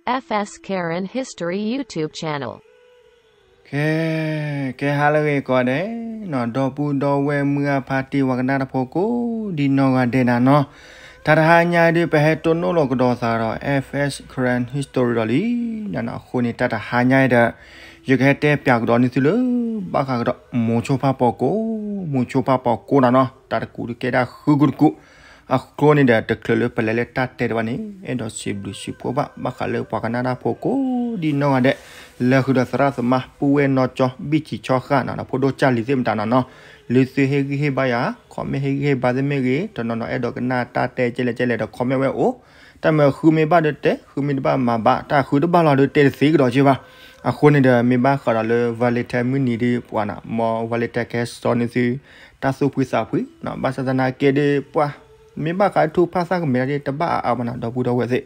F S Karen History YouTube channel. ကဲ ကဲဟါလၢအဂ့ၤကိးဂၤဒဲးနီၤ, ဒီပုၢ်ဒီဝဲၢ်မုၢ်အဖါတံၢ်ဝၤကနၣ်တၢ်ဖိကိးဒ်နီၢ်ဂၤဒဲးနၤနီၤ, တၢ်တဟါညါအံၤဒုး ပဟဲတိၢ်နီၣ်လီၤကဒီးသးဒီး F S Karen History ဒီးလံ, အဃိန့ၣ် တၢ်တဟါညါအံၤဒီး ယကဟဲတဲပၠးကဒီးန့ၢ်သုလၢ ဘၣ်ဃးကဒီး မိၤဆိဖါပိာ်ကိး, မိၤဆိဖါပိာ်ကိးနၤနီၤ, တၢ်တကူးတကဲဒၣ်ဃုကတကူး အကျိန့ၣ်ဒီး တချုးလၢပလဲၤလၢတၢ်တဲတဘၣ်န့ၣ် အဲၣ်ဒိးစံးဘျုးစံးဖှိၣ်ဘၣ် ဘၣ်ဃးလၢပှၤကနၣ်တၢ်ဖိကိးဒ်နီၢ်ဂၤဒဲး, လၢဃုာ်ဒီးသရၣ်သမါ ပုၢ်ဝဲၢ်နီၢ်ကၠီ ဘံၣ်စံးဆီဃာ်နီၤ, ဒီးဖိဒိၣ်ကၢ်လံၤသ့ၣ်မတၤနီၤနီၤ, လၢသုဟ့ၣ်ဂံၢ်ဟ့ၣ်ဘါယၤ comment ဟ့ၣ်ဂံၢ်ဟ့ၣ်ဘါသ့ၣ်မ့ၢ်ဂ့ၤ, တနီၤနီၤအဲၣ်ဒိးကနၣ်တၢ်တဲကဲလဲၣ်ကဲလဲၣ်ဒီး comment ဝဲအိၣ်, တၢ်မ့ၢ်ဃုမ့ၢ်ဘၣ်ဒီးတဲ, ဃုမ့ၢ်တဘၣ်မၤဘၣ်, တၢ်ဃုတဘၣ်လီၤဒီးတဲတသ့ကဒီးက့ဘၣ်. အဃိန့ၣ်ဒီး မ့ၢ်ဘၣ်ဃးဒီးလၢ Valentine မုၢ်နံၤဒုး ပှၤနီၤ မ် Valentine ကဟဲစိာ်န့ၢ်သု တၢ်သူၣ်ဖှံသးဖှံနီၤ, ဘၣ်ဆၣ်သနာ်က့ဒီး ပှၤ မ့ၢ်ဘၣ်ဃးထူဖးသၣ်ကမဲာ်ဒီး တဘၣ်အါအါဘၣ်နီၤ ဒီပုၢ်ဒီဝဲၢ်သ့ၣ်,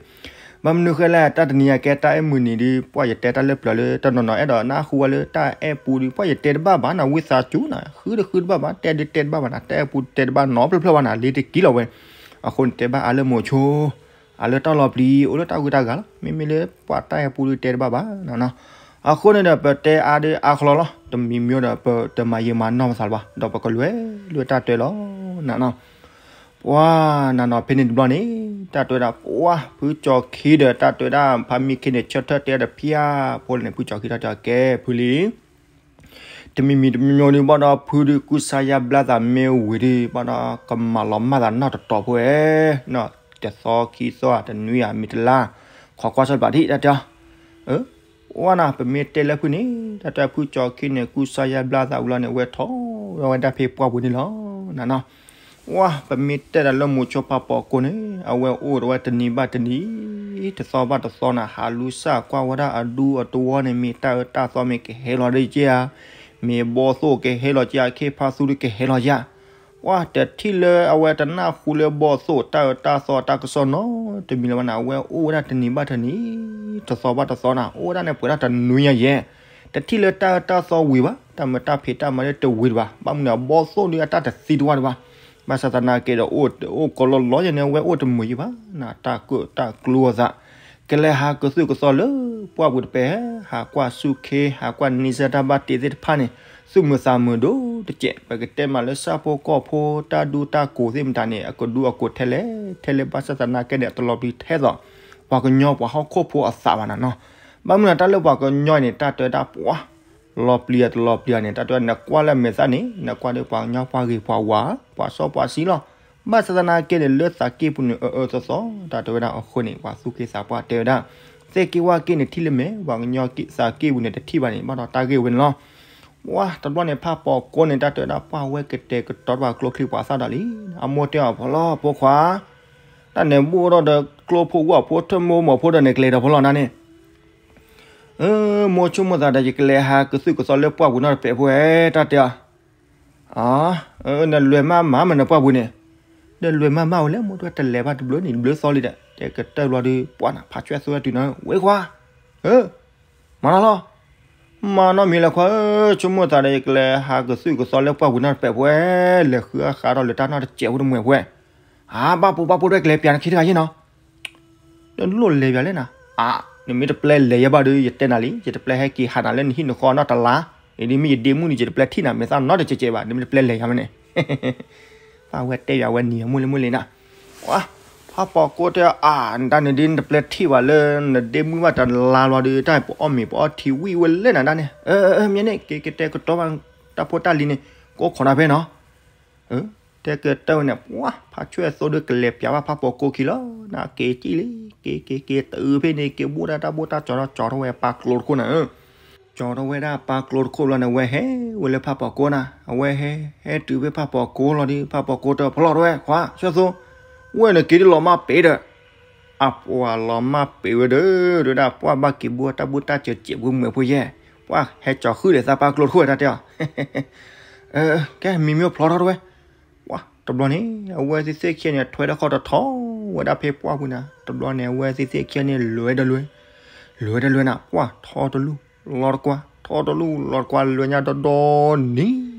ဘၣ်မနုၤဃိလဲၣ် တၢ်တနံၤအကဲတၢ်အဲၣ်မုၢ်နံၤဒုး ပှၤယတဲတၢ်လၢပျၢၤလၢ တနီၤနီၤအဲၣ်ဒိးနၢ်ဟူဝဲလၢတၢ်အဲၣ်ပူဒုး ပှၤယတဲတဘၣ်ဘၣ်နီၤ, ဝံသးစူၤနီၤ ဃုတဃုတဘၣ်ဘၣ်, တဲဒုးတဲတဘၣ်ဘၣ်နီၤ, တၢ်အဲၣ်ပူတဲတဘၣ်နီတဖျၢၣ်ဖျၢၣ်ဘၣ်နီၤ, လ့ၤတကံလီၤဝဲ, အဃိန့ၣ်တဲဘၣ်အါလၢမိၤဆိ အါလၢတၢ်လီၤပျံၤ အိၣ်လၢတၢ်ဂုၤတၢ်ဂၤလီၤ, မ့မ့ၢ်လၢပှၤတၢ်အဲၣ်ပူဒုးတဲတဘၣ်ဘၣ်နီၤနီၤ, အဃိန့ၣ်ဒီး ပတဲအါဒုးအါကလီလီၤ, တမံၤမံၤဒီး ပတမၤယံာ်မၤနီၢ်ပသးလၢၤဘၣ်, ဒီးပကလဲၤလၢတၢ်တဲလီၤနီၤနီၤ. ပှၤနီၤနီၤ ဖဲန့ၣ်တဘျီန့ၣ် တၢ်တဲဝဲဒၣ် ပှၤဖုကၠီၤခံဒီး တၢ်တဲဝဲဒၣ် ဖါမံခံန့ၣ် ဆၢထၢၣ်တဲဒီးဖၠါဖိလၢန့ၣ် ဖုကၠီၤခံတၢ်တဲအကဲဖုလံ တမံၤမံၤတမံၤမံၤဒုး ဘၣ်ဒီးဖုဒုး ကူစါယါဘျါသးမ့ၢ်ဝံၤဒုး ဘၣ်ဒီး ကမၤလီၤမၢ်သးနီၢ်တတီၤဖိဧဲ, တသီခံသီဧါ တနွံဧါ မ့ၢ်တလါ, ခိးကွၢ်ဆီၣ်တဘၣ်ထံၣ် တၢ်တဲအီၤ, အၢ ဝဲနၤ ပမ့ၢ်တဲလၢဖုန့ၣ် တၢ်တဲဖုကၠီၤခံန့ၣ် ကူစါယါဘျါသးဝံၤလီၤန့ၣ် အဝဲထီၣ်ဝဲဒၣ်ဖဲပှၢ်ပူၤန့ၣ်လီၤ. နနီၤ, ဝဲ ပမ့ၢ်တဲဒၣ်လၢမိၤဆိဖါပိာ်ကိးန့ၣ် အဝဲအိၣ်ဒီးဝဲတနံၤဘၣ်တနံၤ တသီဘၣ်တသီနၤ ဟးလူၤစၢ်ကွၢ်ဝဲဒၣ်အဒူအတဝီန့ၣ် မ့ၢ်တၢ်အၢတၢ်သီမ့ၢ်ကဟဲလီၤဒ်က့ဧါ, မ့ၢ်ဘီၣ်သိၣ်ကဟဲလီၤက့ဧါ, ခ့ဖါသူကဟဲလီၤက့ဧါ. ပှၤတထံၣ်လၢအဝဲတနၢ်ဟူလၢဘီၣ်သိၣ်တၢ်အၢတၢ်သီတၢ်ကစီၣ်နီတမံၤလၢၤဘၣ်န့ၣ် အဝဲအိၣ်ဝဲဒၣ်တနံၤဘၣ်တနံၤ တသီဘၣ်တသီနၤ အိၣ်ဝဲဒၣ်န့ၣ်ပှဲၤဒၣ်တနွံညါယဲၢ်, တထံၣ်လၢတၢ်အၢတၢ်သီဝံၤဘၣ်, တၢ်မၢတၢ်ဖံးတၢ်မၤဒ်တဝံၤတဘၣ်, ဘၣ်မနုၤအဘီၣ်သိၣ်ဒ်အတၢ်တသံတဝၢ်တဘၣ်, ဘၣ်ဆၣ်သနာ်က့ဒီး အိၣ်ကိးလီၤလီၤယဲၢ်န့ၣ် အဝဲအိၣ်တမုာ်ယံၤဘၣ်နၤ, တၢ်ကၢၣ်တၢ်ကျူအသး ကလဲၤဟးကသုၣ်ကသီလၢပှၢ်ပူၤတပဲၢ်, ဟးကွၢ်ဆူၣ်ခ့ ဟးကွၢ်နံၤစၢတၢ်ဘၣ်တ့သ့ၣ်တဖၣ်န့ၣ် သူၣ်မုာ်သးမုာ်ဒိၣ်တစဲး, ပကတဲမးလၢဆၣ်ဖိကီၢ်ဖိ တၢ်ဒူတၢ်ကိးသ့ၣ်မတၤန့ၣ် အကဒူအကိးထဲလဲၣ်ထဲလဲၣ်, ဘၣ်ဆၣ်သနာ်က့န့ၣ် အတလီၤပျံၤထဲသိး ပှၤကညီပှၤဟီၣ်ခိၣ်ဖိအသးဘၣ်နၤနီၤ, ဘၣ်မနုၤတၢ်လၢပှၤကညီန့ၣ် တၢ်တဲဝဲဒၣ်ပှၤ လီၤပျံၤအတလီၤပျံၤန့ၣ် တၢ်တဲဝဲ နကွၢ်လၢမဲာ်သၣ်န့ၣ် နကွၢ်ဒီးပှၤကညီပှၤဂ့ၤပှၤဝါ ပှၤစီပှၤဆှံလီၤ, ဘၣ်ဆၣ်သနာ်က့န့ၣ် လၢသးက့ၢ်ပူၤန့ၣ် အၢအၢသီသီ တၢ်တဲဝဲဒၣ်အဃိန့ၣ် ပှၤသူၣ်က့သးပှၢ်တဲဝဲဒၣ် သ့ၣ်က့ၢ်ဝၣ်က့ၢ်န့ၣ်ထံၣ်လၢမဲာ်, ပှၤကညီသးက့ၢ်ပူၤန့ၣ်တထံၣ်ဘၣ်န့ၣ် ဘၣ်ဒီးတၢ်ဂ့ၢ်ဝဲန့ၣ်လီၤ. ပှၤတဘျီန့ၣ် ဖးပိာ်ကိန့ၣ် တၢ်တဲဝဲဒၣ်ပှၢ်ဝဲကတဲာ်ကတီၤတၢ်ပှၤကျိချံပှၤသၣ်ဒီးလံ, အမိၢ်တဲအီၤ ဖိလီၤဖိခွါ, တၢ်န့ၣ်ဘူၣ်ထီၣ်ဒီးကျိဖိဝၣ်ဖိထၢၣ်မိၢ်မိၢ်ဖိဒီးန့ၣ် ကလဲၤဒီးဖိလီၤနၤန့ၣ် အၢ မိၢ်ဆိကမိၣ်သးဒီး ယကလဲၤဟးကသုၣ်ကသီလၢပှၢ်ပူၤနီတပဲာ်ဖိဧဲ တၢ်တဲအီၤ, အၢ နလဲၤမးမးမးနပှၢ်ပူၤန့ၣ်, ဒီးလဲၤမးမးဝဲလဲၣ် မိၢ်တဲ တလဲၤဘၣ်တဘျုးနံၤတဘျုးသီလံဒီး တဲကတၢၢ်ဘျီဒီး ပှၢ်နၤ ဖးဆွဲၣ်သိဝဲတုၤနၤ ဝဲခွါ, အၢ မၤနီၢ်လီၤ, မၤနီၢ်မံၤလဲၣ်ခွါဧၢ, ဆိကမိၣ်သးဒီး ယကလဲၤဟးကသုၣ်ကသီလၢပှၢ်ပူၤနီတပဲာ်ဖိဧဲ, လဲၤဃုအဃးထီၣ်လၢတၢ်နီၢ်တစဲးဖိတမှဲၤဖိဧဲ, အါ ဘၣ်ပိာ်ဘၣ်ပိာ်တဝဲ ကလဲၤပၠးနခံတဂၤယ့ၣ်နီၤ နလိၣ်လဲၤပၠးလဲၣ်နၤ, အါ နမ့ၢ်တပျဲလဲၤယဲဘၣ်ဒီး ယတဲနၤလံ, ယတပျဲဟဲက့ၤဟးနၤလၢနဟံၣ်နဃီနီတလါ, အံၤဒ်မ့ၢ်ယဒ့မုၣ်န့ၣ် ယတပျဲထံၣ်နၤ မဲာ်သၣ်နီတစဲးစဲးဘၣ်, နမ့ၢ်တပျဲလဲၤယၤမ့ၢ်န့ၣ်, ပှၢ်ဝဲတဲယၤဝဲနံၤမုၢ်လၢမုၢ်လံနၤ, ပှၢ် ဖးပိာ်ကိတဲအီၤ အါ နတၢ်န့ၣ်ဒ်နတပျဲထံၣ်ဘၣ်လၢ နဒ့မုၣ်ဘၣ်တလါလီၤဒီး တၢ်ပအီၣ်မ့ၤပအီထံဝံၣ်ဝဲလဲၣ်နၤဒၣ်န့ၣ်, အၢ အၢ မ့ၢ်န့ၣ် က့ၤကတဲာ်ကတီၤဘၣ် တၢ်ဖိတၢ်လံၤန့ၣ် ကအိၣ်ခိးနၤဖဲနီၤ တဲကတၢၢ်ဝဲန့ၣ် ပှၢ် ဖးဆွဲၣ်သိဒီးကလဲၤပၠးဘၣ်ဖးပိာ်ကိခံလီၤ, နက့ၤကံၣ်လံ, က့ၤက့ၤက့ၤတုၤဖဲန့ၣ် က့ၤဘိၣ်ဒၣ်တၢ်ဘိၣ်တၢ်ကၠီၤထီၣ်ကၠီၤထီၣ်ဝဲပၢ်ကျိတခိၣ်နၤ, ကၠီၤထီၣ်ဝဲဒၣ်ပၢ်ကျိတခိၣ်ဘျီန့ၣ် အဝဲဟဲဝဲလၢဖးပိာ်ကိနၤ, အဝဲဟဲ ဟဲတုၤဖဲဖးပိာ်ကိလီၤဒီး ဖးပိာ်ကိတဲ ဖးလီၤတဝဲ ခွါ ဆွဲၣ်သိ, ဝဲနက့ၤဒ်လီၤမၢ်ပ့ၤဒီး အပှၤလီၤမၢ်ပ့ၤဝဲဒီး တဲဝဲဒၣ် ပှၢ်ဘၣ်က့ၤဘိၣ်တၢ်ဘိၣ်တၢ်စၢၤစဲးဖိမုၢ်ဖိယဲၢ်, ပှၢ်ဟဲကၠီၤဃုာ်ဒီးသးပၢ်ကျိတခိၣ်တၢ်တဲအီၤ, ကဲမံၤမံၤဖျီထီၣ်တဝဲ, ပှၢ်တဘျီန့ၣ် အဝဲသ့ၣ်သ့ၣ်ခံဂၤန့ၣ် ထွဲထီၣ်ခီၣ်ထီၣ်ထီၣ်ဝဲဒၣ်ဖဲပှၢ်ပူၤနၤ, တဘျီန့ၣ် အဝဲသ့ၣ်သ့ၣ်ခံဂၤန့ၣ် လဲၤဝဲဒီးလဲၤ, လဲၤဝဲဒီးလဲၤနၤ, ပှၢ်ထီၣ်တလူၢ်လီၤတကွၢ်, ထီၣ်တလူၢ်လီၤတကွၢ် လဲၤညါဒီဒ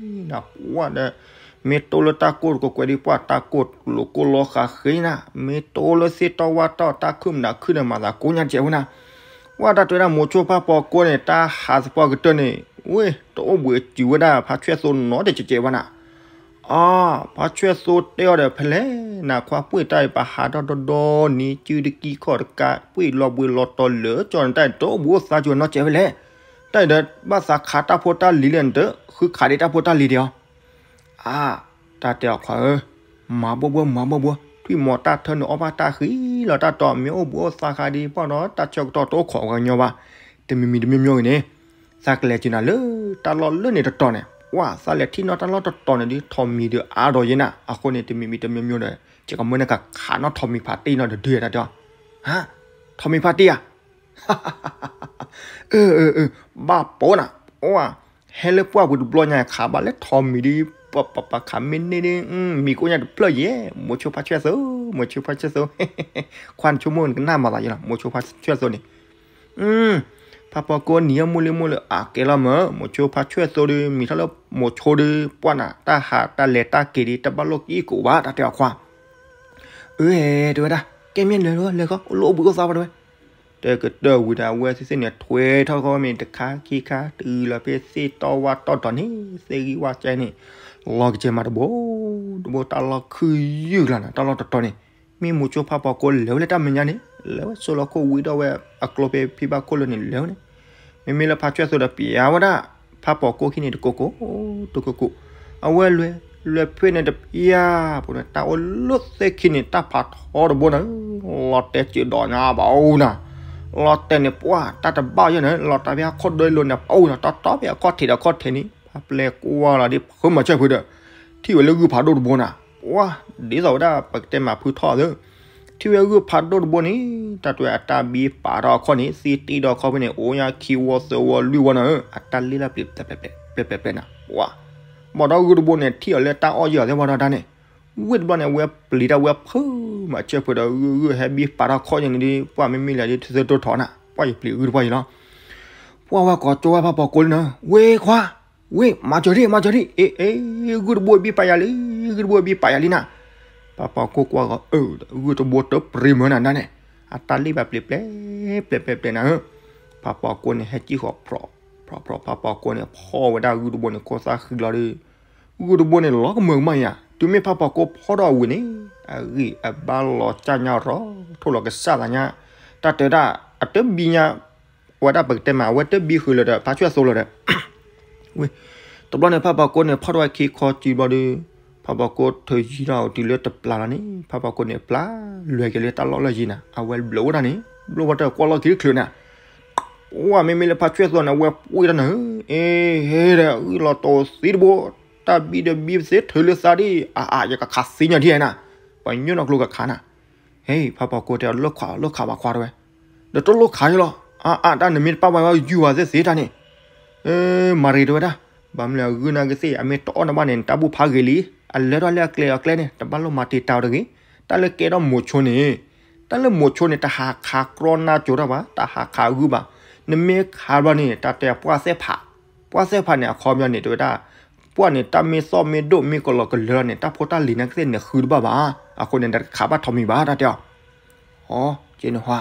ီနံၤနၤ, ပှၢ်ဒီး မ့ၢ်တိၢ်လၢတၢ်ကိၢ်တကိးကွဲးဒ် ပှၢ်တၢ်ကိၢ်လိာ်ကိၢ်လီၤဃာ်ဃ့နၤ, မ့ၢ်တိၢ်လၢသ့ၣ်တီဝၣ်တီၢ်တၢ်ခုၣ်မနုၤခုၣ်န့ၣ် မၤသးကိညါတစဲးဖိနၤ, ပှၢ်တၢ်တဲဝဲဒၣ်မိၤဆိဖးပိာ်ကိန့ၣ် တၢ်ဟးသပှၢ်ကတၢၢ်န့ၣ်, ဝ့ၢ် တအိၣ်ဘှံးစူၤဝဲဒၣ်ဖါဆွဲၣ်သိနီတစဲးကဲးဘၣ်နၤ. အါ, ဖါဆွဲၣ်သိတဲအီၤဒီး ဖဲလဲၣ်နၤခွါ ပှ့ၢ်တၢ်အံၤပဟးထီၣ်ဒီဒီနံၤ စုတကံခီၣ်တကး ပှ့ၢ်လီၤဘှံးလီၤတီၤလၢာ်ကၠီန့ၣ် တၢ်အံၤတအိၣ်ဘှံးအိၣ်သါစူၤနီတစဲးဖဲလဲၣ်. တၢ်အံၤဒီး ဘၣ်သးခးတၢ်ဖိတၢ်လံၤလဲၣ်န့ၣ်ဒီး ဃုခးဒံးတၢ်ဖိတၢ်လံၤဒံးအီၤ. အါ, တၢ်တဲအီၤခွါဧၢ, မၤဘှီဘှီ မၤဘှီဘှီ, ထွံၣ်မီၤတၢ်ထၢနုာ်အီၣ်ဘၣ်တၢ်ဃံလီၤတၢ်တီၤ မ့ၢ်အိၣ်ဘှံးအိၣ်သါဃးဒံး ပှၢ်ဒီးတၢ်ဆၢကတီၢ်တအိၣ်ခိးကညီဘၣ်. တမံၤမံၤတမံၤမံၤဂ့ၤန့ၣ်, သးကလဲၤစၢၤနၤလၢတၢ်လီၢ်လၢန့ၣ်တတီၤန့ၣ်, ပှၢ် သးလဲၤထံၣ်နီၢ်တၢ်လီၢ်တတီၤန့ၣ်ဒီး ထိးမံၤဒီးအါဒီးယဲနၤ, အဃိန့ၣ် တမံၤမံၤတမံၤမံၤဒီး ယကမၢနကခးနီၢ်ထိးမံၤဖးတ့ၢ်နီၢ်တဒုတၢ်တဲအီၤ. ဟါ, ထိးမံၤဖးတ့ၢ်ဧါ. အၢ အၢ အၢ ဘၣ်ပိာ်နၤ, ပှၢ် ဟဲလၢပှၢ်ပူၤတဘျီညါ ခးဘၣ်လၢထိးမံၤဒီး ပပပခးမ့ၢ်န့ၢ်ဒီး မံၤကအိၣ်ညါတဖျၢၣ်ယဲ, မိၤဆိဖါဆွဲၣ်သိ, မိၤဆိဖါဆွဲၣ်သိ, ခွါနဆိကမိၣ်နကနၣ်မၤသးယဲလီၤ, မိၤဆိဖါဆွဲၣ်သိန့ၣ်, ဖးပိာ်ကိနံၤယဲမိၢ်လံမိၢ်လၢ အကဲလီၤမၢ်, မိၤဆိဖါဆွဲၣ်သိဒီး မံၤထီၣ်လၢမိၤဆိဒီး ပှၢ်နၤ တၢ်ဟးတၢ်လဲၤတၢ်က့ၤဒီး တဘၣ်လိၣ်ကံကိးဘၣ် တၢ်တဲအီၤခွါ. အၢ တဲဝဲဒၣ် ကဲမ့ၢ်လဲၤလီၤ လဲၤဃီ အိၣ်လၢအိၣ်ဘှံးအိၣ်သါဘၣ်တဲဝဲ. တကတၢၢ်ဝံၤဒီး အဝဲသ့ၣ်သ့ၣ်န့ၣ် ထွဲထီၣ်ဃီမ့ၢ်တခါခံခါ တုၤလီၤဖဲသ့ၣ်တီဝါတီတီၤန့ၣ် သ့ၣ်ဂံၢ်ဝါကဲန့ၣ် လီၤကစဲးမးတဘိတဘိ တၢ်လီၢ်ခုၣ်ယုၢ်ကျါနၤ တၢ်လီၢ်တတီၤန့ၣ် မ့ၢ်မိၤဆိဖးပိာ်ကိလဲၤဝဲလၢတၢ်မဲာ်ညါန့ၣ် လဲၤဝဲဆိလီၤခိၣ်ဝံၤဒီးဝဲအကျိဖဲဖံဘၣ်ခိၣ်လၢန့ၣ်လဲၤဝဲန့ၣ် မ့မ့ၢ်လၢဖါဆွဲၣ်သိဒီးပျဲဝဲဒၣ် ဖးပိာ်ကိခံန့ၣ်တကိးကိး တကိးကိး အဝဲလဲၤ လဲၤဖဲန့ၣ်တပျၢ်ဖိန့ၣ် တၢ်အိၣ်လၢသ့ၣ်ခံန့ၣ် တၢ်ဖးထီတဘိနၤ လီၤတဲာ်စၢၤဒီးညါဘၣ်အိၣ်နၤ လီၤတဲာ်န့ၣ် ပှၢ်တၢ်တဘၣ်ယဲၢ်န့ၣ် လီၤတၢ်ဖဲအခီၣ်ဒွဲလိၤန့ၣ် ပအိၣ်နၤ တီတီဖဲအခီၣ်ထံးဒီးအခီၣ်ထံးန့ၣ် ဖးပျဲကွၢ်လီၤဒ်ဖုမၤဆၢဖုဒီး ထံၣ်ဝဲလၢဂုၢ်ဖးဒိၣ်တဘိနၤ ပှၢ် ဒ်သိးဝဲဒၣ်ပကတဲမၤဖုထီၣ်သၢ ထံၣ်ဝဲဂုၢ်ဖးဒိၣ်တဘိန့ၣ် တၢ်တဲအတၢ်ဘံပာ်ထီၣ်အခီၣ်န့ၣ် သ့တ့ဒီးအခီၣ်ဖဲန့ၣ် အိၣ်ညါခံဝီသၢဝီလွံၢ်ဝီနၤဧၢ အတၢ်လ့ၣ်လၢပျံၤ ပျဲပျဲပျဲပျဲနၤ ပှၢ် ဘၣ်ဒီးဂုၢ်တဘိန့ၣ် ထံၣ်အီၤလၢတၢ်အီၣ်ယဲၢ်အီၤသ့ၣ်ဝဲဒီးတၢ်န့ၣ် ဝ့ၢ်တဘျီန့ၣ် အဝဲပျံၤတၢ်ဝဲဖုမၤဆၢဖုဒီးဂုၢ်ဂုၢ်ဟဲဘံပာ်ထီၣ်အခီၣ်ယဲၢ်န့ၣ်ဒီး ပှၢ်မ့မ့ၢ်လဲၤဒ်ထသၢတိၢ်ထီနၤ ပှၢ်ယပျံၤဂုၢ်တပှၢ်ယံၤလီၤ ပှၢ်ဝဲကိးကၠိဝဲဖးပိာ်ကိလံနၤ ဝ့ၢ်ခွါ ဝ့ၢ် မၤစၢၤဒံး မၤစၢၤဒံး အ့ အ့ ဂုၢ်တဘိဘံပာ်ယၤလံ ဂုၢ်တဘိဘံပာ်ယၤလံနၤ ဖးပိာ်ကိကွၢ်ဂီၤ အၢ ဂုၢ်တဘိတပျံၤမၢနၤဒၣ်န့ၣ် အတၢ်လ့ၣ်ဘၣ်ပျံၤပျဲ ပျဲပျဲပျဲနၤဧၢ ဖးပိာ်ကိန့ၣ် ဟဲကံၣ်ဃီၤဖြီၣ် ဖြီၣ်ဖြီၣ် ဖးပိာ်ကိန့ၣ် ဖီၣ်ဝဲဒၣ်ဂုၢ်တဘိန့ၣ် ခိၣ်သၣ်ဃံလီၤဒီး ဂုၢ်တဘိန့ၣ် လီၤကမၢကမၣ်ယၤ တုၤမ့ၢ်ဖးပိာ်ကိဖီၣ်ထီၣ်ဝံၤန့ၣ် အဂံၢ်အဘါလီၤစၢ်ညါရီ ထိၣ်လီၤကစၢ်သးညါ တၢ်တဲဒၣ် အတဘံညါ ဝဲဒၣ်ပကတဲမး အဝဲတဘံဃုာ်လၢၤဒီး ဖးဆွဲၣ်သိလၢၤဒီး ဝ့ၢ် တဘျီန့ၣ် ဖးပိာ်ကိန့ၣ် ဖီၣ်ထီၣ်ဝဲခံခီစုဘျီဒီး ဖးပိာ်ကိထုးယံၤထီၣ်တုၤလၢတပျၢ်လီၤန့ၣ် ဖးပိာ်ကိန့ၣ် ပျၢ်လွဲက့ၤလၢတၢ်လီၢ်လၢယံၤနၤ အဝဲဘျုးဝဲဒၣ်န့ၣ် ဘျုးဝဲတၢ်ကွၢ်လီၢ်ခံတချုးနၤ ပှၢ်မ့မ့ၢ်လၢဖးဆွဲၣ်သိန့ၣ် အဝဲပှ့ၢ်တၢ်နၤဧၢ အ့ ဟဲဒီး ဂုၢ်လီၤတီၤသံတဘိ တၢ်ဘံဒီးဘံသ့ထုးလၢသးဒံး အါအါ ယကခးသံညါဒံးနၤ ပှၤညိၣ်နီၢ်ကျိကခးနၤ ဟဲ ဖးပိာ်ကိတဲအီၤ လိၣ်ခး လိၣ်ခးဘၣ်ခွါတဲဝဲ, ဒီးတလိၣ်ခးယလီၤ, အါအါ တၢ်နမ့ၢ်တပာ်ဘၣ်ဝဲ ယူၤဝဲသ့ၣ်သ့ၣ်တၢ်န့ၣ်, မၤရံၤတဲဝဲဒၣ်, ဘၣ်မနုၤအဂုၢ်နၢ်ကသ့ၣ် အမ့ၢ်တအီၣ်နဘၣ်န့ၣ် နတၢ်ဘူၣ်ဖးဂ့ၤလံ, အလၢထီၣ်လၢအကျဲအကျဲန့ၣ် တဘၣ်လိၣ်မၤတံာ်တာ်အီၤတဂ့ၤ, တၢ်လၢကဲထီၣ်မိၤဆိန့ၣ်, တၢ်လၢမိၤဆိန့ၣ် တဟးခးကြီနါကၠိတၢ်ဘၣ်, တဟးခးအဂုၢ်ဘၣ်, နမ့ၢ်ခးဘျီန့ၣ် တၢ်တဲပှၢ်သ့ၣ်ဖး, ပှၢ်သ့ၣ်ဖးန့ၣ် အခီပညီန့ၣ် တဲဝဲဒၣ်, ပှၢ်န့ၣ် တၢ်မ့ၢ်သီၣ်မ့ၢ်ဒိၣ်မ့ၢ်ကလီၤကလၢာ်လီၤန့ၣ် တၢ်ဖိတၢ်လံၤနာ်ကသ့ၣ်နဃုတဘၣ်ဘၣ်, အဃိန့ၣ် နတခးဘၣ်ထိးမံၤဘၣ် တၢ်တဲအီၤ, အက့န့ၣ်ဟါ,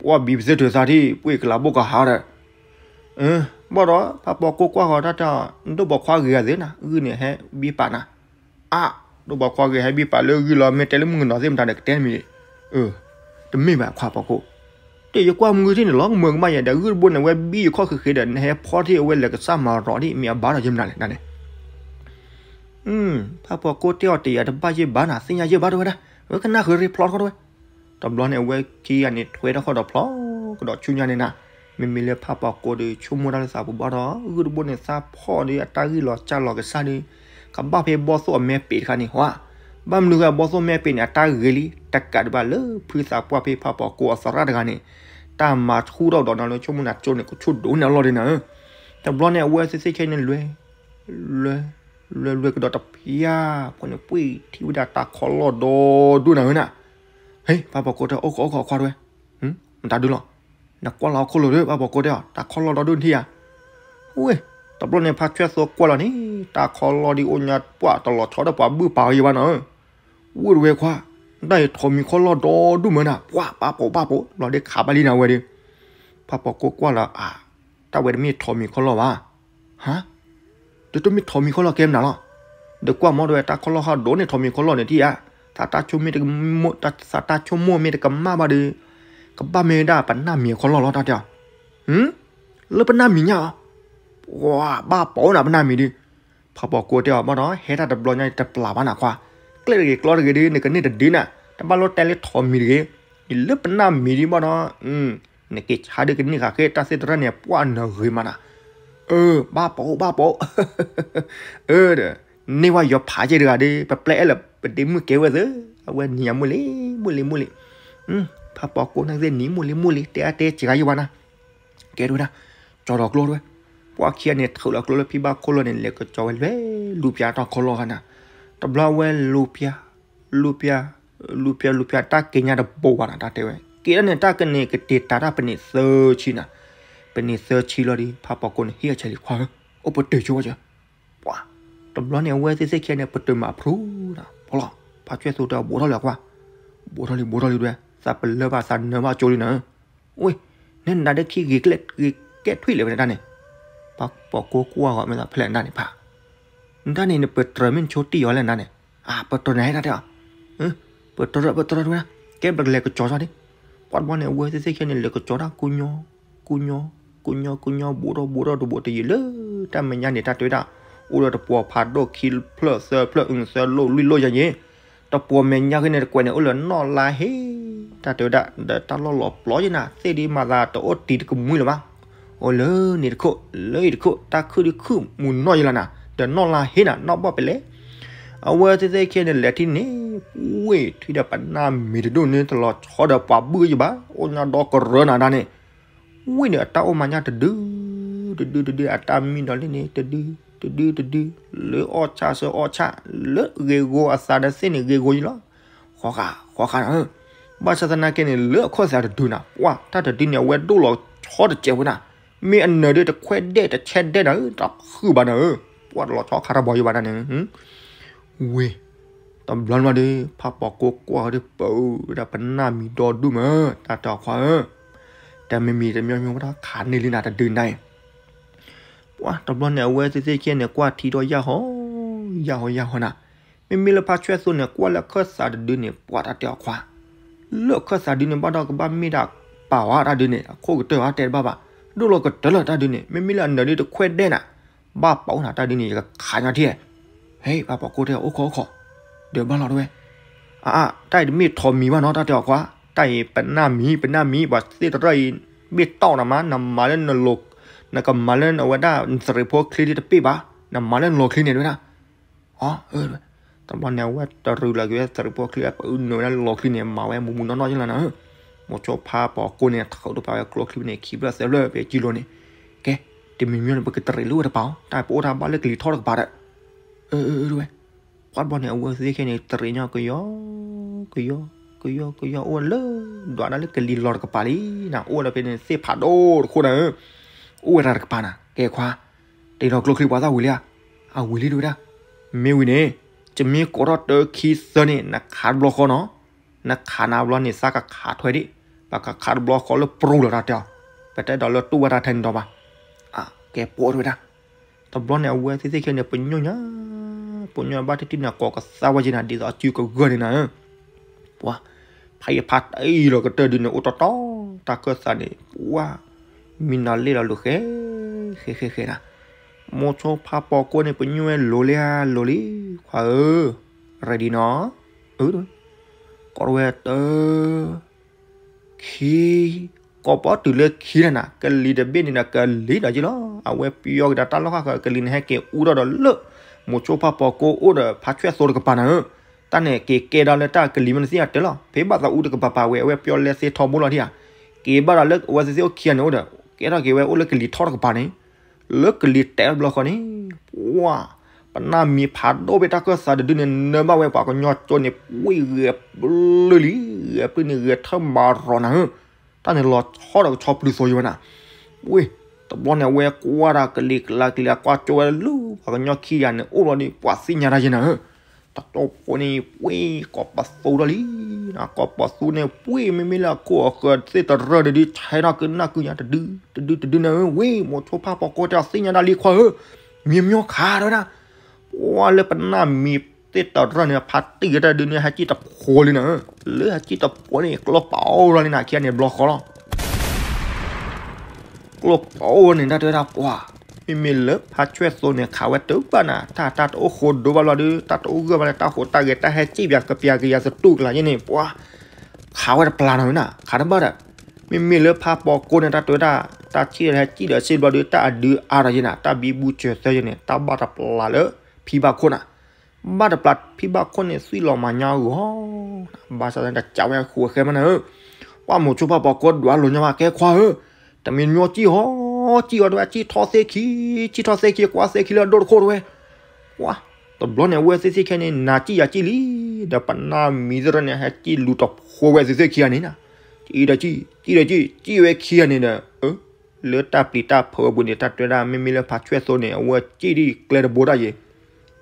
ပှၢ်ဘံပသ့ၣ်ထုးသးထံၣ် ပှ့ၢ်ကလၤဘိၣ်ကဟးဒီး, ဘၣ်ဒီး ဖးပီၤကိကွၢ်ဃီၤတၢ်တဲအီၤ, ဒိၣ်ဘီခွါဂ့ၤဂၤသ့ၣ်နၤ ဂုၢ်န့ၣ်ဟဲဘံပာ်နၤ, အါ, ဒိၣ်ဘီခွါဂ့ၤဟဲဘံပာ်လၢဂုၢ်လီၤ မ့ၢ်တဲလၢမုၢ်ကနီၤသ့ၣ်မတၤဒီးကတဲမံၤ, တမ့ၢ်ဘၣ်ခွါပီၤကိ, တဲယကွၢ်မုၢ်ထံၣ်န့ၣ် လီၤကမၢကမၣ်ယၤဒီး ဂုၢ်တဘိန့ၣ် အဝဲဘံယခီၣ်ဃ့ဃ့ဒီး နဟဲဖီထံၣ်အဝဲလဲၤကစၢ်မၤရီၤဒ် မ့ၢ်အဘၣ်ဒီးယမနုၤလဲၣ်န့ၣ်, ဖးပီၤကိတဲအီၤတယၤတဘၣ်ယဲၢ်ဘၣ်နၤ သ့ၣ်ညါယဲၢ်ဘၣ်တဲဝဲဒၣ်, ဝဲကနၣ်ဃုာ်ရ့ဖျီထီၣ်တဲဝဲ, တဘျီန့ၣ် အဝဲခံဂၤန့ၣ် ထွဲထီၣ်ဃီဒီးဖျီကဒီးဆူညါန့ၣ်နၤ, မ့မ့ၢ်လၢဖးပီၤကိဒီး ဆိကမိၣ်တၢ်လၢသးပူၤဘၣ်ဒီး ဂုၢ်တဘိန့ၣ် သးဖီၣ်ဒီးအတၢ်ဂံၢ်လီၤစၢ်လီၤကစၢ်ဒီး ကဘၣ်ဖဲဘီၣ်သိၣ်အမဲပ့ၤတခါန့ၣ် ဟါ, ဘၣ်မနုၤဃိဘီၣ်သိၣ်မဲပ့ၤန့ၣ် အတၢ်ဂ့ၤလံ တကးဒံးဘၣ်လၢဖုသးပှၢ်ဖဲဖးပီၤကိအသရၣ်တဂၤန့ၣ် တၢ်မၤဆူၣ်ထီၣ်ဒီးနၤလၢဆိကမိၣ်နၤကၠိန့ၣ် ကဆူၣ်ဒိၣ်န့ၢ်အလီၢ်ဒ်နၤဧၢ, တဘျီန့ၣ် အဝဲသ့ၣ်သ့ၣ်ခဲန့ၣ်လွဲ လွဲ လွဲလွဲကဒီးတဖျၢၣ်ဖိန့ၣ် ပှ့ၢ်ထံၣ်ဝဲဒၣ်တၢ်ခီလီၢ်ဒီဒူၣ်နၤဧၢနၤ, ဟဲ ဖးပီၤကိတဲ အိၣ်ခိးအိၣ်ခိးခွါတဲဝဲ, မတၤဒုလီၤ, နကွၢ်လီၤဟီၣ်ခိၣ်လိၤဒီး ဖးပီၤကိတဲအီၤ တၢ်ခီလီၢ်ဒီဒူၣ်နထံၣ်ဧါ, ဝ့ၢ်, တဘျီန့ၣ် ဖးဆွဲၣ်သိကွၢ်လီၤန့ၣ် တၢ်ခီလီၢ်ဒ်အိၣ်ညါပှၢ်တလီၤဆီဒီးပှၤဘုၣ်ပာ်အီၤယံၤဘၣ်နၤဧၢ, ဝ့ၢ်တဝဲခွါ, ဒၣ်အံၤထိးမံၤခီလီၢ်ဒီဒူၣ်မၢနၤ ပှၢ်ပာ်ပိာ်ပာ်ပိာ် လီၤဒ်ခးဘၣ်လံနၤဝဲဒီး ဖးပိာ်ကိကွၢ်လီၤ အါ, တၢ်ဝဲတမ့ၢ်ထိးမံၤခီၣ်လီၢ်ဘၣ်. ဟါ, တတမ့ၢ်ထိးမံၤခီၣ်လီၢ်ကဲမနုၤလီၤ. ဒီးကွၢ်မ့ၢ်တဝဲတၢ်ခီၣ်လီၢ်ဟီၣ်ဒိၣ်န့ၣ် ထိးမံၤခီၣ်လီၢ်န့ၣ်ထံၣ်ဧါ. သးတၢ်ဆိကမိၣ်မ့ၢ်တကမၣ်ဘၣ်ဒီး ကဘၣ်မ့ၢ်ဝဲဒၣ်ပနၢ်မံၤအခီၣ်လီၢ်လီၤ တၢ်တဲအီၤ. လၢပနၢ်မံၤညါအီၤ, ပှၤဘၣ်ပိာ်နၤ ပနၢ်မံၤဒုး. ဖးပိာ်ကိတဲအီၤဘၣ်ဒီး ဟဲတၢ်တဘျီညါတပျၢ်ဘၣ်နၤခွါ, ကျဲတဂ့ၤကျီတဂ့ၤဒုး နကန့ၢ်တဒုနၤ, တဘၣ်လိၣ်တဲလၢထိးမံၤတဂ့ၤ, နလၢပနၢ်မံၤဒုးဘၣ်ဒီး နက့ၤဆါဒုးကန့ၢ်ဃာ်ဃ့ တၢ်သ့ၣ်တရၣ်န့ၣ် ပှၢ်နၢၤဂ့ၤမးနၤ. အၢ, ဘၣ်ပိာ် ဘၣ်ပိာ်. အၢ, န့ၢ်ဝဲယီၤဖးကဲတဂၤဒီး ပပျဲအဲၣ်လၢပဒ့မုၣ်ကဲဝဲသ့, အဝဲနံၤယၤမိၢ်လံ, မိၢ်လံ, မိၢ်လံ. ဖးပိာ်ကိန့ၣ်သ့ၣ်နံၤမိၢ်လံ, မိၢ်လံ, တဲအါတဲစှၤယဘၣ်နၤ. ကဲတဝဲဒၣ်, ကၠီဒီးကျိတဝဲ, ပှၢ်ခံဂၤန့ၣ် ထုးလီၤကျိလၢဖံဘၣ်ခိၣ်လီၢ်န့ၣ် လဲၤကကၠီဝဲလွဲၢ်လူၤပၠါတၢ်ခီၣ်လီၢ်ဂၤနၤ. တဘျီဝဲလူၤပၠါ, လူၤပၠါ, လူၤပၠါလူၤပၠါ တၢ်က့ညါတဘိးဘၣ်နၤ တၢ်တဲဝဲ, က့ၤဒၣ်န့ၣ် တၢ်ကန့ၣ်ကတ့ၤတၤတၢ်ပနံးသၢဆံနၤ. ပနံးသၢဆံလီၤဒီး ဖးပိာ်ကိန့ၣ် ဟ့ၣ်အီၤဆဲးလံခွါဧၢ, အိၣ်ပတုာ်ဆိဝဲကၢ. ပှၤ, တဘျီန့ၣ် အဝဲသ့ၣ်သ့ၣ်ခံဂၤန့ၣ် ပတုာ်မၤအဖျိနၤ, ဖီလီၤ, ဖးဆွဲၣ်သိတၢ်ဘိးထီၣ်လၢၤကွၢ်, ဘိးထီၣ်လံ ဘိးထီၣ်လံတဝဲ, သးပလၢဘၣ်သးနၢဘၣ်ကၠိလံနၤ. ဝ့ၢ်, နဲနၤဒၣ်ခံဂ့ၤကဲထွံၣ်လဲၣ်ဝဲန့ၣ်တၢ်န့ၣ်. ဖးပိာ်ကိကွၢ်ဂီၤမ့ၢ်သးဖဲလဲၣ်နတၢ်န့ၣ်ဖး နတၢ်န့ၣ် နပတြၢၤမ့ၢ်နဆိတံၢ်အီၤလဲၣ်နတၢ်န့ၣ်. အၢ, ပတြၢၤနၤဟဲတၢ်တဲအီၤ, ပတြၢၤ ပတြၢၤတဝဲဒၣ်, ကဲပကလဲၤကကၠီတၢ်ဒ်. ပှၤတဘျီန့ၣ် အဝဲသ့ၣ်သ့ၣ်ခံဂၤန့ၣ် လဲၤကကၠီတၢ်ကူညီ, ကူညီ, ကူညီကူညီ ဘူးထီၣ်ဘူးထီၣ်တဘူးတယံာ်လၢ တၢ်မဲာ်ညါန့ၣ် တၢ်တဲဝဲဒၣ်, အိၣ်ဒီးတပှီၤဖးဒိၣ်ခံဖျၢၣ်သၢဖျၢၣ် အုသၢလိၣ်လွံၢ်လိၣ်ယၤယ့ၣ်, တပှီၤမဲာ်ညါဃ့န့ၣ် တကွဲးန့ၣ် အိၣ်လၢနီၣ်လါဟ့, တၢ်တဲဝဲဒၣ် ဒီးတၢ်လီၢ်လီၤပျီယဲၢ်နၤ သ့ၣ်ဒ်မၤသးတအိၣ်တံၤတကမှံလၢၤဘၣ်. အိၣ်လၢန့ၣ်တခိၣ် လၢအံၤတခိၣ် တၢ်ခုၣ်ဒုးခုၣ်မုၢ်နီၣ်ယဲၢ်လၢနၤ ဒီးနီၣ်လါဟ့နၤ နီၣ်ဘီၣ်ဖဲလဲၣ်. အဝဲသ့ၣ်သ့ၣ်ခံဂၤန့ၣ် လဲၤထံၣ်န့ၣ်, ဝ့ၢ်ထွံၣ်ဒီးပနၢ်မံၤတဒူၣ်န့ၣ် တလီၤဆီဒီးပှၤဘုၣ်ယဘၣ် အိၣ်ညါဒီကရၢနၤဒၣ်န့ၣ်. ဝ့ၢ်န့ၣ် အတၢ်အိၣ်မၤညါတဒု, တဒုတဒု အတၢ်မံဒီးလံန့ၣ် တဒု, တဒုတဒု, လၢအီၣ်ဆၣ်စၢအီၣ်ဆၣ်, လၢဂ့ၤဂီၤအသးဒီးသ့ၣ်န့ၣ်ဂ့ၤဂီၤယလီၤ. ဃီဃာ်, ဃီဃာ်နၤဧၢ, ဘၣ်ဆၣ်သနာ်က့န့ၣ် လၢအခၢၣ်သးတဒုနၤ ပှၢ်တၢ်တဒုန့ၣ် အဝဲဒိၣ်လီၤဆီတစဲးဝဲနၤ, မ့ၢ်အနၢၤဒီးတခွဲးဒဲးတဆဲးဒဲးနၤဧၢ, တၢ်ဃုာ်ဘၣ်နၤဧၢ, ပှၢ်တလီၤဆီခးတၢ်ဘီယဘၣ်နၤန့ၣ်. ဝ့ၢ်, တဘျီလီၤဒီး ဖးပိာ်ကိကွၢ်ဃီဒီး ပၢဝဲဒၣ်ပနၢ်မံၤဒီဒူၣ်မး တၢ်တဲအီၤခွါဧၢ, တၢ်မံၤမံၤတမံၤမံၤဝဲဒၣ်ခးန့ၢ်လံနၤတဒုနၤအံၤ. ပှၢ်တဘျီန့ၣ် အဝဲသ့ၣ်သ့ၣ်ခံဂၤန့ၣ် ကွၢ်ထံဒီးယၢ်ဟီ, ယၢ်ဟီယၢ်ဟီနၤ, မ့မ့ၢ်လၢဖးဆွဲၣ်သိန့ၣ် ကွၢ်လၢအခၢၣ်သးတဒုန့ၣ် ပှၢ်တၢ်တဲအီၤခွါ, လၢအခၢၣ်သးဒုန့ၣ် ဘၣ်ဒီးကဘၣ်မ့ၢ်ဒၣ်ပာ်ဝဲတၢ်ဒုန့ၣ် အခိၣ်ကတၢၢ်ဝဲတဲတဘၣ်ဘၣ်, ဒိၣ်လီၤကတၢၢ်လၢတၢ်ဒုန့ၣ် မ့မ့ၢ်လၢအနၢၤဒုတခွဲးဒဲးနၤ, ဘၣ်ပိာ်နၤတၢ်ဒုန့ၣ် ယကခးညါထံၣ်, ဟဲ ဖးပိာ်ကိတဲ အိၣ်ခိးအိၣ်ခိး, ဒုးဘၣ်လီၤတဝဲ, အါအါ တၢ်အံၤတမ့ၢ်ထိးမံၤဘၣ်နီၤ တၢ်တဲအီၤခွါ, တၢ်အံၤပနၢ်မံၤ ပနၢ်မံၤ ပှၤသ့ၣ်တရၣ်အံၤ, မ့ၢ်တီၢ်နၤမး နမၤလၢနလိၤ, နကမၤလၢနဝဲဒၣ်နသရံးဖိချံဒ်တပ့ၢ်ဘၣ်, နမၤလၢနလီၤချံန့ၣ်တဝဲဒၣ်. အၢ, တဘျီန့ၣ် အဝဲတရံးလီၤက့ၤဝဲသရံးဖိချံ ပအုးနုာ်ဝဲဒၣ်လီၤချံန့ၣ် မၤဝဲမူးမူးနီၢ်နီၢ်ယလီၤနၤဧၢ, မိၤဆိဖးပိာ်ကိန့ၣ် ထုးတပာ်ဝဲကျိချံန့ၣ် ခံဖျၢၣ်သၢဖျၢၣ် ဖဲကံလိၤန့ၣ်, ကဲ, တမံၤမံၤန့ၣ် ပကတရံးလၢဝဲတပၤအီၤ, တၢ်ပအိၣ်တၢ်ဘၣ်လၢကလံၤထီၣ်တကပၤဒီး, အၢ, တဝဲ ပှၢ်တဘျီန့ၣ် အဝဲသ့ၣ်ခဲန့ၣ် တရံးညီကယီ, ကယီ, ကယီ, ကယီ, ကယီ အိၣ်ဝဲလၢ ဒွးဒၣ်လၢကလံၤလီၤတကပၤလံနၤ, အိၣ်ဝဲဒီးဖဲန့ၣ် သ့ၣ်ဖးဒိၣ်တခိၣ်နၤဧၢ, အိၣ်ဝဲတၢ်တကပၤနၤ, ကဲခွါ, တ့လီၤကျိချံပှၤသၣ်ဝံၤလံဧါ, အဝံၤလံတဝဲဒၣ်, မ့ၢ်ဝံၤန့ၣ်, ယမ့ၢ်ကိးထီၣ်တၢခံသၢန့ၣ် နခးတဘျီဃီနီၤ, နခးနၤဘျီန့ၣ် သးကခးထွဲဒံး, ပကခးတဘျီဃီလၢပရူလီၤတၢ်တဲအီၤ, ပတဲဒီးလၢတူၢ်ဝဲတၢ်ထဲန့ၣ်ဒီးဘၣ်, အကဲပိာ်တဝဲဒၣ် တဘျီန့ၣ် အဝဲသ့ၣ်သ့ၣ်ခဲန့ၣ် ပညိၣ်ညါ, ပညိၣ်ဘၣ်တံၢ်တံၢ်န့ၣ် ကိးကသါဝဲက့ၤနၤ ဒ်သိးအစုကဂၢၢ်န့ၣ်နၤဧၢ, ပှၤ, ဖးယဖးတအံၤလီၤကတၢၢ်ဒုန့ၣ် အိၣ်တီတီ, တၢ်ခၢၣ်သးန့ၣ် ပှၤ, မံနီၤလ့ၣ်လီၤလိၤဃဲ, ဃဲဃဲဃဲနၤ, မိၤဆိဖးပိာ်ကိန့ၣ် ပညိၣ်ဝဲလိၤလံဧါ လိၤလံ, ခွါဧၢ, ready နီၤ, အၢ, ကိးဝဲတၢ ခံ, ကိးပီတုၤလၢခံနၤနၤ ကလံၤတဘ့ၣ်န့ၣ်ဒီး ကလံၤဒီးက့လီၤ, အဝဲပျီက့ၤဒီးတၢ်လီၢ်ဃၣ်ဃၢၤ ကလံၤန့ၣ်ဟဲက့ၤအူထီၣ်ဒီးလၢ မိၤဆိဖးပိာ်ကိအိၣ်ဒီးဖးဆွဲၣ်သိတကပၤနၤဧၢ, တၢ်န့ၣ်က့ၤကဲဒီးလၢတၢ်ကလံၤမ့ၢ်နသ့ၣ်အတဲလီၤ, ဖဲဘၣ်သးအူတကပၤပာ်ဝဲ အဝဲပျီလဲသ့ထီဘိလီၤဒံးဧါ, က့ၤဘၣ်ဒီးလၢအဝဲသ့ၣ်သ့ၣ်အိၣ်ခံဂၤန့ၣ်အိၣ်ဒီး ကဲထီၣ်က့ၤဝဲအိၣ်လၢကလံၤထီၣ်တကပၤန့ၣ် လၢကလံၤတဲာ်တဘျီဃီန့ၣ်, ပှၤ, ပနၢ်မံၤဖးဒိၣ်ဖဲတၢ်ခၢၣ်သးတဒုန့ၣ် နၢဘၣ်ဝဲပှၤကညီကၠိန့ၣ် ဝ့ၢ်ဂဲၤပျုၢ်လံ, ဂဲၤပျုၢ်န့ၣ်ဂဲၤထၢၣ်မၤရီၤနၤဧၢ, တၢ်န့ၣ်လီၤဆီဒီးကဆီပျုၤသိးယိဝဲနၤ, ဝ့ၢ်, တဘျီန့ၣ် အဝဲကွၢ်တၢ်ကလံၤကျါကလံၤအကွၢ်ကၠိဝဲလၢ ပှၤကညီခံဂၤန့ၣ် အိၣ်လီၤဒံး ပှၤသ့ၣ်ညါတၢ်ယဲနၤဧၢ, တၢ်တိၢ်ဖိန့ၣ် ဝ့ၢ်ကိးပသူထီၣ်လံ ကိးပသူန့ၣ် ပှ့ၢ်မ့မ့ၢ်လၢအခိၣ်အဃၢၤသ့ၣ်တရၢၢ်ဒုး ဆဲးထီၣ်ကနၣ်ကုညါတဒု တဒုတဒုန့ၣ်ဧၢ ဝ့ၢ်မိၤဆိဖးပိာ်ကိၢ်တဲအီၤသ့ၣ်ညါဒၣ်လံခွါဧၢ, မံမီၢ်ခးဒီးဒၣ်, ပှၤလၢပနၢ်မံၤသ့ၣ်တရၢၢ်န့ၣ် ဖးတံၢ်ကတၢၢ်ဒုးန့ၣ် ဟဲစံၣ်တဖိလံနၤဧၢ, လၢဟဲစံၣ်တဖိန့ၣ် ကျိပအိၣ်လီၤလံနၤ ခံဂၤန့ၣ်ဘျီဃီလီၤ ကျိပအိၣ်န့ၣ် တၢ်တဲဝဲဒၣ်ပှၤ, မ့မ့ၢ်လၢဖါဆွဲၣ်သိန့ၣ် ခးဝဲတဘၣ်နၤ, တၢ်တၢ်တအိၣ်ဃိဒိဘၣ်လီၤဒုး တၢ်တအိၣ်ဂၢၢ်ဘၣ်လၢတၢ်ဟူးတၢ်ဂဲၤ တၢ်ဟဲစံၣ်ပၠးကပျးကယၤသတူၢ်ကလာ်ယဲန့ၣ် ပှၤခးဝဲတပျၢ်နီၤဝဲနၤ, ခးတဘၣ်ဒီး, မ့မ့ၢ်လၢဖါပိာ်ကိၢ်န့ၣ် တၢ်တဲဝဲဒၣ်, တၢ်ဆံၣ်ဒီးဟဲစံၣ်ဒီးစ့ၢ်ဘျီဒုး တၢ်အဒုအါဒီးယဲနၤ, တၢ်ဘံဘူစၢၤသၢယဲန့ၣ် တၢ်ဘၣ်တပျၢ်လၢဖံဘၣ်ခိၣ်နၤ ဘၣ်တပျၢ်ဖံဘၣ်ခိၣ်န့ၣ် သွံၣ်လီၤမၤညါဂီၤ, ဘၣ်ဆၣ်သနာ်က့ တကးဝဲဃိးဃဲမးနၤဧၢ, ပှၤမိၤဆိဖးပိာ်ကိၢ်ဒွးလိာ်ညါဘၣ်ကဲခွါဧၢ, တမံၤမညီစံၣ်ဟီ, စံၣ်ဟီတဝဲ စံၣ်ထီၣ်သ့ၣ်ခံ, စံၣ်ထီၣ်သ့ၣ်ခံ ကွၢ်သ့ၣ်ခံလၢအဒိၣ်တခိၣ်တဝဲ, ပှၤ, တဘျီန့ၣ် အဝဲသ့ၣ်သ့ၣ်ခဲန့ၣ် နၤစံၣ်ယၤစံၣ်လံ, ဒီးပနၢ်မံၤသ့ၣ်တရၢၢ်န့ၣ် ဟဲစံၣ်လူၤတဖိဝဲသ့ၣ်သ့ၣ်ခံဂၤန့ၣ်နၤ, စံၣ်ဒီးစံၣ်, စံၣ်ဒီးစံၣ်, စံၣ်ဝဲခံဂၤန့ၣ်ဒီး လၢတၢ်ပျံၤတၢ်ဖုးအပူၤန့ၣ် တၢ်တဲဝဲဒၣ် မ့မ့ၢ်လၢဖါဆွဲၣ်သိန့ၣ် အဝဲစံၣ်ဒ်ကျဲတဘိတၢ်ယဲ,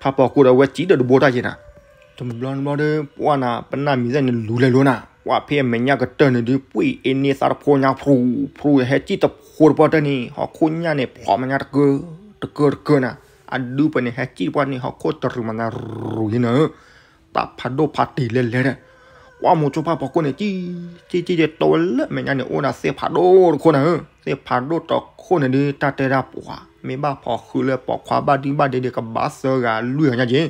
ဖးပိာ်ကိၢ်ဒီးအဝဲစံၣ်ဒီးတဘိတၢ်ယဲနၤ, တဘျီတဘျီဒီး ပှၤနၤ ပနၢ်မံၤသ့ၣ်န့ၣ် လူၤလဲၤလိာ်နၤ, ပှၤဖဲအမဲာ်ညါကတၢၢ်န့ၣ်ဒုး ပှ့ၢ်အ့န့သးတဖိညါဖရူၤဖရူၤ ဟဲစံၣ်တဖိတပှၢ်တၢၢ်န့ၣ် ဟီၣ်ခိၣ်ညၣ်န့ၣ် ဖျိးမၤညါတကၢၢ်တကၢၢ်တကၢၢ်နၤ, အဒုပှဲၤန့ၣ် ဟဲစံၣ်တပှၢ်န့ၣ် ဟီၣ်ခိၣ်တရံးမၤညါရူၤယဲနၤ တၢ်ဖးဒိၣ်ဖးတံၢ်လဲၤလဲၤဒီး, ပှၤမိၤဆိဖးပိာ်ကိၢ်န့ၣ် စံၣ်, စံၣ်စံၣ်စံၣ် တိဝဲလၢမဲာ်ညါန့ၣ် အိၣ်ဒၣ်သ့ၣ်ဖးဒိၣ်တခိၣ်နၤဧၢ, သ့ၣ်ဖးဒိၣ်တခိၣ်န့ၣ်ဒုး တၢ်တဲဒၣ်ပှၤ မ့ၢ်ဘၣ်ဖီၣ်ဃုာ်လၢပိာ်ခွါဘၣ်ဒုဘၣ်ဒဲဒီး ကဘၣ်သၢဂၤလွံၢ်ဂၤညါက့ၤ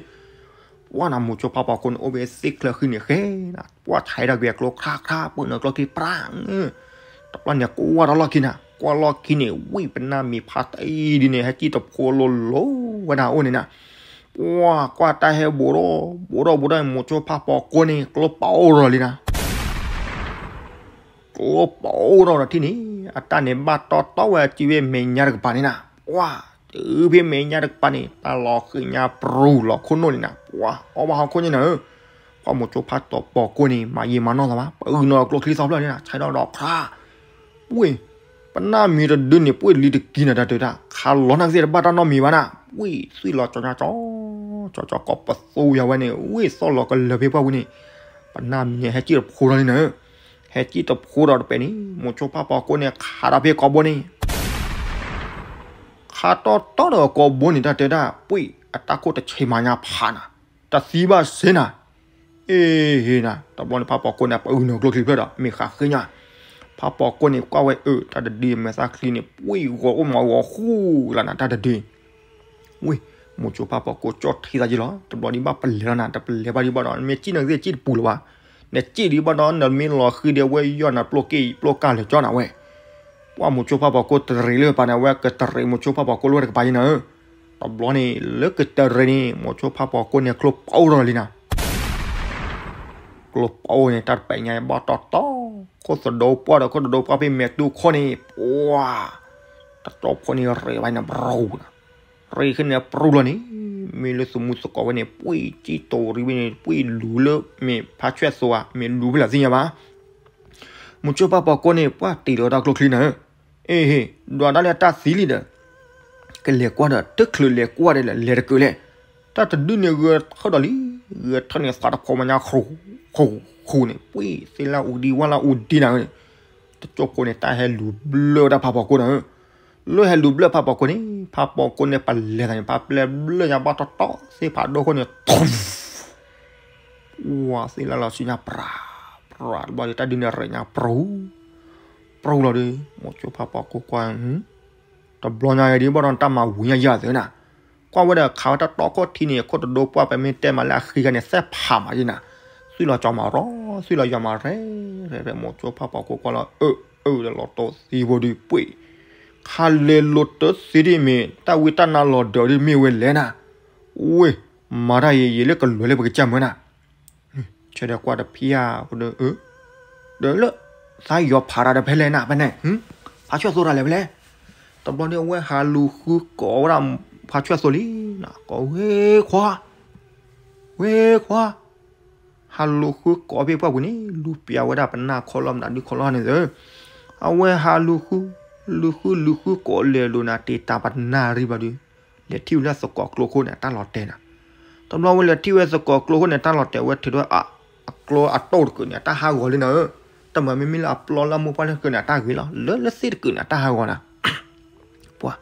ပှၤနၤမိၤဆိဖးပိာ်ကိၢ်န့ၣ် အိၣ်ဘၣ်သ့ၣ်ချၢဃံန့ၣ်ဃဲနၤ, ပှၤဆဲးထီၣ်ကွံာ်အကျိခါခါ ပှ့ၤနုာ်ကျိချံပြၢ်, တဘျီန့ၣ် ကွၢ်တၢ်လီၢ်ခံနၤ, ကွၢ်လီၢ်ခံန့ၣ် ဝံၣ်ပနၢ်မံၤဖးတံၢ်ဒ်န့ၣ် ဟဲစံၣ်တဖိလိၤလိၤဝဲဒၣ်အိၣ်န့ၣ်နၤ, ပှၤကွၢ်တၢ်ဟဲဘူးဒီး, ဘူးဒီးဘူးဒီး မိၤဆိဖးပိာ်ကိၢ်န့ၣ် ကျိပအိၣ်ဒီးလံနၤ ကျိပအိၣ်ဒီးဒီးထံၣ်န့ၣ် အတၢ်န့ၣ်ဘၣ်တီတီဝဲအစုဖဲမဲာ်ညါတကပၤန့ၣ်နၤ, ပှၤ, တုၤဖဲမဲာ်ညါတကပၤန့ၣ် တၢ်လီၤဃံၤညါပြူၤလီၤခိၣ်နူာ်န့ၣ်နၤ, ပှၤ, အီၣ်ဘၣ်ဟီၣ်ခိၣ်ညါနၤဧၢ, ပှၤမိၤဆိဖးပိာ်ကိၢ်န့ၣ် မၤယံာ်မၤနီၢ်သးဘၣ် ပအုၣ်နီၤကျိချံသီဖျၢၣ်န့ၣ်နၤ ဆဲးထီၣ်ဒီးခါ ဝ့ၢ်, ပနၢ်မံၤတဒုန့ၣ် ပှ့ၢ်လံတကံနၤ တၢ်တဲတၢ် ခးလီၤနၢ်ကသ့ၣ်တဘၣ်တၢ်နီတမံၤဘၣ်နၤ, ဝ့ၢ်သွံၣ်လီၤကၠီညါကၠီ, ကၠီကၠီကိးပသူယၤဝဲန့ၣ် ဝ့ၢ်သီၣ်လီၤကလၢၤဖဲပှၢ်ဝံၤန့ၣ်, ပနၢ်မံၤန့ၣ် ဟဲစံၣ်တဖိဒီးလံနၤ, ဟဲစံၣ်တဖိဒီးတပဲာ်န့ၣ် မိၤဆိဖးပိာ်ကိၢ်န့ၣ် ခးဒီးဖဲကိာ်ဘိန့ၣ် ခးတီတီဒီးကိာ်ဘိန့ၣ် တၢ်တဲတၢ် ပှ့ၢ်အတၢ်ခိၣ်တဆံးမၤညါဖးနၤ, တသံဘၣ်စ့နၤ, အ့ဟ့နၤ တဘျီန့ၣ် ဖးပိာ်ကိၢ်န့ၣ် ပအုၣ်နီၤကျိချံဖျၢၣ်ဒီး မ့ၢ်ဃးဃ့ညါ, ဖးပိာ်ကိၢ်န့ၣ် ကွၢ်ဝဲအၢ တၢ်တဒုမဲာ်သၣ်ချံန့ၣ် ပှ့ၢ်ဂီၤအိၣ်မးဂီၤဃူလၢနၤ တၢ်တဒု ဝ့ၢ်, မိၤဆိဖးပိာ်ကိၢ်ကၠီၣ်ထံသးယ့လီၤ တဘျီဒံးဘၣ်ပလဲၤလီၤနၤ တပလဲၤဘၣ်ဒံးဘၣ်ဒီး မ့ၢ်စံၣ်နၤကသ့ၣ်စံၣ်တပူၤလၢၤဘၣ်, နစံၣ်ဒံးဘၣ်ဒီး နမ့ၢ်လီၤဃံၤဒီး အဝဲယီၢ်နၤပျိၢ်က့ၣ်ပျိၢ်ကၢ်လၢာ်ကၠီနၤဝဲ ပှၤမိၤဆိဖးပိာ်ကိၢ်တရံးလၢပၤန့ၣ် အဝဲကတရံးမိၤဆိဖးပိာ်ကိၢ်လၢဝဲတကပၤယဲနၤဧၢ, တဘျီန့ၣ် လၢကတရံးန့ၣ် မိၤဆိဖးပိာ်ကိၢ်န့ၣ် ကျိပအိၣ်ဒီးလံနၤ ကျိပအိၣ်န့ၣ် တၢ်တပဲာ်ညါဘၣ်တီတီ, ခိၣ်သဒိပှၢ်ဒီးခိၣ်သဒိပှၢ်ဖဲမဲာ်တူၢ်ခိၣ်န့ၣ် ပှၤ, တတီဖိန့ၣ်ရ့းဝဲန့ၣ် ပြူၤနၤ, ရ့းဃ့န့ၣ်ပြူၤလီၤန့ၣ်, မ့ၢ်လၢသူၣ်မူသကိးဝဲန့ၣ် ပှ့ၢ်စံၣ်တိၤရံဝဲန့ၣ် ပှ့ၢ်လူၤလၢမ့ၢ်ဖါဆွဲၣ်သိဧါ မ့ၢ်လူၤဖဲလဲၣ်သ့ၣ်ညါဘၣ် မိၤဆိဖးပိာ်ကိၢ်န့ၣ် ပှၤတ့ၢ်လီၤတၢ်ကျိချံနၤဧၢ, အ့ဟ့, ဒွးတၢ်လၢတၢ်သံလံဒီး ကလဲၤကွၢ်ဒီး တချုးလဲၤကွၢ်ဒီး လဲၤတကၢၢ်လဲၣ်, တၢ်တဒုန့ၣ်ဂဲၤထၢၣ်ဒီးလံ, ဂဲၤထၢၣ်န့ၣ် သးတဖိမၤညါ ဃူဃူဃူန့ၣ် ပှ့ၢ်သ့ၣ်လၢအူဒံဝၣ်လၢအူဒံနၤဧၢ, တကၠိဖိန့ၣ် တၢ်ဟဲလူၤဘျၢဝဲဒၣ်ဖးပိာ်ကိၢ်နၤဧၢ, လၢဟဲလူၤဘျၢဖးပိာ်ကိၢ်န့ၣ် ဖးပိာ်ကိၢ်န့ၣ် ပလဲၤသးန့ၣ် ဖးပျဲဘျၢညါဘၣ်တီတီ သ့ၣ်ဖးဒိၣ်ခိၣ်န့ၣ် ဝါသ့ၣ်လၢလီၤဆူညါပြၤ, ပြၤတဘျီဒီး တၢ်ဒုန့ၣ်ရ့းညါပြူၤ, ပြူၤလီၤဒီး မိၤဆိဖးပိာ်ကိၢ်ကွၢ်, တဘျီညါအံၤဒ်ဘၣ်ဒီးတၢ်မၤဝံၤညါယၤသ့နၤ, ကွၢ်ဝဲဒီးခးဝဲတၢ်တီခိၣ်ထံန့ၣ် ခိၣ်တဒိပှၢ် ပမ့ၢ်တဲမးလၢအဃံဂၤန့ၣ် သဲဖးမးယဲနၤ, သွံၣ်လီၤကၠီမးရီ, သွံၣ်လီၤယီၤမးရဲ, ရဲရဲ မိၤဆိဖးပိာ်ကိၢ်ကွၢ်လီၤ အၢ အၢ ဒီးလီၤတိၢ်သံဘိဒုးပှ့ၢ်, ခးလဲၤလိာ်တၢ်သ့ဒ်မ့ၢ် တၢ်ဝံတၢ်နါလီၤဒၢးဒ်မ့ၢ်ဝဲလဲၣ်နၤ, ဝ့ၢ်, မၤတၢ်အံၤ ယံာ်လၢကလွဲၤလၢပကစၢ်မၢနၤ ဆၢဒီးကွၢ်တဖံးဧါ, ဒီးလၢ သးယီၤဖးတၢ်ဒီးဖဲလဲၣ်နၤ ဖဲန့ၣ်, ဖါဆွဲၣ်သိတၢ်လဲၤဖဲလဲၣ်, တဘျီန့ၣ်အဝဲဟးလူၤဃုကိးဝဲဒၣ် ဖါဆွဲၣ်သိလံ, ကိးဝဲခွါ, ဝဲခွါ, ဟးလူၤဃုကိးဖဲပှၢ်ပူၤန့ၣ် လူၤပျးဝဲဒၣ်ပနၢ်ခီလီၤမနုၤဒုးခီလီၤန့ၣ်သၢ, အဝဲဟးလူၤဃု, လူၤဃုလူၤဃုကိးလဲၤလိာ်နၤ တ့ၢ်တၢ်ပနၢ်ရံၣ်ဘၣ်ဒုး လဲၤထံၣ်ဝဲလၢသကိးကျိခိၣ်န့ၣ် တၢ်လီၤတဲာ်နၤ, တဘျီဝဲလဲၤထံၣ်ဝဲသကိးကျိခိၣ်န့ၣ် တၢ်လီၤတဲာ်ဝဲထုးထီၣ်အ ကျိအတီၢ်တကုာ်န့ၣ် အတၢ်ဟးဂီၤလံနၤဧၢ, တၢ်မၤမ့မ့ၢ်လၢအပျီလၢအမိၢ်ပှၢ်လၢတကုာ်န့ၣ် အတၢ်ဂ့ၤလီၤ, လၢလၢသ့ၣ်တကုာ်န့ၣ် အတၢ်ဟးဂီၤနၤ ပှၤ,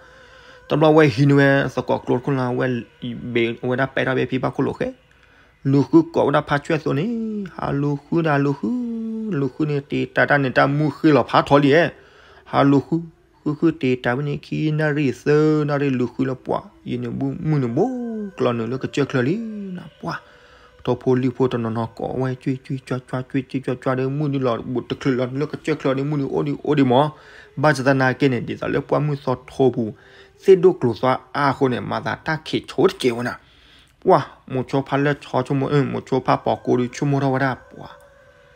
တဘျီဝဲဟံးန့ၢ်ဝဲသကိးကျိတခိၣ်လၢ အဝဲဘ့ၣ်ဝဲဒၣ်ပဲတၢ်ဘဲဖံဘၣ်ခိၣ်လိာ်ဃဲ, လူၤဃုကိးဝဲဒၣ်ဖါဆွဲၣ်သိန့ၣ် ဟးလူၤဃုဒၣ်လူၤဃု, လူၤဃုန့ၣ်တ့တၢ်တၢ်န့ၣ် တၢ်မူဃ့လီၤဖးထီလံဧဲ, ဟးလူၤဃု, ဃုဃုတ့တၢ်ဝဲန့ၣ် ခံနၣ်ရံၣ်သၢနၣ်ရံၣ်လူၤဃုလၢပှၤ, ယံာ်န့ၣ်မုၢ်န့ၣ်ဘိကျီနုာ်လၢကစၢၢ်ချၢလံနၤ ပှၤ ထိၣ်ဖိလံၣ်ဖိတနီၤနီၤကိးဝဲ ကွ့ကွ့ကွကွကွကွဒီး မုၢ်ဒုလီၤဘူးတချုးလီၤလၢကစၢၢ်ချၢဒီး မုၢ်ဒုအိၣ်ဒံးအိၣ်ဒံးမး, ဘၣ်ဆၣ်သနာ်က့န့ၣ် ဒ်သိးလၢပှၢ်မုၢ်သီထိပူၤ သ့ၣ်ဒိၣ်ကျိၤသွါအါအဃိန့ၣ် မၤသးတၢ်ခံးဆိတစဲးဝဲနၤ, ပှၤ မိၤဆိဖါလၢဆီဆိကမိၣ် မိၤဆိဖါပိာ်ကိးဒုးဆိကမိၣ်ထီၣ်ဝဲဒၣ် ပှၤ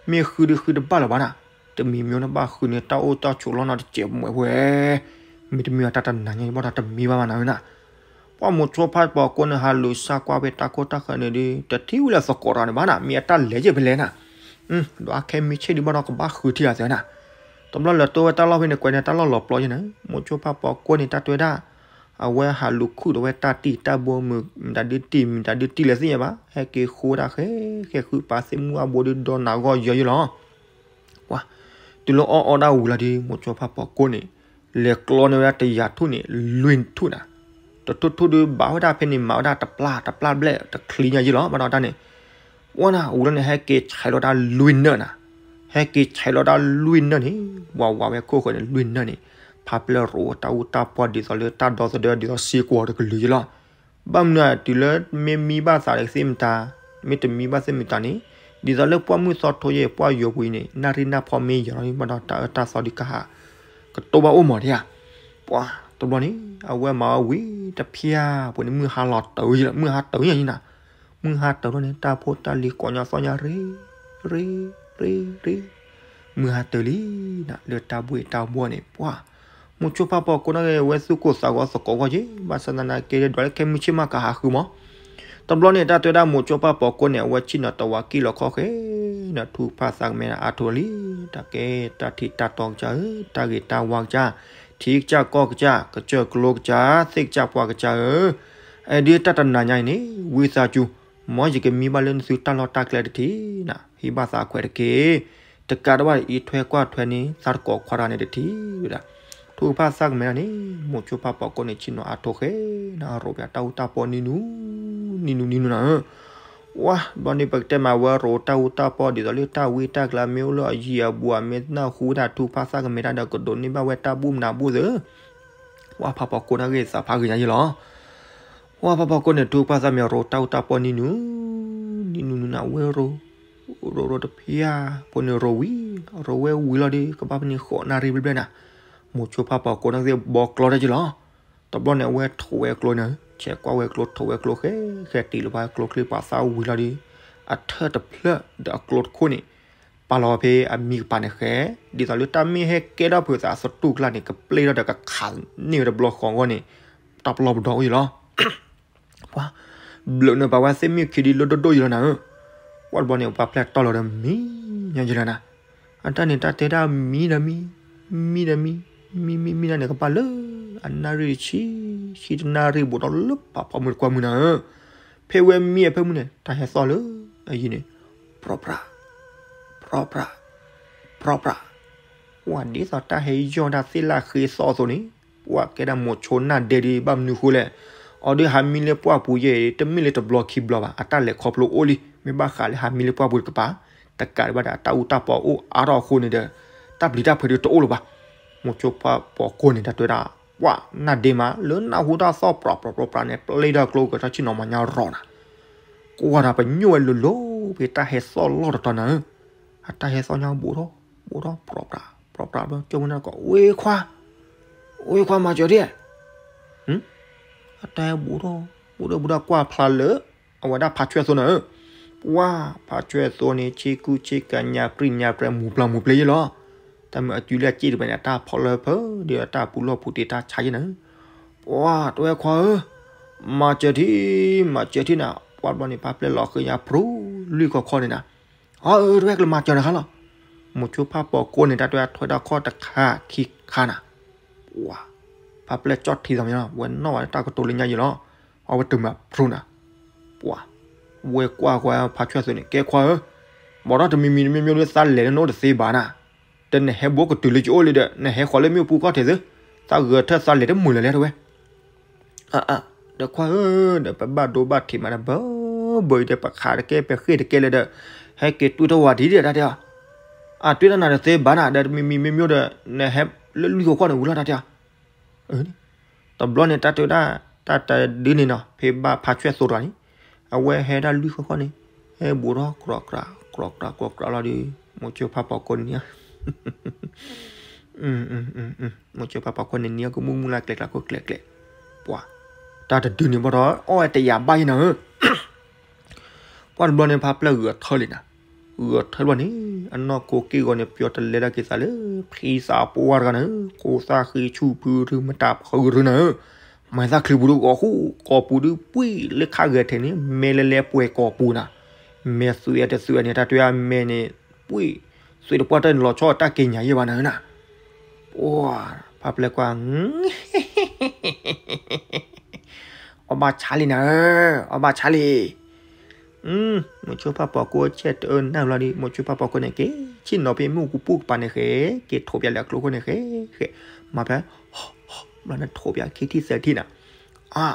မ့ၢ်ဃုဒုးဃုတဘၣ်လၢၤဘၣ်နၤ, တမံၤမံၤန့ၣ်ဘၣ်ဃုန့ၢ်တၢ်အိၣ်တၢ်ဆိးလီၢ်နီတစဲးမွဲဝဲ, မ့တမ့ၢ်အတၢ်တနၤညါဘၣ်ဒီးတမံၤဘၣ်မးနၤဧၢနၤ ပှၤမိၤဆိဖါပိာ်ကိးန့ၣ် ဟးလူၤစၢ်ကွၢ်ဖဲတၢ်ခိၣ်တၢ်ဃၢၤန့ၣ်ဒီး တထံၣ်ဝဲလၢသကိးတဂၤန့ၣ်ဘၣ်နၤ, မ့ၢ်အတၢ်လဲၤယဲၢ်ဖဲလဲၣ်နၤ, ဒီးအခဲမုၢ်ဆ့ၣ်ဒုးဘၣ်ဒီးကဘၣ်ဃုထံၣ်အသးနၤ, တဘျီလၢတိဝဲတၢ်လီၢ်ဖဲန့ၣ် ကွဲးန့ၢ်တၢ်လီၢ်လီၤပျီယဲၢ်နၤ, မိၤဆိဖါပိာ်ကိးန့ၣ် တၢ်တဲဝဲဒၣ် အဝဲဟးလူၤခုၣ်ဒီးဝဲတၢ်တံၢ်တၢ်ဘိမုၢ် မတၤဒုတံၢ် မတၤဒုတံၢ်လဲၣ်သ့ၣ်ညါဘၣ်, ဟဲက့ၤဃိဝဲဒၣ်ဃဲ ဃဲဃုပာ်သ့ၣ်မုၢ်အဘိဒုးဒီနၤဂီၢ်ယၢၤယဲၢ်လီၤ ပှၤ တုၤလၢအီၣ်အီဒၣ်ဝံၤလီၤဒီး မိၤဆိဖါပိာ်ကိးန့ၣ် လဲၤကျီန့ၢ်ဝဲဒၣ်တယၤထူၣ်န့ၣ် လွံၢ်ထူၣ်နၤ, တထူၣ်ထူၣ်ဒုးဘၣ်ဝဲဒၣ်ဖဲန့ၣ် မၤဝဲဒၣ်တပျၢ်တပျၢ်ဘျဲၣ် တချံညါယဲၢ်လီၤ ဘၣ်ဒီးတၢ်န့ၣ်, ပှၤနၤ ဝံၤလီၤန့ၣ် ဟဲက့ၤဆဲးလီၤတၢ်လွံၢ်နၢၣ်နၤ, ဟဲက့ၤဆဲးလီၤတၢ်လွံၢ်နၢၣ်န့ၣ် ဝးဝးဝဲခိၣ်ဃၢၤန့ၣ် လွံၢ်နၢၣ်န့ၣ် ဖါပျဲၢ်ရိးတၢ်အူတၢ်ပီၢ်ဒ်သိးလၢတၢ်ဒီသဒၢဒ်သိးစ့ကွီၤတကလုာ်ယဲၢ်လီၤ ဘၣ်မနုၤတုၤလၢမ့ၢ်မံဘၣ်သးဒီးသ့ၣ်မတၤ, မ့ၢ်တမံဘၣ်သ့ၣ်မတၤန့ၣ်, ဒ်သိးလၢပှၢ်မုၢ်သီထိယဲၢ်ပှၢ်ယိၤပူၤအံၤန့ၣ် နၣ်ရံၣ်နၢ်ဖီမ့ၢ်ယီၤလီၤ ဘၣ်ဒီးတၢ်အၢတၢ်သီဒုးကဟး ကတိၢ်ဘၣ်အိၣ်မးဒံးဧါ, ပှၤတဘျီန့ၣ် အဝဲမၤဝဲဝံၤတဖျၢၣ်ပူၤန့ၣ် မုၢ်ဟါလီၤတၢ်ဝဲယဲၢ်လီၤ မုၢ်ဟါတၢ်ဝဲညါန့ၣ်နၤ, မုၢ်ဟါတၢ်ဘျီန့ၣ် တၢ်ဖိတၢ်လံၤကိးညါသီညါရ့ ရ့ ရ့ ရ့ မုၢ်ဟါတၢ်လံနၤ လၢတၢ်ဘှ့ၣ်တၢ်ဘှီၣ်န့ၣ် ပှၤ မိၤဆိဖါပိာ်ကိးန့ၣ်ဂ့ၤ အဝဲသူၣ်ကိၢ်သးဂီၤသကိးဂီၢ်ယဲၢ် ဘၣ်ဆၣ်သနာ်က့ ဒွးလၢခဲမုၢ်ဆ့ၣ်မးကဟးဃုမး, တဘျီန့ၣ် တၢ်တဲဝဲဒၣ်မိၤဆိဖါပိာ်ကိးန့ၣ် အဝဲဆ့ၣ်နီၤတဝးကံၣ်လီၤခီၣ်ဃဲ နထူဖၣ်သးကမဲဒၣ်အါထီၣ်လံ, တၢ်ကဲတၢ်ထံးတၢ်တီကစၢ်ဧၢ, တၢ်ဂ့ၤတၢ်ဝါကစၢ်, ထံကစၢ်ကီၢ်ကစၢ်, ကစၢၢ်ကျိကစၢ်, သ့ၣ်ကစၢ်ပှၤကစၢ်ဧၢ, အဲဒုးတၢ်တနၤညါအံၤန့ၣ် ဝံသးစူၤ, မ်ယကမံဘၣ်လၢနသုတၢ်လီၢ်တၢ်ကျဲတထံးနၤ, ဟ့ၣ်ဘၣ်သးခွဲးတက့ၢ်, တကးဒံးဘၣ်အံးထွဲကွၢ်ထွဲန့ၣ် သးတကိးခွါတဂၤန့ၣ်တထံးဝဲဒၣ်, ထူဖၣ်သးကမဲဒၣ်န့ၣ် မိၤဆိဖါပိာ်ကိးန့ၣ် ဆ့ၣ်နီၤအါထီၣ်ဃဲ နအရိးပတၢ်အူတၢ်ပီနံၤနူ, နံၤနူနံၤနူနၤဧၢ ဝါ ဘျီန့ၣ် ပကတဲမးဝဲရိးတၢ်အူတၢ်ပီ ဒ်သိးလၢတၢ်ဝံတၢ်ကျါ မ့ၢ်အိၣ်လၢအယံၤအဘူး အမ့ၢ်နၢ်ဟူဝဲဒၣ်ထူဖၣ်သးကမဲတၢ်ဒီး ကဒိးန့ၢ်ဘၣ်ဝဲတၢ်ဘူၣ်မနုၤအဘူၣ်သ့ၣ်ဧၢ, ဝါ ဖါပိာ်ကိးန့ၣ်ဂ့ၤ သးဖးဂ့ၤညါယဲၢ်လီၤ, ဝါ ဖါပိာ်ကိးန့ၣ် ထူဖၣ်သးကမဲရိးတၢ်အူတၢ်ပီနံၤနူ, နံၤနူနံၤနူနၤ ဝဲရိး, ရိးရိးတဖျၢၣ် ဖိန့ၣ်ရိးဝံၤ, ရိးဝဲဝံၤလီၤဒီး ကဘၣ်ဖဲန့ၣ်ဃိးနၣ်ရံၣ်ဘျဲၣ်ဘျဲၣ်နၤ, မိၤဆိဖါပိာ်ကိးန့ၣ်ဂ့ၤ ဘီကျီတၢ်ယဲၢ်လီၤ တဘျီန့ၣ် အဝဲထိးဝဲကျိန့ၣ် ဆဲးကွၢ်ဝဲကျိ ထိးဝဲကျိဃဲ ဃဲတံၢ်လၢပှၤကျိချံပှၤသၣ်ဝံၤလီၤဒီး အထၢၣ်တဖျၢၣ်ဒီးအကျိတခိၣ်န့ၣ် ပာ်လီၤဝဲဖဲအမံကပၤန့ၣ်ဃဲ ဒ်သိးလၢတၢ်မ့ၢ်ဟဲကဲထီၣ်ဖုးသးအသတူၢ်ကျါန့ၣ် ကပျ့ၢ်ထီၣ်ဒီးကခးန့ၢ်ဝဲတဘျီဃီဂီၢ်န့ၣ် တၢ်ပလီၢ်ပဒီအိၣ်ယဲၢ်လီၤ ပှၤ ဘျုးန့ၣ်ပာ်ဝဲသ့ၣ်မ့ၢ်ခံဒုလၢဒိၣ်ဒိၣ်ယဲၢ်လီၤနၤဧၢ, ပှၤတဘျီန့ၣ် ပှၤဖျဲၣ်တီၢ်လီၤဒီးမံညါယဲၢ်လီၤနၤ, အတၢ်န့ၣ်တၢ်တဲဒၣ်မံဒီးမံ, မံဒီးမံ, မံမံမံဒၣ်န့ၣ် ကဘၣ်လၢ အနၣ်ရံၣ်တဆံ, ဆံတနၣ်ရံၣ်ဘူးဒီးလၢပာ်ဖီမုၢ်တကွၢ်မုၢ်နၤဧၢ, ဖဲဝဲမံအဖၢမုၢ်န့ၣ် တၢ်ဟဲသီၣ်လၢအယံၤန့ၣ် ပြီပြး, ပြီပြး, ပြီပြး, ဝဲဒ်သိးတၢ်ဟဲယီၢ်ဒၣ်သ့ၣ်လၢဃ့သီၣ်အသိးန့ၣ်, ပှၤကဲဒၣ်မိၤဆိနၢ်ဒဲးဒ်ဘၣ်မနုၤဃိလဲၣ်, အီၤဒုးဟးမံလၢပှၢ်ပူၤယဲၢ် တမ့ၢ်လၢတဘျီခံဘျီဘၣ် အတၢ်လဲၤခီဖျိအိၣ်လံ မ့ၢ်ဘၣ်ဃးလၢဟးမံလၢပှၢ်ပူၤတကပၤ, တကးဒံးဘၣ်ဒီးအတၢ်အူတၢ်ပီအိၣ်အါထီၣ်အဃိန့ၣ်ဒီး, တၢ်ပျံၤတၢ်ဖုးဒုးတအိၣ်လၢၤဘၣ်, မိၤဆိဖါပိာ်ကိးန့ၣ် တၢ်တဲဝဲဒၣ်, ပှၤနၢ်ဒဲးမး လၢနၢ်ဟူတၢ်သီၣ်ပြီပြးပြီပြးန့ၣ် ပျ့ၢ်ဒီးကျိကတၢၢ်ဆ့ၣ်နီၤမၤညါရီၤနၤ ကွၢ်ဒီးပညိၣ်ဝဲလိၤလိၤ ဖဲတၢ်ဟဲသီၣ်လီၢ်တတီၤနၤဧၢ, အတၢ်ဟဲသီၣ်ညါဘူးထီၣ်, ဘူးထီၣ် ပြီပြး, ပြီပြး ဘျီကၠီဝဲန့ၣ်ကိး ဝ့ခွါ, ဝ့ခွါမၤစၢၤဒံး, အတၢ်ဟဲဘူးထီၣ်, ဘူးထီၣ်ဘူးထီၣ်ကွၢ်ဖျါလၢ အဝဲဒၣ်ဖါဆွဲၣ်သိနၤဧၢ, ပှၤ ဖါဆွဲၣ်သိန့ၣ် ဆ့ကူဆ့ကၤညါပြံညါပြဲမူၤပျၢ်မူၤပျဲယဲၢ်လီၤ, တၢ်မ့ၢ်အစုလၢအစ့ၣ်တဖၣ်န့ၣ် အတၢ်ဖီၣ်လၢဖၢဒီးအတၢ်ပူၤလီၢ်ပူၤတ့ၢ်တၢ်ဆါယဲၢ်နၤဧၢ, ပှၤ တဝဲခွါဧၢ, မၤစၢၤထံ, မၤစၢၤထံနၤ, ပှၤဘျီန့ၣ် ဖါပျဲၢ်လီၤဃ့ညါဖြူလွံၢ်ခီခီန့ၣ်နၤ, အၢ တဝဲကလၢမၤစၢၤနၤခါလီၤ, မိၤဆိဖါပိာ်ကိးန့ၣ် တၢ်တဝဲထွဲတၢ်ခီၣ်တခါခံခါနၤ, ပှၤ ဖါပျဲၢ်ကၠီၣ်ထံသးမံလီၤ ဝဲနီၣ်ဝဲတၢ်ကတိၤလၢညါယဲၢ်လီၤ, အဝဲတမၤဖြူနၤ, ပှၤ ဝဲကွၢ်ကွၢ်ဖါဆွဲၣ်သိန့ၣ် ကဲခွါဧၢ, ဘၣ်ဒီးတမံၤမံၤတမံၤမံၤဒီး သးလဲၤလၢနအိၣ်တသ့ဘၣ်နၤ, တနဟဲဘိကတုၤလၢယအိၣ်လံဒီး နဟဲဃီၤလၢမ့ၣ်အူပူၤခီၣ်ထံးသု, သးဂဲၤထၢၣ်သးလဲၤတမုာ်လၢၤလဲၣ်တဝဲ. ဒီးခွါဧၢ, ဒီးပဘၣ်ဒိဘၣ်ထံးမးဒီး ဘၢဘၢအံၤဒီး ပခးတကဲ ပဃ့ၢ်တကဲလၢၤဒီး ဟဲက့ၤတွံၢ်ထီၣ်ဝဲဒ်ဒီးတၢ်တဲအီၤ, အတွံၢ်တၢ်နၤတသ့ဘၣ်နၤ ဒီးတမံၤမံၤမံၤမံၤဒီး နဟဲလၢလွံၢ်ဃီခီၣ်န့ၣ်ဝံၤလီၤတၢ်တဲအီၤ. တဘျီန့ၣ် တၢ်တဲဝဲဒၣ်, တၢ်တဒုန့ၣ်နီၤ ဖဲဘၣ်ဖးဆွဲၣ်သိးတဂၤန့ၣ်, အဝဲဟဲဒၣ်လွံၢ်ဃီခီၣ်န့ၣ်, ဟဲဘူးထီၣ်ကြီကြး ကြီကြးကြီကြးလီၤဒီး မိၤဆိဖးပိာ်ကိးန့ၣ် မိၤဆိဖးပိာ်ကိးန့ၣ် နံၤအီၤကမူၣ်မူၣ်လၢကျဲကျးခိၣ်ကျဲကျဲ, ပှၤ, တၢ်တဒုန့ၣ်ဘၣ်ဒီး အီၣ်ဝဲတယာ်ဘၣ်ယဲနၤဧၢ. ပှၤတဘျီန့ၣ် ဖးပျဲၢ်ဂဲၤထၢၣ်လံနၤ, ဂဲၤထၢၣ်တဘျီန့ၣ် အနီၢ်ခိက့ၢ်ဂီၤန့ၣ် ပျီတလဲဒၣ်က့ၤသးလၢ ဖှံသးပှၢ်တဂၤနၤဧၢ, ခိသၣ်ဃ့ဆူၣ်ဖုတမတၤဖုတနၤဧၢ, မၤသးချုးပူၤဒုးဂီၤဃူ ကိာ်ပူၤဒုးပှံၢ်လၢခါဂဲၤထဲန့ၣ် မဲလဲၤလဲၤပှဲၤကိာ်ပူၤနၤ, မဲသွံၣ်အတသွံၣ်န့ၣ် တၢ်တဲအမဲန့ၣ် ပှံၢ်, သွံၣ်တပှၢ်တၢၢ်န့ၣ် လီၤဆီတၢ်က့ၤညါယဲဘၣ်နၤဧၢနၤ, ပှၤ, ဖးပျဲၢ်ကွၢ် အီၣ်ဘၣ်ဆါလံနၤဧၢ, အီၣ်ဘၣ်ဆါလံ. မိၤဆိဖးပိာ်ကိးဆဲးတအၢနၢ်ဘျီဒီး မိၤဆိဖးပိာ်ကိးန့ၣ် က့ၤဆ့ၣ်နီၤဖဲမ့ၣ်အူကပူၤကပၤန့ၣ်ဃဲ, က့ၤထိးပၠးလၢအကျိခိၣ်န့ၣ်ဃဲ, ဃဲ, မၤဖဲ, ဘျီန့ၣ်ထိးပၠးခံထံၣ်သၢထံၣ်နၤ, အါ,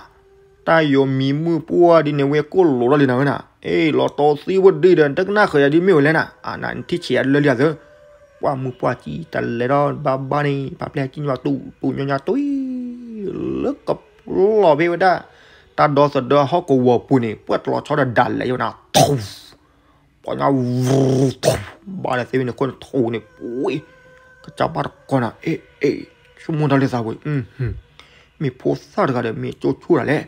တၢ်ယိၤမံၤမုၣ်ပှၢ်ဒ်န့ၣ် ဝဲကိၢ်လိာ်ထီၣ်လံနၤဝဲနၤ, အ့ၣ် လီၤတီသံဝဲဒ်ဒီး တကနၣ်ဃုာ်ယၤဒ်မ့ၢ်ဝဲလဲၣ်နၤ, အါနၤနထံၣ်ဆံးယၤလၢလံဧါသၢ ပှၢ်မုၢ်ပှၢ်ကံတလဲၤဒီးဘၣ်ဘၣ်န့ၣ် ပှၤပျဲၢ်ဟဲကံၣ်ညီတူတူညီညီတူၢ်, လၢကပျီၢ်ဖဲဝဲဒၣ်, တၢ်ဒီသဒၢဟီၣ်ကဝီၤပူၤန့ၣ် ပှၢ်တလီၤဆီဒီးဒၣ်လဲာ်ယဲနၤ, ထူ, ပှၤညါ, ထူ, ဘၣ်ဒီးသ့ဝဲန့ၣ်ခိၣ်န့ၣ်ထူန့ၣ် ပှ့ၤ, ကစၢ်ဘၣ်တကီနၤ, အ့ၣ်, ဆိကမိၣ်တၢ်လၢသးဝဲ, မ့ၢ်ဖိသၣ်တဂၤဒီး မ့ၢ်ကၠိဆိၣ်တၢ်လဲၣ်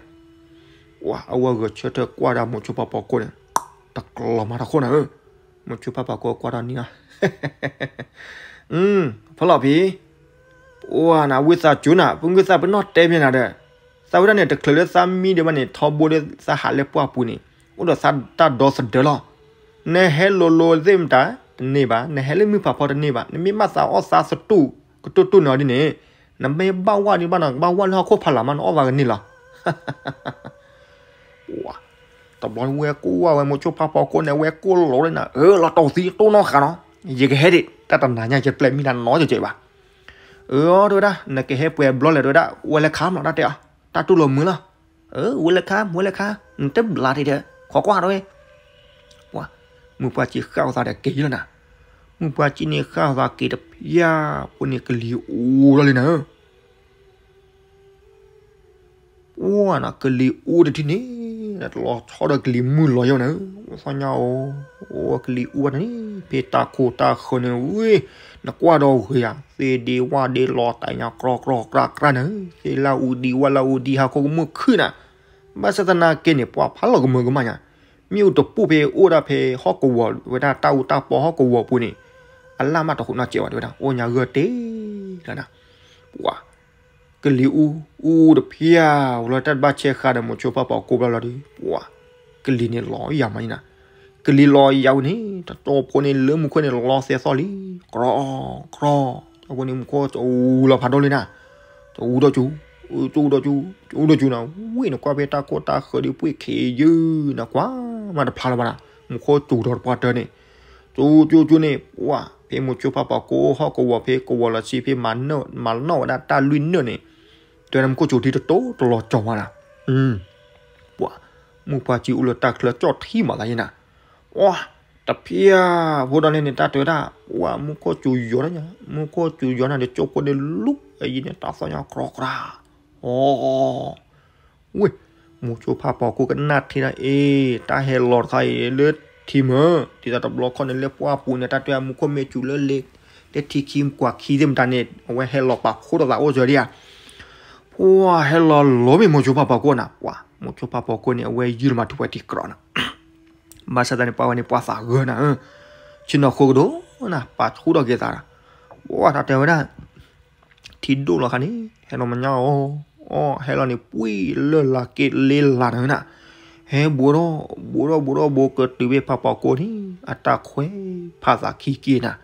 ပှၤအဝဲဂဲၤဆၢထၢၣ်ကွၢ်ဒၣ်မိၤဆိဖးပိာ်ကိးန့ၣ်, တကျီၤမၤတၢ်ခိၣ်နၤဧၢ, မိၤဆိဖးပိာ်ကိးကွၢ်တၢ်နံၤလီၤ, ဖီလီၤဖံ, ပှၤနၤ ဝံသးစူၤနၤ ပမုၢ်သးပနီၣ်တဲမ့ၢ်နၤဒီး, သးဝဲဒၣ်န့ၣ် တချုးလၢသးမံဒံးဘၣ်န့ၣ် ထီဘိလၢသးဟးလၢပှၢ်ပူၤန့ၣ် အိၣ်ဒီးသးတၢ်ဒီသဒၢလီၤ, နဟဲလိၤလိၤသ့ၣ်မတၤ, တန့ၢ်ဘၣ်, နဟဲလၢမုၢ်ဖးဖီတန့ၢ်ဘၣ်, နမ့ၢ်ဘၣ်သးအီၣ်သးသတူၢ်ကတိၢ်တိၢ်န့ၣ်အီၤဒ်န့ၣ်, နမ့ၢ်ဘၣ်ဝဲဒံးဘၣ်နၤ ဘၣ်ဝဲလၢဟီၣ်ခိၣ်ဖးလၢ်မး နအီၣ်သးကန့ၢ်လီၤ တဘျီဝဲကိၢ်ဝဲမိၤဆိဖးပိာ်ကိးန့ၣ် ဝဲကိၢ်လိာ်လံနၤဧၢ, လီၤတီၢ်သံတိၢ်နီၢ်ဃာ်နီၤ, ယကဟဲဒံး တၢ်တနၤညါယပျဲၢ်မံနၤနီတစဲးဘၣ်, အၢ တဲဝဲဒၣ် နကဟဲပှဲၤဘျီလဲၣ် တဲဝဲဒၣ် ဝဲလဲၤခါမး တၢ်တဲအီၤ, တၢ်တူၢ်လိာ်မုာ်လီၤ, အၢ ဝဲလဲၤခါ ဝဲလဲၤခါ နတဘျါတံၢ်ဒီး ခိးကွၢ်ဒီးဝဲ ပှၤ, မုၢ်ပှၢ်ကံဃၣ်အသးဒီးက့ၤလီၤနၤ, မုၢ်ပှၢ်ကံန့ၣ်ဃၣ်အသးက့ၤတဖၣ်, ဖိန့ၣ်ကလံၤအူလီၤလံနၤဧၢ, ပှၤနၤ ကလံၤအူတထံၣ်န့ၣ်, တလီၤဆီဒီးကလံၤမုၢ်လီၤယဲနၤဧၢ, အိၣ်သီညါဧိၤ, အိၣ်ကလံၤအူဘၣ်န့ၣ်, ဖဲတၢ်ခိၣ်တၢ်ဃၢၤန့ၣ်ဝဲ, နကွၢ်ဒီးဂ့ၤဧါ, သ့ၣ်ဒ့ဝၣ်ဒ့လီၤတၢ်ညါကြီကြီကြီကြီနၤဧၢ, သ့ၣ်လၢအူဒံးဝၣ်လၢအူဒံးဟးခိၣ်ကမုၣ်ခုၣ်နၤ, ဘၣ်ဆၣ်သနာ်က့န့ၣ် ပှၤဖးလီၤကမၢကမၣ်ညါ, မ့ၢ်အိၣ်တပူၤဖဲအိၣ်ဒၣ်ဖဲဟီၣ်ကဝီၤဝဲဒၣ်တၢ်အူတၢ်ပီဟီၣ်ကဝီၤပူၤန့ၣ်, အလၢ်မးတဟူးနီတစဲးဘၣ် တဲဝဲဒၣ် အိၣ်ညါဂၢၢ်တ့ၢ်လီၤနၤ, ပှၤ ကလံၤအူ, အူတဖၣ်, ဝဲလီၤတၢ်တဘၣ်ဆဲးဃာ်ဒီးမိၤဆိဖးပိာ်ကိးဘျီလီၤဒီး ပှၤ, ကလံၤန့ၣ်လီၤယၤမးနၤ, ကလံၤလီၤယၤဝဲန့ၣ် တတီဖိန့ၣ်လၢမူခိၣ်န့ၣ်လီၤသဲသီၣ်လံ, ကြီ, ကြီ, တၢ်ဖိန့ၣ်မူခိၣ်ကအူလီၤဖးဒိၣ်လံနၤ, ကအူဒီးကၠူ, ကအူဒီးကၠူ, ကအူဒီးကၠူနၤ, ဝဲနကွၢ်ဖဲတၢ်ခိၣ်တၢ်ဃၢၤဒီးပှ့ၢ်ခ့ယုၢ်နၤ ကွၢ်မးတဖျါလၢၤဘၣ်နၤ, မူခိၣ်စူၤဒီးတပှၢ်တၢၢ်န့ၣ် ကၠူကၠူကၠူန့ၣ် ပှၤ, ဖဲမိၤဆိဖးပိာ်ကိးဟီၣ်ကဝီၤဖဲကဝီၤလီၤဆံဖဲ မၤနီၣ်ဝဲဒၣ်တၢ်လွံၢ်နၢၣ်န့ၣ်, တဲနမူခိၣ်စူၤထံတတိတလီၤကၠီၤဝဲနၤ, ပှၤ, မုၢ်ပှၢ်ကံအိၣ်လၢတၢ်ချၢကၠီၣ်ထံမးသးယဲနၤ, ပှၤ, တဖၣ်, ဖိဒီးန့ၣ်န့ၣ် တၢ်တဲဝဲဒၣ်, ပှၤ မူခိၣ်စူၤယီၤနၤ, မူခိၣ်စူၤယီၤနၤဒီး ကၠိဖိန့ၣ်လူၤ, အယံၤန့ၣ် တၢ်သီၣ်ညါကြီကြီ, အိ ဝ့ၢ်, မိၤဆိဖးပိာ်ကိးကနၣ်ထံဒီး အ့ၣ် တၢ်ဟဲလီၤတခါအံၤလၢထံမၢ, ဒ်သိးတဘျီခီန့ၣ်လၢပှၢ်ပူၤန့ၣ် တၢ်တဲမူခိၣ်မ့ၢ်စူၤလၢလ့, လၢထံခံကွၢ်ခံသ့ၣ်မတၤန့ၣ် အဝဲဟဲလီၤပာ်ဖှိၣ်ထီၣ်သးအိၣ်စၢၤဒံးဧါ, ပှၤဟဲလီၤလီၤမ့ၢ်မိၤဆိဖးပိာ်ကိးနၤ, ပှၤ မိၤဆိဖးပိာ်ကိးန့ၣ် အဝဲယုၢ်လီၤမးထူဝဲတံၤကြီနၤ ဘၣ်ဆၣ်သးန့ၣ် ပှၤဝဲန့ၣ် ပှၤသးဂၢၢ်နၤဧၢ, ဆ့ၣ်နီၤဃိကဒိၣ်နၤ ပာ်ဆူၣ်ထီၣ်က့ၤသးဒီး, ပှၤတၢ်တဲဝဲဒၣ်, ထံဒိၣ်လီၤခါန့ၣ် ဟဲလီၤမညါအီၤ, အီ ဟဲလီၤန့ၣ် ပှံၢ်လၢ်လၤက့ၤလ့လၤနၤနၤ, ဟဲဘူးထီၣ်, ဘူးထီၣ်ဘူးထီၣ်ဘူးကတုၤဖဲဖးပိာ်ကိးန့ၣ် အတၢ်ခွဲးဖးသးခံက့ၤနၤ,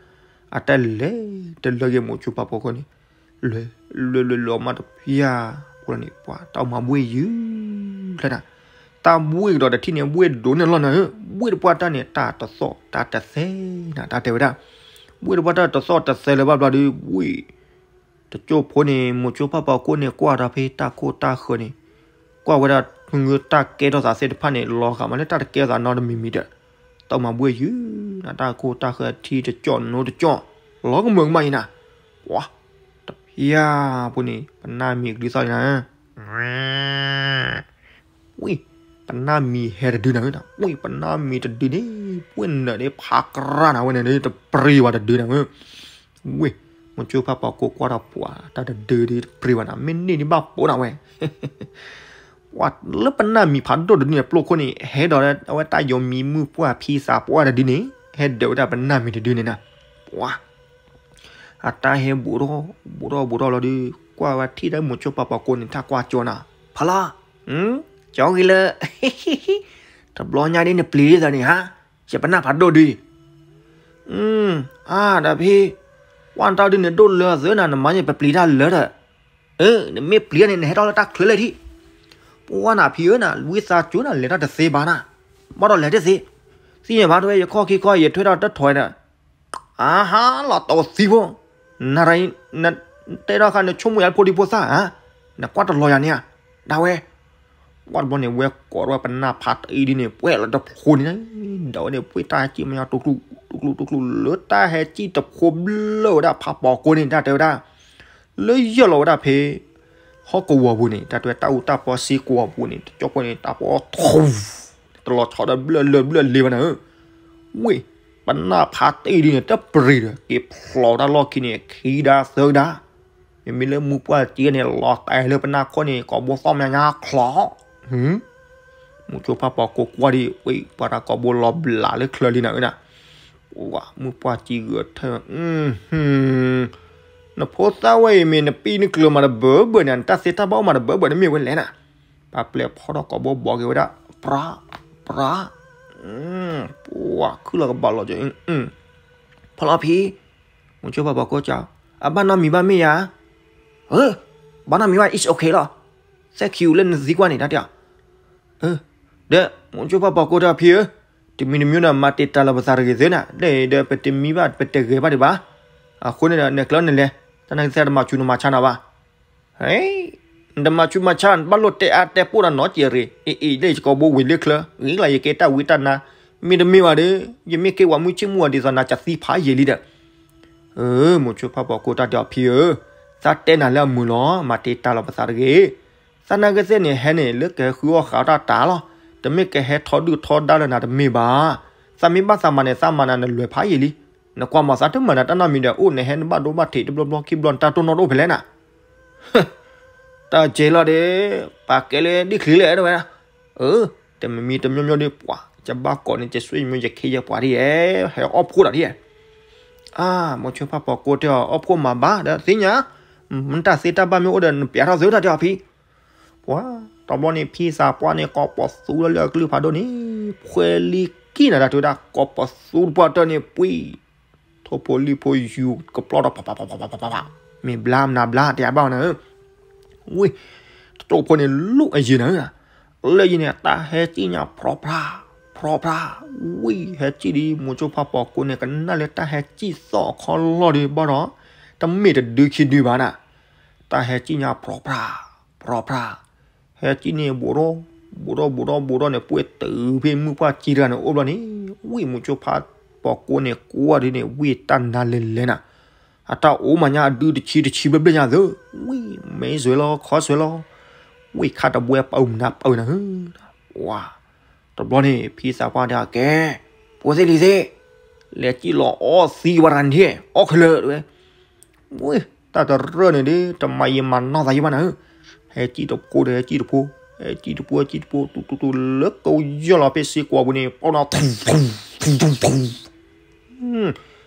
အတၢ်လဲၤတလၢက့ၤမိၤဆိဖးပိာ်ကိးန့ၣ်, လဲၤ, လဲၤလဲၤလီၤမးတဖၣ်, အဃိန့ၣ် ပှၤတၢ်အိၣ်မးဘှ့ၣ်ယုၢ်ဖျဲနၤ, တၢ်ဘှ့ၣ်ကဒီးတထံၣ်န့ၣ် ဘှ့ၣ်ဒိၣ်န့ၢ်လီၢ်နၤဧၢ, ဝ့ၢ်တပှၢ်တၢ်န့ၣ် တၢ်တသီၣ်တၢ်တသဲနၤ တၢ်တဲဝဲဒၣ်. ဝ့ၢ်တပှၢ်တၢ်တသီၣ်တသဲလၢၤဘၣ်ဘျီဒီး ဝ့ၢ် တကၠိၢ်ဖိန့ၣ် မိၤဆိဖးပီၤကိၢ်န့ၣ် ကွၢ်ဒီးဖဲတၢ်ခိၣ်တၢ်ဃၢၤန့ၣ် ကွၢ်ဝဲဒၣ်မုၢ်ဂၢၢ်တၢ်ကဲထီၣ်သးသ့ၣ်တဖၣ်န့ၣ် လီၤဂာ်မးလၢတၢ်တကဲထီၣ်သးနီတမံၤမံၤဒီး တၢ်မၤဘှ့ၣ်ယုၢ်နၤ တၢ်ခိၣ်တၢ်ဃၢၤထံတကၠီၣ်နိတကၠီၣ် လီၤကမၢၢ်ကမၣ်အံၤနၤ. ပှၤ တဖၠၣ်ဖိန့ၣ် ပနၢ်မံၤကဒုသီၣ်လံနၤ ဝံၢ် ပနၢ်မံၤဟဲတဒုနၤဧၢ, ဝံၢ် ပနၢ်မံၤတဒုန့ၣ် ပှဲၢ်နၢၤဒ်ဖးကြၢ်နၤဝဲန့ၣ် တပြံၤဝဲတဒုနၤဧၢ. ဝံၢ် မိၤဆိဖးပီၤကိၢ်ကွၢ်ဒီးပှၤ တၢ်တဒုဒ်တပြံၤဝဲနၤ မ့ၢ်န့ၢ်ဒ်ဘၣ်ပိာ်နၤဝဲ ပှၤလၢပနၢ်မံၤဖးဒိၣ်တဒုန့ၣ် ပျိၢ်ခိၣ်န့ၣ် ဟဲဒီးအဝဲတၢ်ယိၤမံၤမုၣ်ပှၢ်ဖံသးပှၢ်တဒုန့ၣ် ဟဲဒၢးဝဲဒၣ်ပနၢ်မံၤတဒုန့ၣ်နၤ. ပှၤ အတၢ်ဟဲဘူးထီၣ် ဘူးထီၣ်ဘူးထီၣ်လီၤဒီး ကွၢ်ဝဲထံၣ်တၢ်မိၤဆိဖးပီၤကိၢ်န့ၣ် တၢ်ကွၢ်ကၠီနၤ ဖီလီၤ ကၠီဂ့ၤလၢ တဘျီညါဒ်နပျံၤသးန့ၣ်ဟါ ယပနၢ်ဖးဒိၣ်ဒု အါ ဒီးဖံ ကွၢ်နတၢ်ဒုန့ၣ်ဒိၣ်လၢအသၢနၤ နမၤန့ၣ်ပပျံၤတၢ်လၢဒီး အၢ နမ့ၢ်ပျံၤန့ၣ် နဟဲထီၣ်လၢတၢ်ချၢလဲၣ်ထံ ပှၢ်နဖံဧၢနၤ ဝံသးစူၤနၤ လဲၤတၢ်တသ့ဘၣ်နၤ ဘၣ်ဒီးလဲၤတသ့ သ့ၣ်ညါဘၣ်တဝဲ ယခီၣ်ခံခီ ယထွဲထီၣ်တထီၣ်နၤ အဟါ လီၤတီၤသံဖိ နရၤ နတဲထီၣ်ဃာ် နဆိကမိၣ်ယၤဖိဒံဖိသၣ်ဧါ နကွၢ်တလီၤယၤန့ၣ်ဧါ ဒၣ်ဝဲ ကွၢ်တဘျီန့ၣ် ဝဲကိးထီၣ်ဝဲပနၢ်ဖးတအံၤဒ်န့ၣ် ပှဲၤလီၤတဖိန့ၣ် ဒီးဝဲန့ၣ် ပှ့ၤတၢ်ဟဲစံၣ်မးညီ တူၢ်ကျူၢ်တူၢ်ကျူၢ် လၢတၢ်ဟဲစံၣ်တဖိဘျၢဝဲဒၣ်ဖးပီၤကိၢ်န့ၣ် တၢ်တဲဝဲဒၣ် လၢယၢ်လီၤဝဲဒၣ်ဖဲ ဟီၣ်ကဝီၤပူၤန့ၣ် တၢ်တဲဝဲတၢ်အူတၢ်ပီစ့ကဝီၤပူၤန့ၣ် တကၠီၢ်ဖိန့ၣ် တၢ်ပီထူ တလီၤဆီဒီးဘျၢၣ်လၢဘျၢၣ်လ့ဝဲနၤဧၢ ဝ့ၢ် ပနၢ်ဖးတအံၤဒ်န့ၣ် တပရံၤဒီး က့ၤဖျိးတၢ်လီၢ်ခံန့ၣ် ခံဒါသၢဒါ မ့မ့ၢ်လၢမုၢ်ပှၢ်စ့န့ၣ် လီၤတဲာ်လၢပနၢ်ခိၣ်န့ၣ် ကိာ်ဘိသီၣ်မးညါချီ မိၤဆိဖးပီၤကိၢ်ကွၢ်ဒံး ဝ့ၢ် ပှၤတၢ်ကိာ်ဘိလီၤဘျးလၢချၢလံနၤဧၢနၤ ဝ့ၢ် မုၢ်ပှၢ်စ့ဂဲၤထၢၣ် နဖိသၣ်ဝဲအံၤမ့ၢ်နပံနကျၢၤမးတဘၢဘၢန့ၣ် နတၢ်သ့တၢ်ဘၣ်အိၣ်မးတဘၢဘၢန့ၣ်မ့ၢ်ဝဲလဲၣ်နၤ ပာ်ပျဲဖီၣ်ထီၣ်ကိာ်ဘိဘီက့ၤဝဲဒၣ် ပြး ပြး ပှၤခုၣ်လီၤကဘၣ်လီၤကၠီ ဖီလီၤဖံ မိၤဆိဖးပီၤကိၢ်ကၠီ အဘၣ်နီတမံၤဘၣ်မ့ၢ်ယၤ ဘၣ်နီတမံၤဘၣ် it's okay လီၤ thank you လၢနသံကွၢ်န့ၣ် တၢ်တဲအီၤ ဒီး မိၤဆိဖးပီၤကိၢ်တဲအီၤ ဖံဧၢ တမံၤတမံၤဒီး မၤတ့ၢ်တၢ်လီၤပသးတဂ့ၤသ့နၤ ဒီးပတမံဘၣ် ပတဂဲၤဘၣ်ဒံးဘၣ် အဃိန့ၣ်ဒီး နကျၢၤနလဲၤ တၢ်နာ်က့သ့ၣ်တမၤဆူးနမၤဆါနၤဘၣ် နတမၤဆူးမၤဆါ နဘၣ်လိၣ်တဲအါတဲပိၢ်နၤနီတစဲးရ့ၣ် အ့ၣ်အ့ၣ် လၢယကိာ်ဘိဝံၤလၢချၢ ဂ့ၤလီၤ ယကဲတၢ်ဝံတၢ်နါ မ့တမ့ၢ်ဘၣ်ဒီး ယမ့ၢ်ကဲဝၤမုၢ်ဆ့ၣ်မုၢ်ဝါဒ်သိးနၤ ကသံဖးယံာ်လံဒီး မိၤဆိဖးပီၤကိၢ်တၢ်တဲအီၤ ဖံဧၢ သးတဲနၤလၢအမုာ်လီၤ မၤတ့ၢ်တၢ်လီၤပသးတဂ့ၤ သးနာ်က့သ့ၣ်န့ၣ် ဟဲန့ၣ် လၢကဟဲဃုအီၣ်ဃုအီတၢ်တၢ်လီၤ တမ့ၢ်ကဟဲထီဒုၣ်ထီဒါလၢနၤတမ့ၢ်ဘၣ် သးမ့ၢ်ဘၣ်သးမၤန့ၣ် သးမၤနၤနလွဲၢ်ဖးယံာ်လံ နကွၢ်မၤသးတမၤနၤတၢ်နီတမံၤဒီး အိၣ်နဟဲနဘၣ်ဒိဘၣ်ထံးတဘျီဘျီခံဘျီ နတၢ်တိၢ်နီၣ်တအိၣ်ဖဲလဲၣ်နၤ တၢ်ကဲလီၤဒီး ပာ်ကဲလၢဒ်ချံလဲၣ်တဲဝဲဒၣ် အၢ တမံၤမံၤတမံၤမံၤဒီး ပှၤ ယဘၣ်ကိးန့ၣ် ယစွဲယမိၢ်ယခ့ယပှၤဒ်ယဲ ဟဲအီၣ်ဖှိၣ်ဒီးဒ်ယဲ အါ မိၤဆိဖးပီၤကိၢ်တဲအီၤ အီၣ်ဖှိၣ်မၤဘၣ်ဒီး သ့ၣ်ညါ မ့ၢ်တၢ်သ့တၢ်ဘၣ်မ့ၢ်အိၣ်ဒီး နပျးထီၣ်သုတၢ်တဲအီၤဖံ ပှၤ တဘျီန့ၣ် ဖံသးပှၢ်န့ၣ် ကိးပီၤသူလၢလၢအကလုၢ်ဖးဒိၣ်န့ၣ် ဖှဲလံကံၢ်နၤတၢ်တဲဝဲဒၣ် ကိးပီၤသူတပှၢ်တၢၢ်န့ၣ် ပှံၤ ထိၣ်ဖိလံၣ်ဖိယူၤကပျီၢ်ဒီး ဖးဖးဖးဖးဖးဖး မ့ၢ်ဘျါမနုၤဘျါ တဲဘၣ်နၤဧၢ ဝ့ၢ် တတိၢ်ဖိန့ၣ်လူၤအယံၤနၤဧၢ လၢယံၤန့ၣ် တၢ်ဟဲစံၣ်ညါဖြီဖြါ ဖြီဖြါ ဝံၢ် ဟဲစံၣ်ဒ် မိၤဆိဖးပီၤကိၢ်န့ၣ် ကနၣ်လၢတၢ်ဟဲစံၣ်သီၣ်ခီလီၢ်ဒံးဘၣ်ဒီး တမ့ၢ်တဒုခံဒုဘၣ်နၤ တၢ်ဟဲစံၣ်ညါဖြီဖြါ ဖြီဖြါ ဟဲစံၣ်န့ၣ် ဘူးထီၣ် ဘူးထီၣ်ဘူးထီၣ်ဘူးထီၣ်န့ၣ် ပှဲၤတုၤဖဲမုၢ်ပှၢ်စံၣ်တဂၤန့ၣ်အိၣ်ဘျီန့ၣ် ဝံၢ် မိၤဆိဖးပီၤကိၢ်န့ၣ် ကွၢ်ဒ်န့ၣ် ဝံၢ်တၢ်နါလဲၤလဲၤနၤ အတၢ်အိၣ်မၤညါအဒုတဆံတဆံဘျဲၣ်ဘျဲၣ်ညါသၢ ဝံၢ် မဲဆွဲလီၤ ခီဆွဲလီၤ ဝံၢ်ခါတဘှဲပာ်မနုၤပာ်နၤဧၢ ဝါ တဘျီန့ၣ် ဖံသးပှၢ်တဲအီၤ ကဲ ဖိသ့ၣ်လံၤသ့ၣ် လဲၤစံၣ်လီၤအီၣ်သံဝဲဒၣ်န့ၣ် အီၣ်ခဲလၢာ်တဝဲ ဝံၢ် တၢ်တရၢၢ်န့ၣ်ဒီး တမၤယံာ်မၤနီၢ်သးယံာ်ဘၣ်နၤဧၢ ဟဲစံၣ်တဖိဒီး ဟဲစံၣ်တဖိ ဟဲစံၣ်တဖိ ဟဲစံၣ်တဖိ တူၢ်တူၢ်တူၢ် လၢကယီၢ်လီၤဖဲစ့ကွီၤပူၤန့ၣ် ပီၣ်နီၤ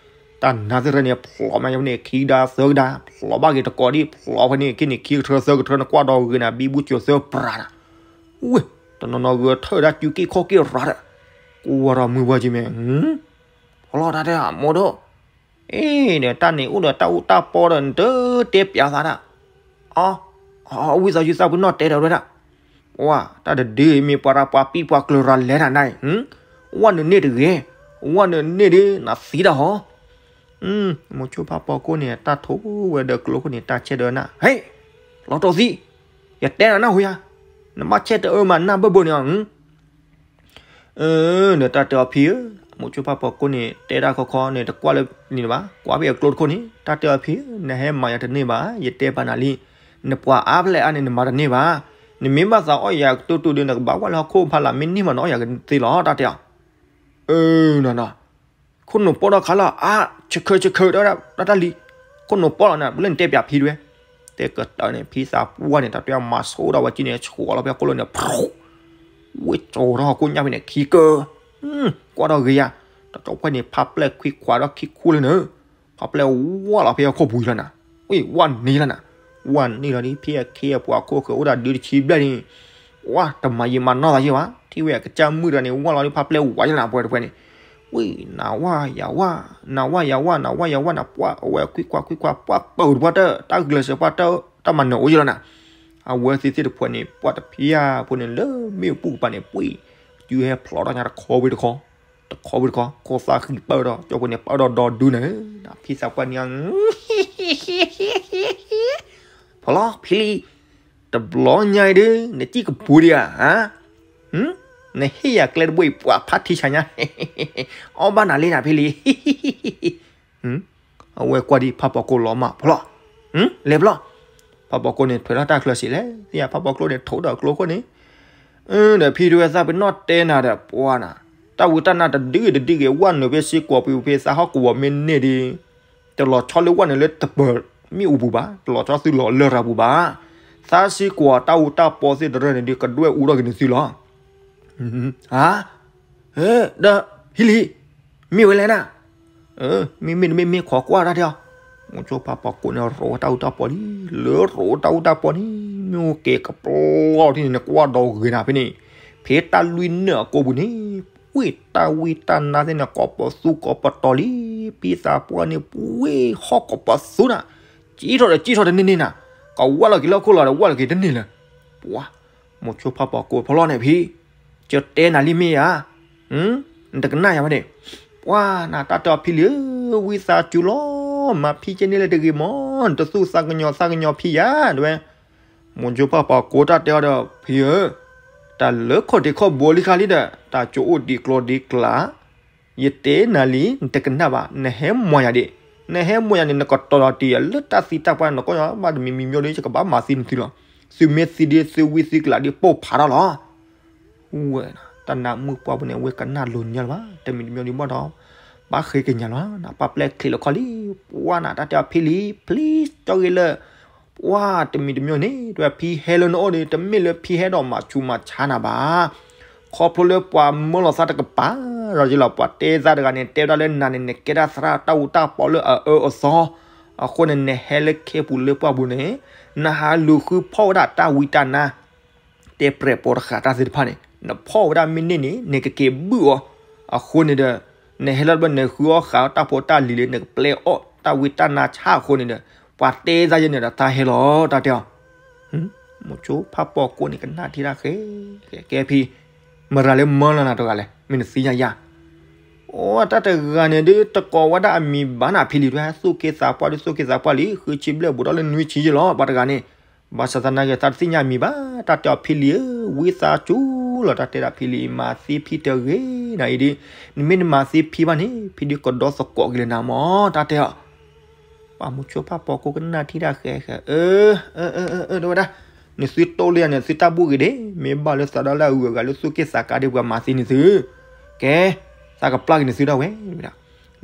တၢ်နါသ့ၣ်တဖၣ်န့ၣ် ဖျိးမးယဝဲန့ၣ် ခံဒါသၢကဒါ ဖျိးဘၣ်က့ၤတကိးဒံး ဖျိးဖဲန့ၣ် ခံန့ၣ် ခံကထၢသၢကထၢ နကွၢ်ဒီးဂ့ၤနၤ ဘံဘူကၠိၤသၢပြးနၤ ဝ့ၢ် တနီၤနီၤဂဲၤထၢၣ်ဒၣ် စုက့ၣ်ခီၣ်က့ၣ်ရၤဒီး ကွၢ်ဒီးမုၢ်ပှၢ်ကံၤမဲာ် ဖီလီၤတၢ်တဲအမိၢ်ဒိၣ် အ့ ဒီးတၢ်န့ၣ်အိၣ်ဒီးတၢ်အူတၢ်ပီဒီး နတတဲပျးသးဒၣ် အ ဝံသးစူၤသးပ့ၤနီၣ်တဲဒီးဝဲဒၣ် ပှၤ တၢ်တဒုအံၤမ့ၢ်ပှၤရၣ်ပှၤပံၤပှၤကျၢၤရၤလဲၤတၢ်နၤအံၤ ဝၣ်နန့ၢ်တဂ့ၤ, ဝၣ်နန့ၢ်ဒ်နသံတၢ်ဟီ. မိၤဆိဖါပိာ်ကိၢ်န့ၣ် တၢ်ထိးဝဲဒီးကျိခိၣ်န့ၣ် တၢ်ဆဲးဒီးနၤ, ဟဲ, လီၤတီၤသံ, ယတဲနၤနၢ်ဟူယၤ, နဘၣ်ဆဲးတအၢမးနၢ်ဘၢၣ်ဘၢၣ်န့ၣ်. ဒီးတၢ်တဲအီၤဖံဧၢ, မိၤဆိဖါပိာ်ကိၢ်န့ၣ် တဲတၢ်ခီခီန့ၣ် တကွၢ်လၢန့ၣ်ဘၣ်, ကွၢ်ဖဲအကျိတခိၣ်န့ၣ် တၢ်တဲအီၤဖံဧၢ, နဟဲမၤယၤတန့ၢ်ဘၣ်, ယတဲပာ်နၤလံ, နပှၤအါဖျဲၣ်အါန့ၣ် နမၤတန့ၢ်ဘၣ်, နမ့ၢ်ဘၣ်သးအီၣ်ယၤကတိၤတိၤဒီး နကဘၣ်ဝၢ်လၢဟီၣ်ခိၣ်ဖးလၢ် မ့ၢ်န့ၢ်မးနအီၣ်ယၤကသ့လီၤ, တၢ်တဲအီၤ. အၢ နီၢ်နီၢ်, ခိၣ်နူာ်ပီၢ်ထီၣ်ခါလီၤ, အါ, ဆၢခၢဆၢခၢ တၢ်တၢ်လံ, ခိၣ်နူာ်ပီၢ်လီၤနၤ, လၢနတဲပၠးဖံတဝဲ, တဲကတၢၢ်န့ၣ် ဖံသးပှၢ်န့ၣ် တၢ်တဲမၤဆိဒၣ်ဝဲကံန့ၣ် ဆှီလီၤဖဲခိၣ်လၢန့ၣ်, ဝ့ၢ်ကၠီထီၣ်ဟီၣ်ခိၣ်ညၣ်ဖဲန့ၣ် ခံကၢ, ကွၢ်ထီၣ်ဂ့ၤယၤ, တကၠီဖဲန့ၣ် ဖးပျဲၢ်ခွံခွါဒီးခံခူလၢန့ၣ်, ဖးပျဲၢ်ဝၢ်လီၤဖဲဟီၣ်ခိၣ်ပူၤလီၤနၤ, ဝ့ၢ်ဝၢ်န့ၣ်လီၤနၤ, ဝၢ်န့ၣ်လီၤဒ် ဖံအခံအပှၤခိၣ်ဃၢၤအိၣ်ဒၣ်ဒုတဆံဘျဲၣ်န့ၣ်, ဝၢ်တမၤယံာ်မၤနီၢ်သးယံာ်ဘၣ်, ထံၣ်ဝဲအကစၢ်မုၣ်တဂၤန့ၣ် ဝၢ်လီၤဒ်ဖးပျဲၢ်ဝၢ်ယလီၤနၤ ပှဲၤတပှဲၤန့ၣ်, ဝ့ၢ်နၤဝၢ်ယၤဝၢ်, နၤဝၢ်ယၤဝၢ်, နၤဝၢ်ယၤဝၢ်နၤ, ပှၢ်အဝဲခွံခွါခွံခွါ ပှၢ်ပၢၢ်တပှၢ်တၢၢ် တၢ်ဂုာ်လၢစၢၤပှၢ်တၢၢ် တၢ်မၤနၢၤအိၣ်ယလီၤနၤ, အဝဲသ့ၣ်သ့ၣ်တဖၣ်န့ၣ် ပှၢ်တဖံးဧါဖိန့ၣ် လၢမ့ၣ်အူပူၤကပၤန့ၣ် ပှ့ၤ, စုဟဲဖျိးထီၣ်ညါတခီဝံၤတခီ, တခီဝံၤတခီ, ခိၣ်သၣ်ဃံပၢၢ်ဒီး ကၠီဖိန့ၣ် ပၢၢ်ဒီးဒီဒူန့ၣ်, ဖံသးပှၢ်န့ၣ် ဖီလီၤဖံလံ, တဘျီညါအံၤဒုး နစံၣ်ကပူၤဒံးဧါ, နဟ့ၣ်ယၤကျဲတဘိအံၤ ပှၤဖးထံဆါညါ, အီၣ်ဘၣ်နၤလံနၤဖံလံ, အဝဲကွၢ်ဒံးဖးပိာ်ကိၢ်လီၤမၢ်ဖီလီၤ, လဲၤဖီလီၤ, ဖးပိာ်ကိၢ်န့ၣ် ထွဲထီၣ်တၢ်ချၢစံးလဲၣ်, သ့ၣ်ညါဖးပိာ်ကျိန့ၣ် ထိးဒီးကျိခိၣ်န့ၣ်, ဒီးဖံတဝဲသးပ့ၤနီၣ်တဲနၤဒီး ပှၢ်နၤ, တၢ်ဝံတၢ်နါတဒုဂ့ၤတဒုဂ့ၤ ဝၢ်နုာ်ဖဲစ့ၢ်ကီးပူၤဖဲသးဟီၣ်ကဝီၤမ့ၢ်န့ၢ်ဒံး တလီၤဆီလၢဝၢ်နုာ်လၢတပၢၤမ့ၣ်အူပူၤဘၣ်, တလီၤဆီသုလီၤလၢရၤပူၤဘၣ်, သးစ့ၢ်ကီးတၢ်အူတၢ်ပီသ့ၣ်တရၢၢ်န့ၣ်ဒုး ကဒွဲၣ်အူထီၣ်က့ၤနသုလီၤ, ဧါ, ဒီးဖံလံ, မ့ၢ်ဝဲလဲၣ်နၤ, မ့မ့ၢ်တမ့ၢ်မ့ၢ်ခိးကွၢ်တၢ်တဲအီၤ, မိၤဆိဖးပိာ်ကိၢ်န့ၣ် ရိးတၢ်အူတၢ်ပီလံ, လၢရိးတၢ်အူတၢ်ပီန့ၣ် မ့ၣ်အူက့ၤကပျီထံၣ်န့ၣ် နကွၢ်ဒီးဂ့ၤနၤဖဲန့ၣ်, ဖဲတၢ်လွံၢ်နၢၣ်အကိာ်ပူၤန့ၣ် ပှ့ၤတၢ်ဝံတၢ်နါသ့ၣ်န့ၣ် ကိးပသူကိးပတီၤလံ, ဖံသးပှၢ်န့ၣ် ပှ့ၤဟီၣ်ကိးပသူနၤ, ကံၣ်ထီၣ်ဒီးကံၣ်ထီၣ်တန့ၢ်န့ၢ်နၤ, ကဝၢ်လီၤက့ၤလၢဟီၣ်ခိၣ်လီၤဒီးဝၢ်လီၤက့ၤတန့ၢ်လၢၤ, ပှၤ, မိၤဆိဖးပိာ်ကိၢ်ဖီလီၤန့ၣ်ဖံ, ကတဲနၤလံမ့ၢ်ဧါ, နတကနၣ်ယၤဝဲန့ၣ်, ပှၤနၤတၢ်တဲအီၤဖံလံဧၢ, ဝံသးစူၤလီၤ, မၤဖံကဲန့ၣ်လၢတဂ့ၤမး, နတသူၣ်သးကညီၤသးကညီၤဖံယၤ, တဲဝဲ မိၤဆိဖးပိာ်ကိၢ်တၢ်တဲအီၤဒီး ဖံဧၢ, တၢ်လၢခီၣ်ထံးခီၣ်ဘိလံခါလံဒီး တၢ်ကၠိအိၣ်ဒံးကျီဒံးကျါ, ယတဲနၤလံ နတကနၣ်ဘၣ်, နဟဲမၤယၤဒံး, နဟဲမၤယၤန့ၣ် နကတီၤလီၤတံၢ်ယၤလၢတၢ်သံတၢ်ပှၢ် နကိးယၤဘၣ်တမံၤမံၤမံၤဒီး ယကဘၣ်မၤသံနသုလီၤ, သုမ့ၢ်သံဒ်သုဝံသုကလးဒ်ပိၢ်ဖးထီၣ်လီၤ. ဝဲ, တၢ်နါမုၣ်ပှၢ်ပူၤန့ၣ် အဝဲကနၣ်လိၤညါလၢၤဘၣ်, တမံၤတမံၤဒ်ဘၣ်ဒီး ဘၣ်ဃ့ကညးလီၤ, နပၢ်ပျဲၢ်ချံးလီၤခီလံ, ပှၤနၤတၢ်တဲအီၤဖံလံ, please ကၠီဂ့ၤလၢ ပှၤတမံၤတမံၤန့ၣ် တဝဲဖံဟဲလၢနအိၣ်ဒီး တမ့ၢ်လၢဖံဟဲဒီးမၤဆူးမၤဆါနၤဘၣ်. ခီဖျိလၢပှၤမၢလီၤသးတကပၤ ဒီးယလီၤ ပှၤတဲသးတဂၤန့ၣ် တဲဝဲဒၣ်လၢနၤန့ၣ် နကဲဒၣ်သရၣ်တၢ်အူတၢ်ပီလၢအအၢအသီ, အဃိန့ၣ် နဟဲလၢခဲပူၤလၢပှၢ်ပူၤန့ၣ် နဟးလူၤဃုဖီၣ်ဝဲဒၣ်တၢ်ဝံတၢ်နါ တဲပြဲးပိာ်တဃာ်တၢ်သ့ၣ်တဖၣ်န့ၣ် နဖီၣ်ဝဲဒၣ်မ့ၢ်န့ၢ်န့ၣ် နကက့ၤဘုၣ်အီၤ. အဃိန့ၣ်ဒီး နဟဲလီၤတဘျီ နဃုအီၣ်ဃာ်အီၣ်တၢ်ဖိတၢ်လံၤလံ နကပျဲအီၣ်တၢ်ဝံတၢ်နါဆါအဃိန့ၣ်ဒီး ပှၤတဲသးယဲန့ၣ်ဒီး တၢ်ဟဲလီၤ တၢ်တဲအီၤ. မိၤဆိဖးပိာ်ကိၢ်န့ၣ် ကနၣ်ထံၣ်တၢ်ဃဲ ကဲဖံ မရၤလၢမၢလီၤနၤတဂၤလဲၣ် မ့ၢ်နသ့ၣ်ညါယၤ အိၣ်တၢ်တဂၤန့ၣ်ဒုး တကိးဝဲဒၣ်အမံၤဘၣ်နၤဖံလံၤ သူၣ်က့သးပှၢ်ဒုး သူၣ်က့သးပှၢ်လံ ဃုဆံဘျဲၣ်ဘူးထီၣ်လၢနွံဆံယဲလီၤ ပှၤတဂၤန့ၣ်. ဘၣ်ဆၣ်သနာ်က့ သးတသ့ၣ်ညါအမံၤဘၣ် တၢ်တဲအီၤဖံလံၤဧၢ ဝံသးစူၤလီၤ တၢ်တဲဒၣ်ဖံလံၤ မၤသ့ဖံတဂ့ၤနၤအံၤဒုး နမ့ၢ်နမၤသ့ဖံဘၣ်န့ၣ် ဖံဒုးကဒီသကိးက့ၤလၢနၤမၢ် တၢ်တဲအီၤ ပှၤမိၤဆိဖးပိာ်ကိၢ်ကနၣ်ထံၣ်တၢ်ဃဲဃဲ အၢ အၢ အၢ တဲဝဲဒၣ် နသုတိၢ်လံဧါ နသုတၢ်ဘူၣ်ဂ့ၤဒ့ၣ် မ့ၢ်ဘၣ်လၢသးဒီလၢအဂုၤအဂၤလၢသူၣ်က့သးကါဒ့ၣ် ပှၤမၤသ့နသု ကဲ သးကပျၢ်က့ၤနသုဒၣ်ဝဲ ဝဲဒၣ်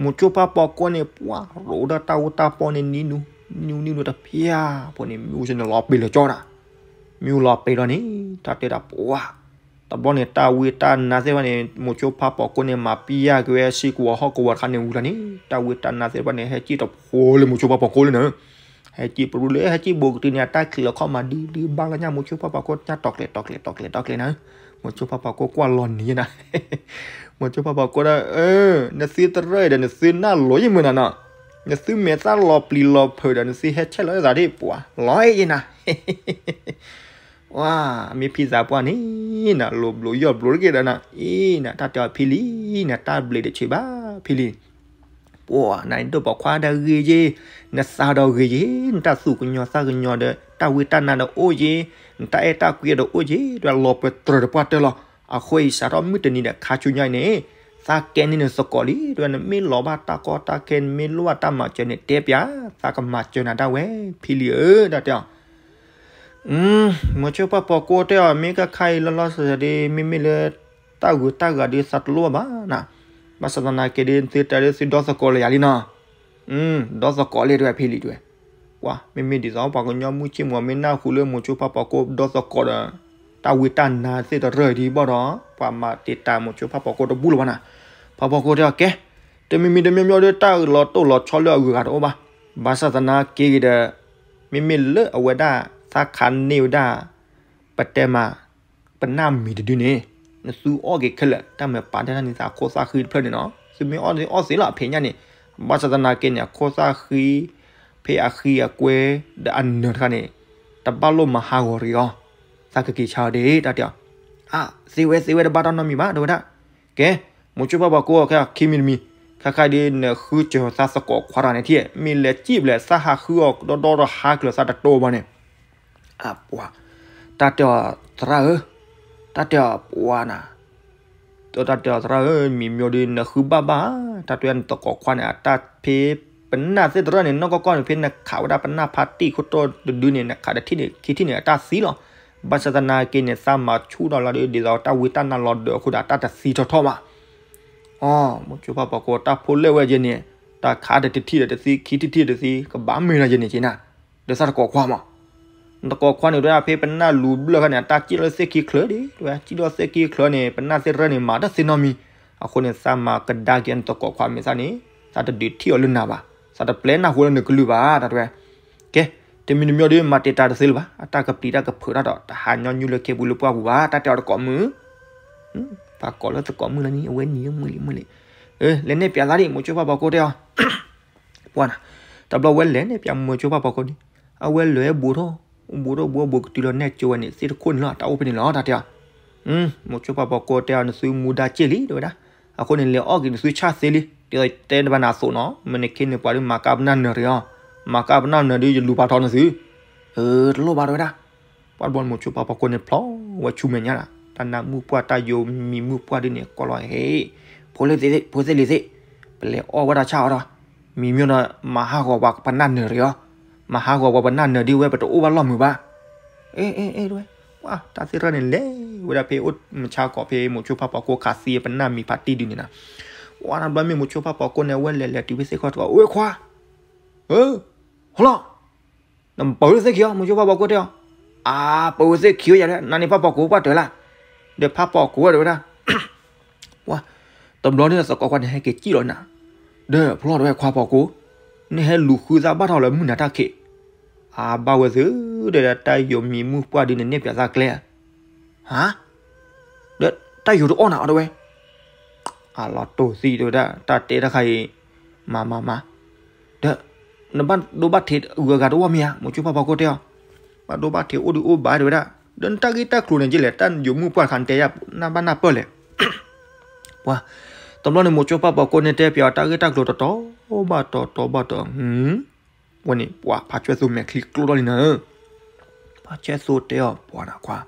မိၤဆိဖးပိာ်ကိၢ်န့ၣ် ပှၤရိးဒီးတၢ်အူတၢ်ပီန့ၣ်နံၤနူ နံၤနူတဖျၢၣ်ဖိန့ၣ် မ့ၣ်အူစ့ၢ်န့ၣ်လီၤပ့ၤလၢကၠီနၤ မ့ၣ်အူလီၤပ့ၤလီၤန့ၣ် တၢ်တဲဒၣ်ပှၤ တဘျီန့ၣ် တၢ်ဝံတၢ်နါသ့ၣ်တဖၣ်န့ၣ် မိၤဆိဖးပိာ်ကိၢ်န့ၣ် မၤပျၢ်က့ၤဝဲစ့ၢ်ကီးဟီၣ်ကဝီၤတခါန့ၣ်ဝံၤလီၤန့ၣ် တၢ်ဝံတၢ်နါသ့ၣ်တဖၣ်န့ၣ် ဟဲစံၣ်တဖိလၢမိၤဆိဖးပိာ်ကိၢ်လၢန့ၣ် ဟဲစံၣ်ပရူလၢ ဟဲစံၣ်ဘိးကတုၤန့ၣ် အတၢ်ချံးလီၤခီၣ်မၤဒုးဒုးဘၣ်လီၤညါ မိၤဆိဖးပိာ်ကိၢ်ညါတီၤကျဲၤတီၤကျဲၤတီၤကျဲၤတီၤကျဲၤနၤ မိၤဆိဖးပိာ်ကိၢ်ကွၢ်လီၤနံၤနၤ မိၤဆိဖးပိာ်ကိၢ်ဒီး နသုတရၢၢ်ဒီး နသုနၢ်လိၤယမုာ်နၤနီၤ နသုမဲာ်သၣ်လီၤပျံၤလီၤဖုးဒီး နသုဟဲဆဲးလီၤသးဒ်ပှၤ လီၤယနၤ ဝါ, မ့ၢ်ဖံသးပှၢ်န့ၣ် နလိၤဘျိးယီၢ်ဘျိးတက့ၢ်ဒီးနၤ, အံၤနၤ တၢ်တဲအီၤဖံလံၤ, နတၢ်ဘျုးတဆံးဘၣ် ဖံလံၤ. ပှၤ နဒိၣ်ပိာ်ခွါဒီးဂ့ၤက့ၤ, နသးဒီးဂ့ၤက့ၤ, နတၢ်သူၣ်ကညီၤသးကညီၤဒီး တၢ်ဝံတၢ်နါဒီးအိၣ်က့ၤ, နတၢ်အဲၣ်တၢ်ကွံဒီးအိၣ်က့ၤ, ဒီးလီၤပှဲၤတြၢၤတပှၢ်တၢၢ်လီၤ. အဃိအံၤ စးထီၣ်မုၢ်တနံၤဒီးခါဆူညါအံၤန့ၣ် သးကဲန့ၢ်နသကိးလံ, ဒီးနမ့ၢ်လီၤဘၣ်တၢ်ကီတၢ်ခဲ နမ့ၢ်လိၣ်ဘၣ်တၢ်မၤစၢၤန့ၣ် တဲပျး, သးကမၤစၢၤနၤဒၣ်ဝဲ ဖံလံၤဧၢ, တၢ်တဲအီၤ. မိၤဆိဖးပိာ်ကိတဲအီၤ, မ့ၢ်ကခါအံၤလီၤလီၤဆဲးဆဲးဒီး မ့မ့ၢ်လၢ တၢ်ဂုၤတၢ်ဂၤဒီး သးတလိၣ်ဘၣ်ဘၣ်နၤ, ဘၣ်ဆၣ်သနာ်က့ဒီး သုတဲဒီးသုဒီသကိးလၢယၤလံနီၤ, ဒီသကိးလံတဲဝဲ ဖံလံၤတဲဝဲ. ပှၤ မ့မ့ၢ်ဒ်သိးပှၤကညီမုၢ်ဆ့ၣ်မုၢ်ဂီၤ မ့ၢ်နၢ်ဟူလၢမိၤဆိဖးပိာ်ကိဒီသကိးဒီး တၢ်ဝံတၢ်နါသ့ၣ်တရၢၢ်ဒံးဘၣ်ဒီး ပှၤမၤတံာ်တာ်မိၤဆိဖးပိာ်ကိတဘူၣ်လၢၤဘၣ်နၤ. ဖးပိာ်ကိတဲအီၤ ကဲ, တမံၤမံၤတမံၤမံၤဒီး တၢ်လီၤတိၢ်လီၤဆီလၢအဂုၤအဂၤတအိၣ်ဘၣ်. ဘၣ်ဆၣ်သနာ်က့ဂ့ၤဒီး မ့မ့ၢ်လၢအဝဲဒၣ် သးခးန့ၢ်ဝဲဒၣ် ပတဲမး ပနၢ်မံၤတဒုန့ၣ် နသုအီၣ်က့ၤခဲလၢာ် တၢ်မၤပာ်တၢ်န့ၣ် သးခိၣ်သၣ်ဃံတဖျၢၣ်န့ၣ်နီၤ, သုမ့ၢ်အီၣ်သ့အီၣ်သ့လီၤ အဖဲညါန့ၣ်, ဘၣ်ဆၣ်သနာ်က့န့ၣ် အခိၣ်သၣ်ဃံ ဖဲအဃံအကွဲ ဒီးအနၢၤတခါန့ၣ် တဘၣ်လိၣ်မၤဟးဂီၤတဂ့ၤအီၤ, သးကက့ၤဆါအီၤဒၣ် တၢ်တဲအီၤ. အါ သ့ဝဲသ့ဝဲတဘၣ်တၢ်နီတမံၤဘၣ် တဲဝဲဒၣ်. ကဲ, မိၤဆိဖးပိာ်ကိ ခဲခံမံၤတမံၤ, ခါခါဒီး နဃုစၢၤသးသကိးခွါတဂၤန့ၣ်ထံၣ်, မ့ၢ်လဲၤစံၣ်ဘျဲး သးဟးဃုအီၤဒီဒီဒီးဟးကျၢၤသးတတိၤဘၣ်န့ၣ် အပှၤ, တၢ်တဲအီၤသရၣ်ဧၢ, တၢ်တဲအီၤပှၤနၤ, တၢ်တဲအီၤသရၣ်ဧၢ, မံၤမၠိဒီး နဃုဘၣ်ဘၣ်, တၢ်တဲနသကိးခွါန့ၣ် အတၢ်ဖဲပနၢ်သ့ၣ်တရၢၢ်န့ၣ် နီၢ်ကီၢ်ကီၢ်န့ၣ် ဖဲနခးဝဲဒၣ်ပနၢ်ဖါတံၢ်ခိၣ်တိၢ်တဒုန့ၣ် နခးတထံၣ်န့ၣ် ခံထံၣ်န့ၣ် အတၢ်သံလီၤ. ဘၣ်ဆၣ်သနာ်က့န့ၣ် သးမၤဆူၣ်ထီၣ်လီၤဒီး ဒ်သိးတၢ်ဝံတၢ်နါလီၤဒၢးအဃိဒီး အတၢ်တသံထီၣ်ထီၣ်ဘၣ်. အီ, မိၤဆိဖးပိာ်ကိတၢ်ဖိလဲၣ်ဝဲယဲန့ၣ်, တၢ်ခးတထံၣ်ဒီးတသံ ခံထံၣ်ထံၣ်ဒီးတသံ ကဘၣ်မ့ၢ်လီၤယဲန့ၣ်က့နၤ, ဒီးသးသကိးခွါမး, နသကိးခွါန့ၣ် ဒ်ဖဲပနၢ်လူၤဘျၢၣ်ခါန့ၣ် အတၢ်စံၣ်လီၤသ့ၣ်ခံချၢဒၣ်, တဲဝဲ စံၣ်လီၤသ့ၣ်ခံချၢန့ၣ် ပနၢ်သ့ၣ်တရၢၢ်န့ၣ် မၤတၢ်သ့နီတမံၤ, အဃိန့ၣ် သးမၤကဒါက့ၤနသကိးခွါမ့ၢ်သးန့ၣ်, သးတဒုးထံၣ်အီၤလၢနၤဘၣ်, သးတပျဲနၢ်ဟူလၢနကလုၢ်ဘၣ် တၢ်တဲဝဲ. ကဲ, တမံၤတမံၤဒီး မၤတံာ်တာ်တသ့လၢၤဘၣ်, အတၢ်ကပျံၤတၢ်ကဖုးတၢ်ဒီး တဟးညီနုၢ်လၢခ့ပူၤလၢပှၢ်ပူၤဘၣ်, တၢ်တဲအီၤသကိးမုၣ်, သးကိးလၢသကိးမုၣ်လၢနံၤ အဝဲနံၤမုၢ်လံ, လဲၤနဲၣ်ပၠးသးဒံး မိၤဆိဖးပိာ်ကိတဲအီၤ ပှၤနၤ, တဘျီဝဲလဲၤနဲၣ်ပၠးမိၤဆိဖးပိာ်ကိန့ၣ်, အဝဲလဲၤဘူးထီၣ်, ဘူးထီၣ်ဘူးဘူး ကတုၤလီၤနဲၣ်ကၠိဝဲန့ၣ် သ့ၣ်တခိၣ်န့ၣ်လီၤ တၢ်အိၣ်ဖဲန့ၣ်လီၤ တၢ်တဲအီၤ. မိၤဆိဖးပိာ်ကိတဲအီၤ နသုမူဒါစ့ၢ်လံ တဲဝဲဒၣ်, အဃိန့ၣ် လဲၤအီၣ်က့ၤနသုဆၣ်သ့လံ, ဒ်သိးတဲနဘၣ်နၤအသိးနီၤ, မ့ၢ်နခ့န့ၣ်ပှၤဒုးမၤကၢ်ပနၢ်နၢၤတဂ့ၤအီၤ, မၤကၢ်ပနၢ်နၢၤဒုး ယလူၤပာ်ထီၣ်နသု, အၢ တလိၣ်ဘၣ် တဲဝဲဒၣ်. ပှၤတဘျီန့ၣ် မိၤဆိဖးပိာ်ကိန့ၣ် ဖျီဝဲဆူမဲာ်ညါဒၣ်, တၢ်နါမုၣ်ပှၢ် တၢ်ယိၤမံၤမုၣ်ပှၢ်ဒုးန့ၣ် ကိးလီၤ ဟ့ၣ်, ဖိသ့ၣ်လံၤသ့ၣ်, ပလဲၤအီၣ်ဝဲဒၣ်ဆၣ်အီၤဒီး, မံၤမၠိဒီး မၤဟးဂီၤပှၤပနၢ်နၢၤတဂ့ၤအီၤ, မၤဟးဂီၤပှၤပနၢ်နၢၤဒုးဝဲ ပတအိၣ်ဘၣ်လီၢ်မုာ်ဘၣ်. အ့ အ့ အ့ တဲဝဲ, ပှၤတၢ်သ့ၣ်တဖၣ်န့ၣ် လဲၤဝဲဒၣ်ဖဲအိၣ်မုာ်ဆါကီး ဖဲမိၤဆိဖးပိာ်ကိခးသံပနၢ်မံၤဖါတံၢ်ဒုးန့ၣ်နီၤ, ပှၤတဘျီမ့ၢ်မိၤဆိဖးပိာ်ကိန့ၣ် အဝဲလဲၤလဲၤတုၤဖဲသ့ၣ်ခီၣ်တဂီၤ အိၣ်ခွါ, အၢ, ဟီလီၤ နပၢၤလၢသ့ၣ်ခံအီၤ မိၤဆိဖးပိာ်ကိတဲအီၤ, အၢ ပၢၤဝဲသ့ၣ်ခံဝဲယၤဒီး နၤန့ၣ်ဖးပိာ်ကိပှၢ်တၢၢ်လၢ်, ဒီးဖးပိာ်ကိဝဲတဲဝဲဒၣ်, ပှၤ, တဘျီန့ၣ်သကိးခွါန့ၣ် ဟဲက့ၤစံၣ်လီၤနၤ, ဒီးဖျီတဲဝဲခွါပိာ်ကိ, နဟဲလူၤဃုသးဘၣ်ထီၣ်လၢမုၢ်နၤတၢ်ခံး, အၢ ဘၣ်ဝဲသု, ဒီးတၢ်ယိၤမံၤမုၣ်ပှၢ်ဒုးန့ၣ် နဲၣ်ပၠးသးကျဲဧါ ဟါ, ဒီးတၢ်ယိၤတအီၣ်နၤအီၤတဲဝဲ, အလီၤတိၢ်သံတဲဝဲဒၣ် တၢ်တဲတၢ်ခါအံၤ, မၤမၤမၤ, ဒီး, နဘၣ်ဒိဘၣ်ထံးအဂုၤအဂၤတအိၣ်မ့ၢ်ဧါ မိၤဆိဖးပိာ်ကိတဲအီၤ, ဘၣ်ဒိဘၣ်ထံးအိၣ်ဒုးအိၣ်ဘၣ်တဲဝဲဒၣ်, ဒီးနတၢ်ဂ့ၢ်တၢ်ကျိၤန့ၣ်ကလဲၣ် တၢ်ယိၤမုၣ်ပှၢ်တခါနတဲယၤနၢ်ဘၣ်နၢ်ပၢၢ်လဲၣ် ပှၤ, တဘျီန့ၣ်မိၤဆိဖးပိာ်ကိန့ၣ်တဲပၠးအီၤတၢ်ဂ့ၢ်တၢ်ကျိၤတတီၤဘၣ်တီၤတီၤဘၣ်တီၤ, ဝဲန့ၣ် ပှၤဖးဆှဲသိမဲာ်ချံကျိထီၣ်လံနၤဧၢ, ဖးဆှဲသိတဲအီၤပှၤနၤခွါ,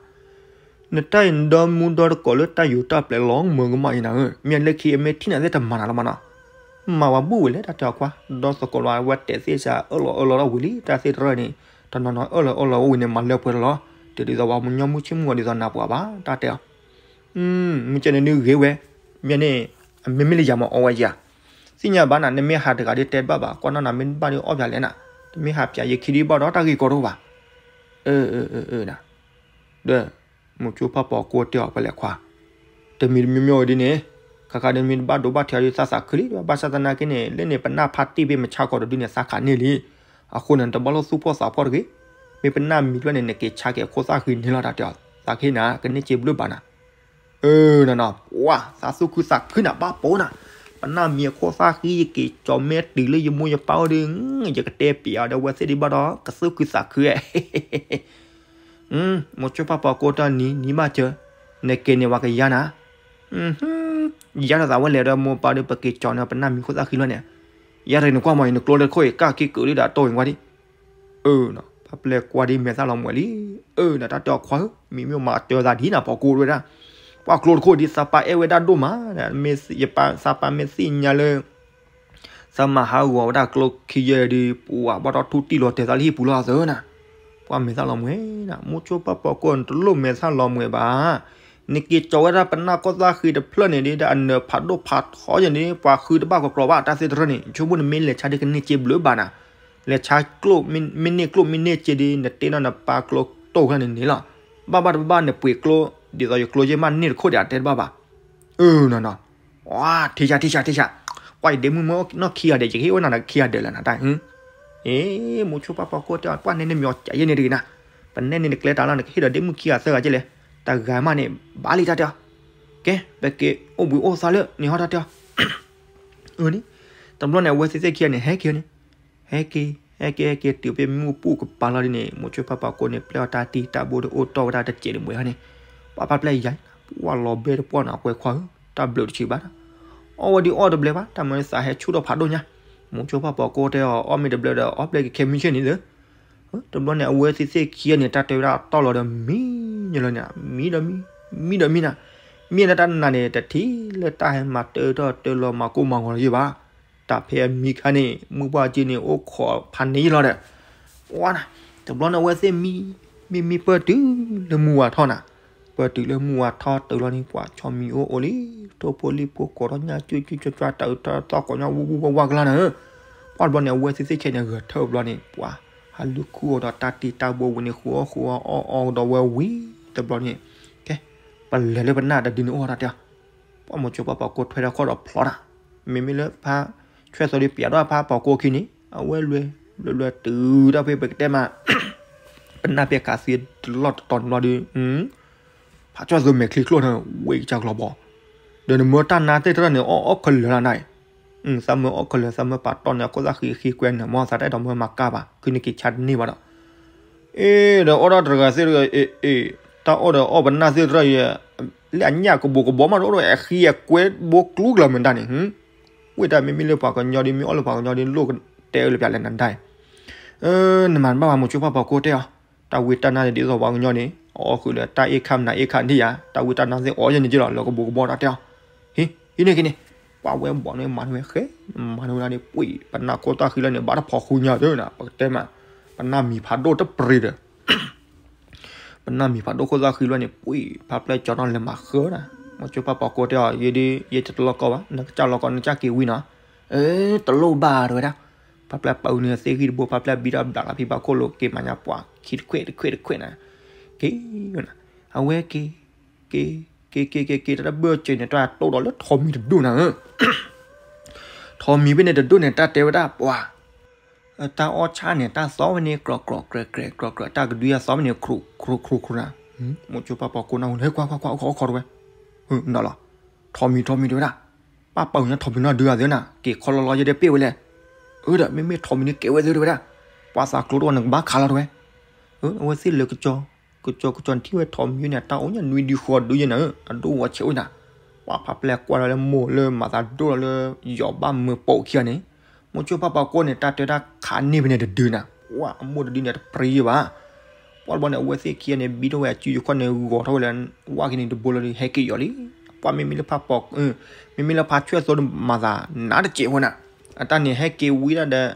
နတၢ်အံၤနဒီမူဒီတကိးလၢတၢ်ယိၤတၢ်ပျဲလီၤမၢ်ကမၣ်အံၤနၤဧၢ, မ့ၢ်လၢခံအမ့ၢ်ထံၣ်နၤသ့ၣ်တမၤနၤလီၤမးနီၤ, မၤဝဲဘူၣ်ဝဲလဲၣ်တၢ်တဲအီၤခွါ, ဒီသကိးလီၤအဝဲတဲသ့ၣ်စးအၢၣ်လီၤအၢၣ်လီၤထီၣ်ဝံၤလံ တၢ်သ့ၣ်တရၢၢ်န့ၣ်, တနီၤနီၤအၢၣ်လီၤအၢၣ်လီၤဝံၤန့ၣ် မၤလၢပှဲၤလီၤလီၤ, တဒ်သိးပှၤကညီမုၢ်ဆ့ၣ်မုၢ်ဂီၤဒ်သိးနၤပှၤဘၣ် တၢ်တဲအီၤ မ့ၢ်ကဲန့ၣ်ဒုးဂ့ၤဝဲ, မ့ၢ်န့ၣ်, အမ့မ့ၢ်လၢယၤမ့ၢ်အီဝဲယၤ, သ့ၣ်ညါဘၣ်နၤ နမ့ၢ်ဟးတဂၤဒုးတဲတဘၣ်ဘၣ် ကွၢ်နီၣ်နၤမ့ၢ်တဘၣ်ဒုးအီၣ်ပၠးလဲၣ်နၤ, တမ့ၢ်ဟးပၠးယခံဒုးဘၣ်ဒီးတၢ်ဂ့ၢ်ကီတအိၣ်ဘၣ်, အၢ, ဒီး, မိၤဆိဖးပိာ်ကိတဲအီၤပလဲၤခွါ, တမံၤတမံၤမ့ၢ်ဝဲဒ်န့ၣ်, ခါခါဒုးမ့ၢ်တဘၣ်ဒိဘၣ်ထံးအီၤဒုးသးသးခုလံ ဘၣ်ဆၣ်သနာ်က့န့ၣ် လၢန့ၣ်ပနၢ်ဖါတံၢ်ဖဲမုၢ်ဆါခီတဒုန့ၣ် သးခးန့ၢ်လံ, အဃိန့ၣ် တဘၣ်လိၣ်သူၣ်ဖှီၣ်သးဖှီၣ်တဂ့ၤ, မ့ၢ်ပနၢ်မံၤတဖျၢၣ်န့ၣ် နက့ၤဆါက့ၤအခိၣ်သၣ်ဃံန့ၣ်လီၤ တၢ်တဲအီၤ, သးခ့နၤ ကန့ၢ်စ့ဘျုးဘၣ်နၤ အၢ, နနီၤ, ပှၤ သးသူၣ်ခုသးခုနၤ ဘၣ်ပိာ်နၤ, ပနၢ်မံၤအခိၣ်သၣ်ဃံ ယက့ၤကၠီၤမဲာ်တုၤလၢယမိၢ်ယပၢ်အိၣ်ဒီး, ယကတဲပျးအီၤဒီး အဝဲသ့ၣ်ဒုးဘၣ်ဒီး ကသူၣ်ခုသးခုဧါ မိၤဆိဖါပှၢ်ကိးတဲအီၤ နံၤ နံၤဘၣ်စၢၤ, နက့ၤန့ၣ် ပှၤကယါနၤ, ယါထီၣ်သးဝဲလဲၣ်ဒီးမိၢ်ပၢ်ဒီး ပက့ၤကၠီၤန့ၢ်ပနၢ်မံၤခိၣ်သၣ်ဃံလီၤန့ၣ်, ယါထီၣ်နကွၢ်မီၤအံၤ နကျိတခိၣ်အံၤ ကၢ်ခံကုာ်လံဒီးအတိၢ်အံၤကွၢ်ဒံး, အၢ, ဖါပျဲၢ်ကွၢ်ဒ်မဲာ်သၣ်လီၤမှဲၤလံ, အၢ ဒီးတၢ်တဲအီၤ ခွါဧၢ, မံၤမ့ၢ်မၤစၢၤသးဒ်နၤ ပှၤကိးဝဲဒၣ်, ပှၤကျိတခိၣ်ဒ် သးပၢ်အဲၣ်ဝဲဒၣ်ဒိၣ်မး, သးပၢ်မ့ၢ်သ့ၣ်ညါလၢ သးမၤဟးဂီၤဝဲဒၣ်ကျိခံယဲၢ်ဒီး ပှၤဘၣ်ထီၣ်ထူၣ်တံၢ်လီၤတဲာ်သးလၢဟံၣ်ပူၤလီၤအသးနၤ, ပှၤမဲာ်သၣ်လီၤမှဲၤနၤ, မိၤဆိဖါပှၢ်ကိး နတလိၣ်မဲာ်သၣ်လီၤမှဲၤဘၣ်, နက့ၤကၠီၤဝဲဒၣ်ပနၢ်ခိၣ်သၣ်ဃံတဖျၢၣ်န့ၣ်ဒီး အနၢၤဖးဒိၣ်ဖးထီယဲၢ်န့ၣ် ပှၤဃုတဘၣ်ကီးကျီၤဘၣ် တၢ်သ့ၣ်တဖၣ်န့ၣ်, ဆိကမိၣ်နမ့ၢ်လဲၤဆါဒ်ကန့ၢ်စ့ဘျုးဘၣ်နၤ, လဲၤဆါကျိၣ်မ့ၢ်န့ၢ်ကျိၣ်မ့ၢ်န့ၢ်စ့ဒီး နတ့ထီၣ်နပၢ်ကျိတိၢ်ခါန့ၣ်န့ၣ်လီၤ, ဘၣ်ဘၣ်တဘၣ်ဘၣ်နပှ့ၤကျိ, ဒ်သိးယကျိယဲၢ်မးန့ၢ်တခိၣ်ဒီး အတဲတဘၣ်ဘၣ်, အၢနီၤနီၤ ထံၣ်ဆး ထံၣ်ဆး ထံၣ်ဆး, ကွၢ်ယဒ့မုၣ်မ့ၢ်နီၢ်ခံဂၤဒဲး ယကဟ့ၣ်ဝဲနၤဒီးခံဂၤဒဲးလၢနတၢ်, အ့ မိၤဆိဖါပှၢ်ကိးတဲအီၤ ပှၤနဲန့ၣ်မ့ၢ်အီၤကယဲၢ်န့ၣ်တဂ့ၤနၤ, ပနဲန့ၣ်နကျဲတၢ်လီၤ နကဟ့ၣ်ဒီးဒ့မုၣ်ခံဂၤသၢဂၤကဲလဲၣ်, တဂၤမးန့ၣ် ဘၣ်လံတၢ်တဲအီၤ, ကဲ ပက့ၤအိၣ်ဘှံးအိၣ်သါလၢန့ၣ်ဟီတၢ်တဲအီၤ, အၢန့ၣ်, တဘျီန့ၣ် အဝဲသ့ၣ်သ့ၣ်ခံဂၤန့ၣ် ဟဲက့ၤန့ၣ် ဟဲက့ၤ ဟဲက့ၤ ဟဲက့ၤတုၤဖဲမုၢ်ပူၤကပၤလီၤဒ်န့ၣ် မိၤဆိဖါပှၢ်ကိးန့ၣ် ပျဲအီၤတၢ်တံၢ်တၢ်ဘိဒီးအိၣ်တီၢ်ဝဲဒၣ်တစဲးတမှဲၤဟီန့ၣ်, ပှၤဖါပျဲၢ်ယါ, ပှၤလီၤဘဲတပှၢ်န့ၣ် အကွဲးခွါဧၢ တၢ်ဘျုးတဆံးဘၣ်, အီၣ်ဝဲဒ်အီၣ်တဘျဲဘၣ် တၢ်မၤသးဟဲဆူၣ်ထီၣ်ဖးဒိၣ်ညါ, မိၤဆိဖါပှၢ်ကိးတဲအီၤ အီၣ်မ့ၢ်တဘျဲဒီး အီၣ်ဘျဲကခဲမုၢ်ဆ့ၣ်န့ၣ်လၢ တဘျီန့ၣ် အဝဲသ့ၣ်သ့ၣ်ခံဂၤန့ၣ် တၢ်တဲဝဲဒၣ်အတီၢ်လီၤဒီးမံညီလီၤန့ၣ် မံဒီးမံ, မံဒီးမံနၤ, မံလၢတၢ်နာ်န့ၣ် တထံၣ်လၢတၢ်ဟဲမၤတၢထီၣ်တၢလီၤမၤကိၢ်မၤဂီၤလီၤယဲၢ်ဘၣ်, တၢ်ဖဲအမံခါန့ၣ် မုၢ်ပှၢ်က့န့ၣ် အိၣ်ခိးဖးန့ၢ်ယဲၢ်လီၤဒီး, ပှၤနၤ, တဘျီန့ၣ် အဝဲသ့ၣ်မံ, မံမံပၢၢ်တုၤလၢမုၢ်ဝါထီၣ်နၤ, ပၢၢ်တုၤလၢမုၢ်ဝါထီၣ်တုၤလီၤန့ၣ် ပှၤဆီမံၤအိၣ်အိၣ်လံ, ထိၣ်ဖိလံၣ်ဖိကိးထီၣ်ညၣ် ကၠူၣ်ကၠူၣ်ကၠွၢ်ကၠွၢ် တၢ်အုးထီၣ်သီၣ်ကိးညီ ဝူဝူဝါဝါကလါနၤ, ပှၤတဘျီန့ၣ် အဝဲသ့ၣ်သ့ၣ်ခံဂၤန့ၣ် ဂဲၤထၢၣ်တဘျီန့ၣ် ပှၤ ဟးလူၤခူၣ်အီၤဒီးတၢ်တံၢ်တၢ်ဘိဝံၤန့ၣ် ဃုအီၣ်ဃုအီအီၣ်အီဒီးဝဲဝံၤတဘျီန့ၣ်, ကဲ, ပလဲၤလၢပနၢ်တဒုန့ၣ်အိၣ်တၢ်တဲအီၤ, ပှၤမိၤဆိဖါပှၢ်ကိးထွဲထီၣ်ခီၣ်ဒီးဖျီတၢ်, မ့မ့ၢ်လၢဖါဆွဲၣ်သိဒီး ပျဲဒိၣ်ဖါပှၢ်ကိးခံန့ၣ် အဝဲလွဲ, လွဲလွဲတုၤတၢ်ဖဲပကတဲမး ပနၢ်ဖဲခးသံတလီၢ်တတီၤန့ၣ်ဘျီဒီး ဖါဆွဲၣ်သိမဲာ်ချံကျိၣ်န့ၣ် ဝဲကစၢ်ကျီၤဘီ, ဒီးနမၢတၢ်နါသ့ၣ်တဖၣ်န့ၣ် အီၣ်အီၣ်ခဲလၢာ်လၢနၤ, သးမၢအီၣ်ခဲလၢာ် သးမၢပာ်တီၢ်န့ၣ် အခိၣ်သၣ်ဃံအဃံကွဲန့ၣ် မ်သးတအဲၣ်ဒိးမၢမၤကၢ်ဘၣ် ခုန့ၣ်က့ၤဆါတန့ၢ်ဘၣ်ဒီး, အ့ ဒီးအီၣ်ဒၣ်တဂၤသ့ၣ်တဂၤ အ့ အ့ တၢ်အီၣ်ဒီးအီၣ်ပနၢ်သ့ၣ်တဖၣ်အံၤ လၢအညၣ်ကဘိးကဘီမးတအိၣ်ဒီး အဃံအကွဲဘိကျူကလၢာ်မတၤန့ၣ် ဝဲတၢ်မ့မ့ၢ်လၢပှၤကညီဒီး မ့ၢ်အီၣ်လၢပှၤကညီဒီး လိၣ်ကတဲအၢလၢပျၢ်လဲၣ်နဒၣ်အံၤ, နမၤတဘၣ်ဘၣ် မိၤဆိဖါပှၢ်ကိးတဲအီၤ, တၢ်ဝံတၢ်နါန့ၣ် ဒ်သိးပှၤကညီန့ၣ် အီၣ်ဃုာ်လၢတၢ်အ့ၣ်ခါမနုၤအ့ၣ်ခါဒံးယါ, တၢ်ဝံတၢ်နါသ့ၣ်အီၣ်ယဲၢ်န့ၣ်က့လီၤ လၢကဘိးကဘီတၢ်တဲအီၤ, ဟံး ဟံးန့ၢ်က့ၤန့ၣ်, ပှၤဝဲဘီန့ၣ်မၤန့ၢ်ဝဲဃဲ, မၤန့ၢ်ဝဲဒၣ်န့ၣ် ပှ့ၤ ပနၢ်ခိၣ်သၣ်ဃံလၢန့ၣ် ဘၣ်တဖီၣ်ဃုညါတၢ်နၤ ပကတဲမး, ပနၢ်မံၤဖးဒိၣ်တပရံၤဒီး ပနၢ်မံၤဖးဒိၣ်ခိၣ်သၣ်ဃံလွဲၢ်န့ၣ် ပှ့ၤ ဖါပျဲၢ်ကၠီနီၣ်လဲၤမၤဃၢနၤ, မိၤဆိဖါပှၢ်ကိးတဲအီၤ ယဲဒ် ယဲတတလီၢ်ကီဘၣ် နကစၢ်လီၢ်ကီ နကစၢ်က့ၤဝံၤနီၤ, အၢ တလိၣ်ဘၣ်တဲဝဲဒၣ်, ဖါပျဲၢ်ပာ်အုးန့ၣ်သ့ၣ်ဂံၢ်တဘိ ဖါပျဲၢ်ဘံထီၣ်ဘျးလီၤဖံဘၣ်ခိၣ်လိာ်က့ၤမၤညါပှၤခံတခွဲးတခွဲးတခွဲးနၤ, က့ၤ, အဝဲက့ၤ က့ၤ က့ၤ က့ၤ က့ၤ တၢ်တဘၢၣ်စၢၤန့ၣ် တၢ်တိၢ်ဒီးလၢထိးမံၤတဒူၣ်နၤဧၢ, ထိးမံၤဖဲန့ၣ်တဒူၣ်န့ၣ် တၢ်တဲဝဲဒၣ်ပှၤ တၢ်အီၣ်ဆၣ်န့ၣ် တၢ်သီဝဲန့ၣ် ကြီးကြီးကြဲးကြဲး ကြီးကြီး တၢ်ကဒုယၤသီဝဲန့ၣ် ခြုးခြုးခြုးခြုးနၤ, မိၤဆိဖါပှၢ်ကိးနၢ်ဟူလၢ ကွၢ်ကွၢ်ကွၢ် အိၣ်ခိးအိၣ်ခိးတဝဲ, နီၤလီၤ, ထိးမံၤထိးမံၤတဝဲဒၣ်, ပၢ်ပာ်အုးညါထိးမံၤနီၢ်ဒုဂၤသ့နၤ က့ၤခီလီၤလီၤယဲဒၣ်ပ့ၢ်ဝဲလဲၣ်, အၢဒီး မ့မ့ၢ်ထိးမံၤန့ၣ်ကဲဝဲသ့တဝဲဒၣ်, ပှၤသးကျိတအိၣ်နကဘၣ်ခးလီၤတဝဲ, အဝဲသ့ၣ်လၢကစီၤ ကစီၤကစီၤထံၣ်ဝဲထိးမံၤန့ၣ် တၢ်အိၣ်ညါနွံဒုဃီဒုယဲနၤဧၢ အဒိၣ်ဝီၤဆဲးဝဲနၤ, ပှၤဖးပျဲၢ်ကွၢ်ဒီးလၢမိၢ်လၢမၤသးဒိၣ်လီၤလၢ ယီၤဘၣ်မၢပိာ်ခံဂၤန့ၣ်, မိၤဆိဖါပှၢ်ကိးန့ၣ် တၢ်တဲတၢ်ခးန့ၢ်ဖဲန့ၣ်တဒုနၤ, ပှၤအမိၢ်တဒုန့ၣ်တပြံယဲဘၣ်, ပှၤတဘျီန့ၣ် အဝဲသ့ၣ်ခံဂၤန့ၣ် ဘံထီၣ်ဝဲအစုယခီၣ်န့ၣ် ဂီၤထီၣ်ဝဲလၢ ဝၣ်က့ၤန့ၣ်တဘိလီၤဒီး ဟဲက့ၤယီၤလံ, ပှၤမ့မ့ၢ်လၢဖးပီၤ မ့မ့ၢ်လၢဖးဆွဲၣ်သိဒီးမၤသးနးတစဲးဝဲနၤ, အတၢ်န့ၣ်ဟဲက့ၤဝံဒၣ်ဒီး